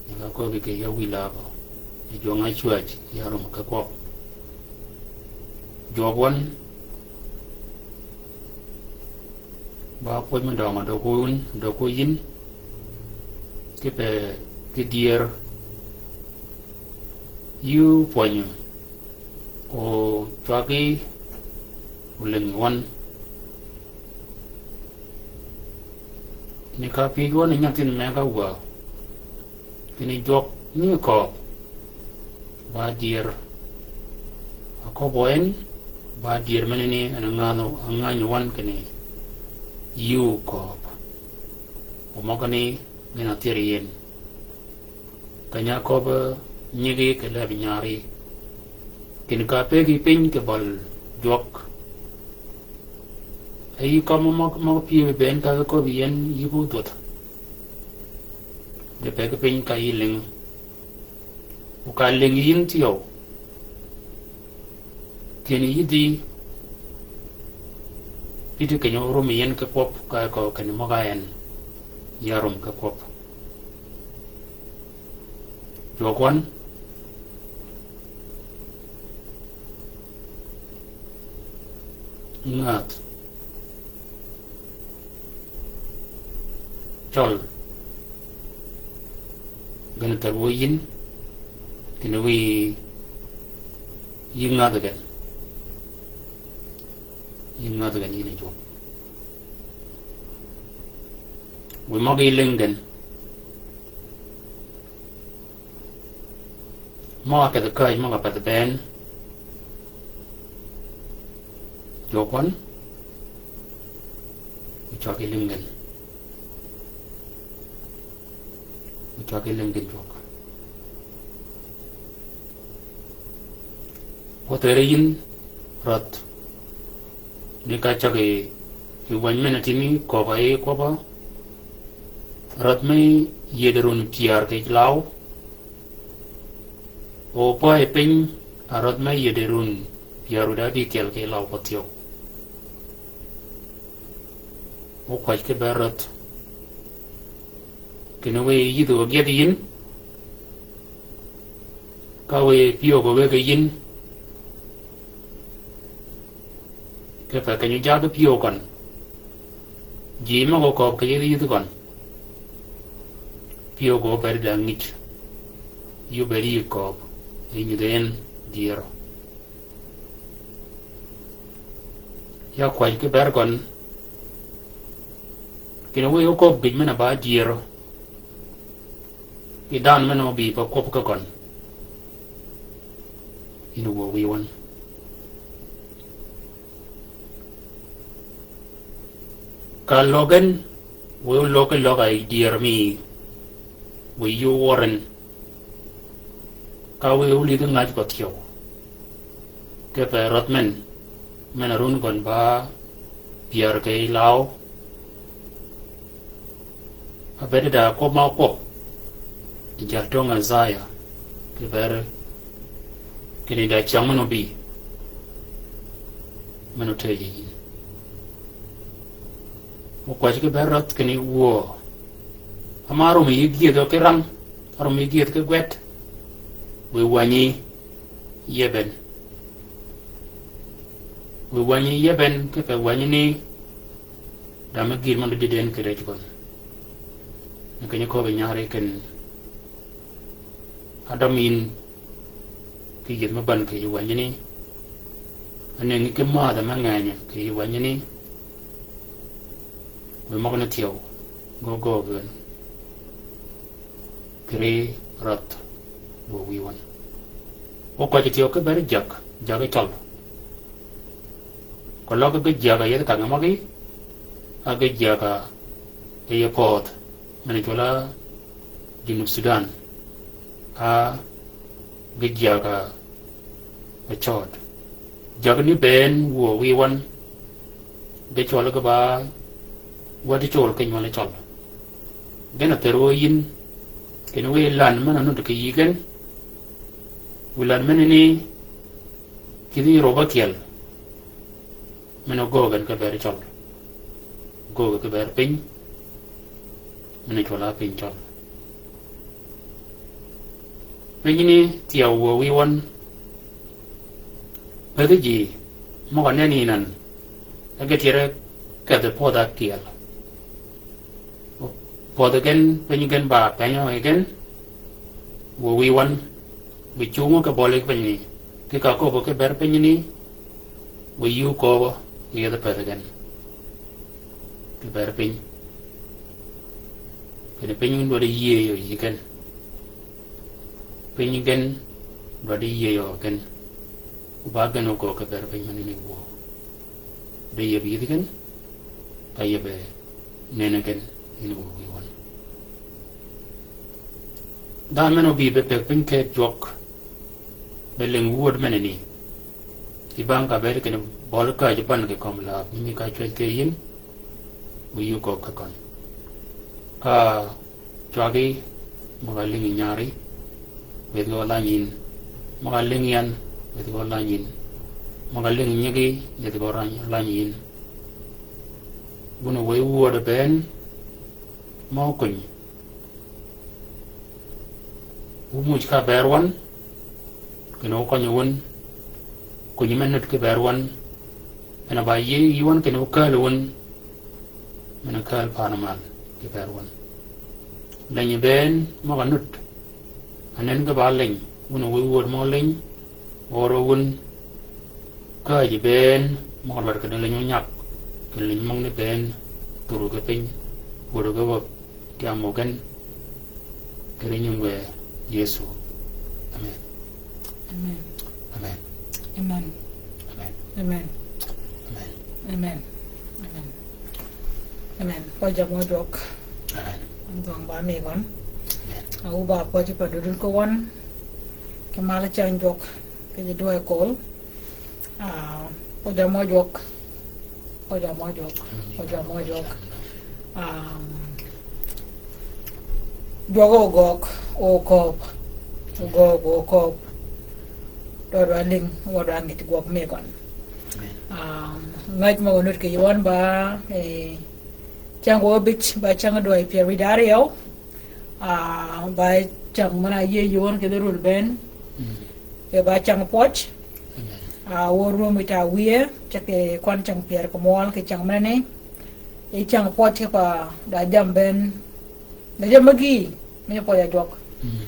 Yïn ka kööb ki ya wïy laab, yi jwøng-a cwäj, ya rø mi ki kwøb. Jwøk wøn, ba pwøj mi døngø døg wun, døg yïn, kipe ki dyer, yï pwønyi, o cwaggi, o lëngi wøn. Ni ka pyëj wøn yi nyathïn me ka wäg. Kinni jwøk ni kööb. Ba dyer. A kööb wø en, ba dyer menani en a ngänyi, a ngänyi wøn kinni. yïu kööb. O møgani gïn-a thyer yïn. Keny-a köbbi nyigi kì leb nyari. Kinni ka pëggi piny kì bøl jwøk. E yï kömi møg, møg pyëwe bënn ka köbbi yïn yï bu dhwödh. Di pëggi piny ka yï lïngi. O ka lïngi yïn thyew. Kinni yïdhi, yïdhi keny-a rum yïn ki kwøb, ka kø kinni møg-a en, ya rum ki kwøb. Jwøk wøn. Ngadh. Cøl. Gen-a thyer wø yïn. Kinni wiy yï ngadh gen. Yï ngadh gen yïn a jwøk. Wiy møg-a yï lïngi gen. Møg-a kedhi käj, møg-a pedhi bënn. Jwøk wøn. Wiy cwag yï lïngi gen. Wiy cwag yï lïngi gen jwøk. Kwøb thyer yïn rädh. Ni ka cägi, i wänyi men-a tïmi köbb-a yi kwøbb-a. Rädh me yïddi run pyär kì law. O pwäyi piny, a rädh me yïddi run pyär wïdá bïkyel kì law pa thyew. O kwäj ki ber rädh. Kinni wiy yïdhi o gyëdhi yïn. Ka wiy pyëw ko wëggi yïn. Kipe keny-a jaggi pyëw køn. Ji møg-a kööb kì yïdhi yïdhi køn. Pyëw ko bëëd da ngïj. Yï bëëd yï kööb. Yï nyudhi en dyërø. Ya kwäj ki ber køn. Kinni wiy o kööb gïj men-a ba dyërø. Ki dhanhø men-a óbï pa kwøb ki køn. Yïn wuö wiy wøn. Ka løg gen, wiy ólöggi løg-a yi dyër mi, wiy yï ówør en. Ka wiy ólïdhi ngäj pa thyew. Kipe rädh men, men-a run gøn ba pyär kì law. A bëëd da kwøb ma kwøb. I jal töng Isaiah. Kì ber. Kinni da cyäng men-a óbï. Men-a ótëjji yïn. O kwäj ki ber rädh kinni wuö. Ama árum yï gyëdhø ki rang. Árum yï gyëdh ki gwed. Wiy wänyi yï bënn. Wiy wänyi yï bënn, kipe wänyi ni, da me gïr møn-a dïdï en kì rëj køn. Ni keny-a köbbi nyari kinni, a døm yïn ki yïdh me bän kì yij wänyi ni, a nëngi ki mädhø me ngeny kì yij wänyi ni, wiy møgani thyew, gø gø gen. Kì ri rädh wuö wiy wøn. O kwäjji thyew ki ber jagg, jaggi cøl. Keløg ge jäg-a yethi kangge møgí, a ge jäg-a yi yij pödh, men-a cwøl-a Junub Sudan, a ge jäg-a cøød. Jäggi ni bënn wuö wiy wøn, ge cwøl ge ba wäddi col ki nywøl cøl. Gen-a thyer wø yïn, kinni wiy lan men-a nudd kì yï gen, wiy lan men-a ni, kïdhi rub ákyel. Men-a göög gen ki ber cøl. Göög ki ber piny. Men-a cwøl-a piny cøl. Piny ni thyew wuö wiy wøn. Pädhi ji, møg-a nenni yïn an, e ge tyere kedhi pödh ákyel. Pödhi gen, piny gen ba penyø yi gen, wuö wiy wøn, wiy cungø ki bøli piny ni, ki ka köbbi ki ber piny ni, wiy yï kööbø, ki yethi pädhi gen. Ki ber piny. Kinni piny dwaddi yïëyø yi gen. Piny gen, dwaddi yïëyø gen. Ba gen ógöög ki ber piny men ni wuö. Di yïëb yïdhi gen. ka yebe nene gen yïn wëwï wøn. Dhanhø men obï be peg piny ke jwøk, be lïng wud meneni. Kibang ka bed kinni bøli käjji pan kì kömi läb mi ka cwäj ke yïn, wïyi köggi kì køn. Ka cwaggi, møg-a lïngi nyari, bïdhi gø lany yïn. Møg-a lïngi yan, bïdhi gø lany yïn. Møg-a lïngi nyigi, bïdhi gø lany, lany yïn. Wun wëy wud bënn, mø ókony. Wu muj ka bër wøn, kinni ókønyi wun, konyi me nud ki bër wøn, men-a ba yï, yï wøn kinni ókääl wun, men-a kääl pan mal ki bër wøn. Leny bënn møg-a nud, anen ki ba leny, wun wëy wud mø leny, oro wun, käjji bënn møg-a dwaddi kinni leny ónyag, kinni leny møg ni bënn, thuru ki piny, wod ki wäg, Tyam møgen, kì ri nying wë Yëso. Amen. Amen. Amen. Amen. Amen. Amen. Amen. Amen. Amen. Pwøj-a mø jwøk. Amen. Dhwøng ba mi gøn. Amen. A wu ba pwøj pa dudun ko wøn. Kì mal cang jwøk. Kì ji dwøj kol. Ah, pwøj-a mø jwøk. Pwøj-a mø jwøk. Pwøj-a mø jwøk. Um, jwøk ogøg, okööb. Ogøg, okööb. Dwaddi wa lïng, waddi wa ngij gwøg mi gøn. Um, ngäj møg-a nud kì yij wøn ba, eh, cäng wø bïj, ba cäng dwøj pyär wïj da áryew. Ah, ba cäng men-a yïëy yï wøn kì dhø rul bënn. Mm. Kì ba cäng pwøj. Amen. Ah, wø rwöm wïta wïye, ceg kì kwan cäng pyär kì mwøl kì cäng menani. Yi cäng pwøj kì pa da jammì bënn. Da jammì mø gïï, mi pwøj-a jwøk. Mm.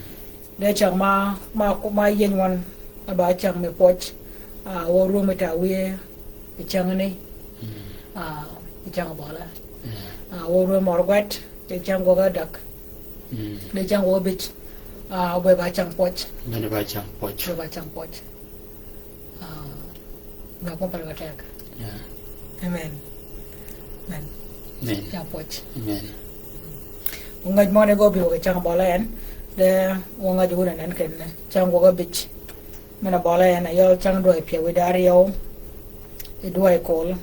De cäng ma, ma, ma yïëny wøn, a ba cäng mi pwøj. Ah, wø rwöm wïta wïye, kì cängani. Mm. Ah, kì cäng bøle. Yeah. Ah, wø rwöm mø rwet, kì cäng gwøg ádäg. Mm. De cäng wø bïj. Ah, be ba cäng pwøj. Be ba cäng pwøj. Be ba cäng pwøj. Ah, na ko pal ga tek. Yeah. Amen. Amen. Amen. Cäng pwøj. Amen. Wø ngäj møgani gø bï wø kì cäng bøle en. De wø ngäj wun en en ken cäng gwøg ábïj. Men-a bøle en a yøl cäng dwøj pyär wïj da áryew, yi dwøj kol,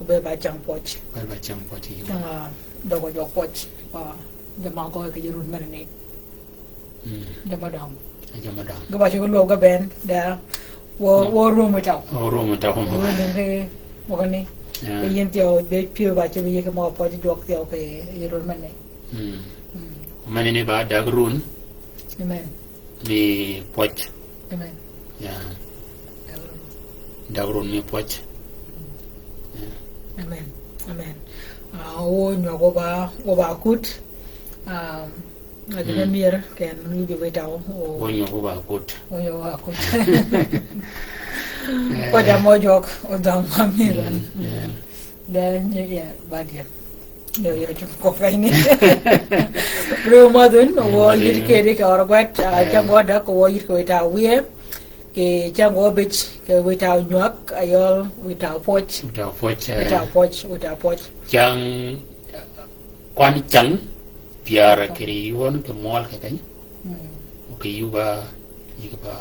be ba cäng pwøj. Be ba cäng pwøj yi. Cäng, ah, døg-a jwøk pwøj. Ah, jammì gø kì ji run menani. Mm. Jammì døng. Jammì døng. Ge ba ceg lwøb ge bënn, da, wø, mm, wø rwöm wïtaw. Wø rwöm wïtaw. Wø rwöm kì, wø kani. Yeah. Kì yïn thyew, be pyëw ba ceg yï kì mø pwøj jwøk thyew kì yi run menani. Mm. Mm. Menani ba dag run. Amen. Mi pwøj. Amen. Yeah. Dag run mi pwøj. Yeah. Amen. Amen. Ah, wø nywag wø ba, wø ba kut. Ah, ngäj me myër, kì en mi bi wïtaw. Wø nywag wø ba kut. Wø nywag wø ba kut. Pwøj-a mø jwøk, odhøng ma mi ran. Yeah. De, yeah, ba dier. Yo, yo, cuk ko kayni. Ri madhun, wø yïd kedi kì ørgwet, ah, cäng wø däg, wø yïd kì wïta wïye. Kì cäng wø bïj, kì wïta nywag, ayøl wïta pwøj. Wïta pwøj, eh. Wïta pwøj, wïta pwøj. Cäng, kwan cäng, pyär kì ri wøn kì mwøl kì keny. Mm. Kì yï ba, yï ba.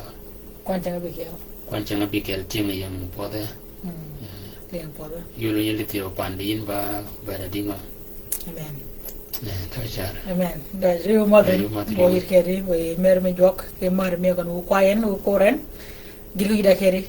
Kwan cäng ábïkyel. Kwan cäng ábïkyel tyëng ying pwødhe. Mm. Eh. Tyëng pwødhe. Yul yïn di thyew pandi yïn ba bera dïngø. Amen. Eh, tho car. Amen. Da riw madhun. Riw madhun. Wø yïd kedi, wø yïd mer mi jwøk, kì mar mi gøn wø kwayen, wø koren. Gïl wïda kedi.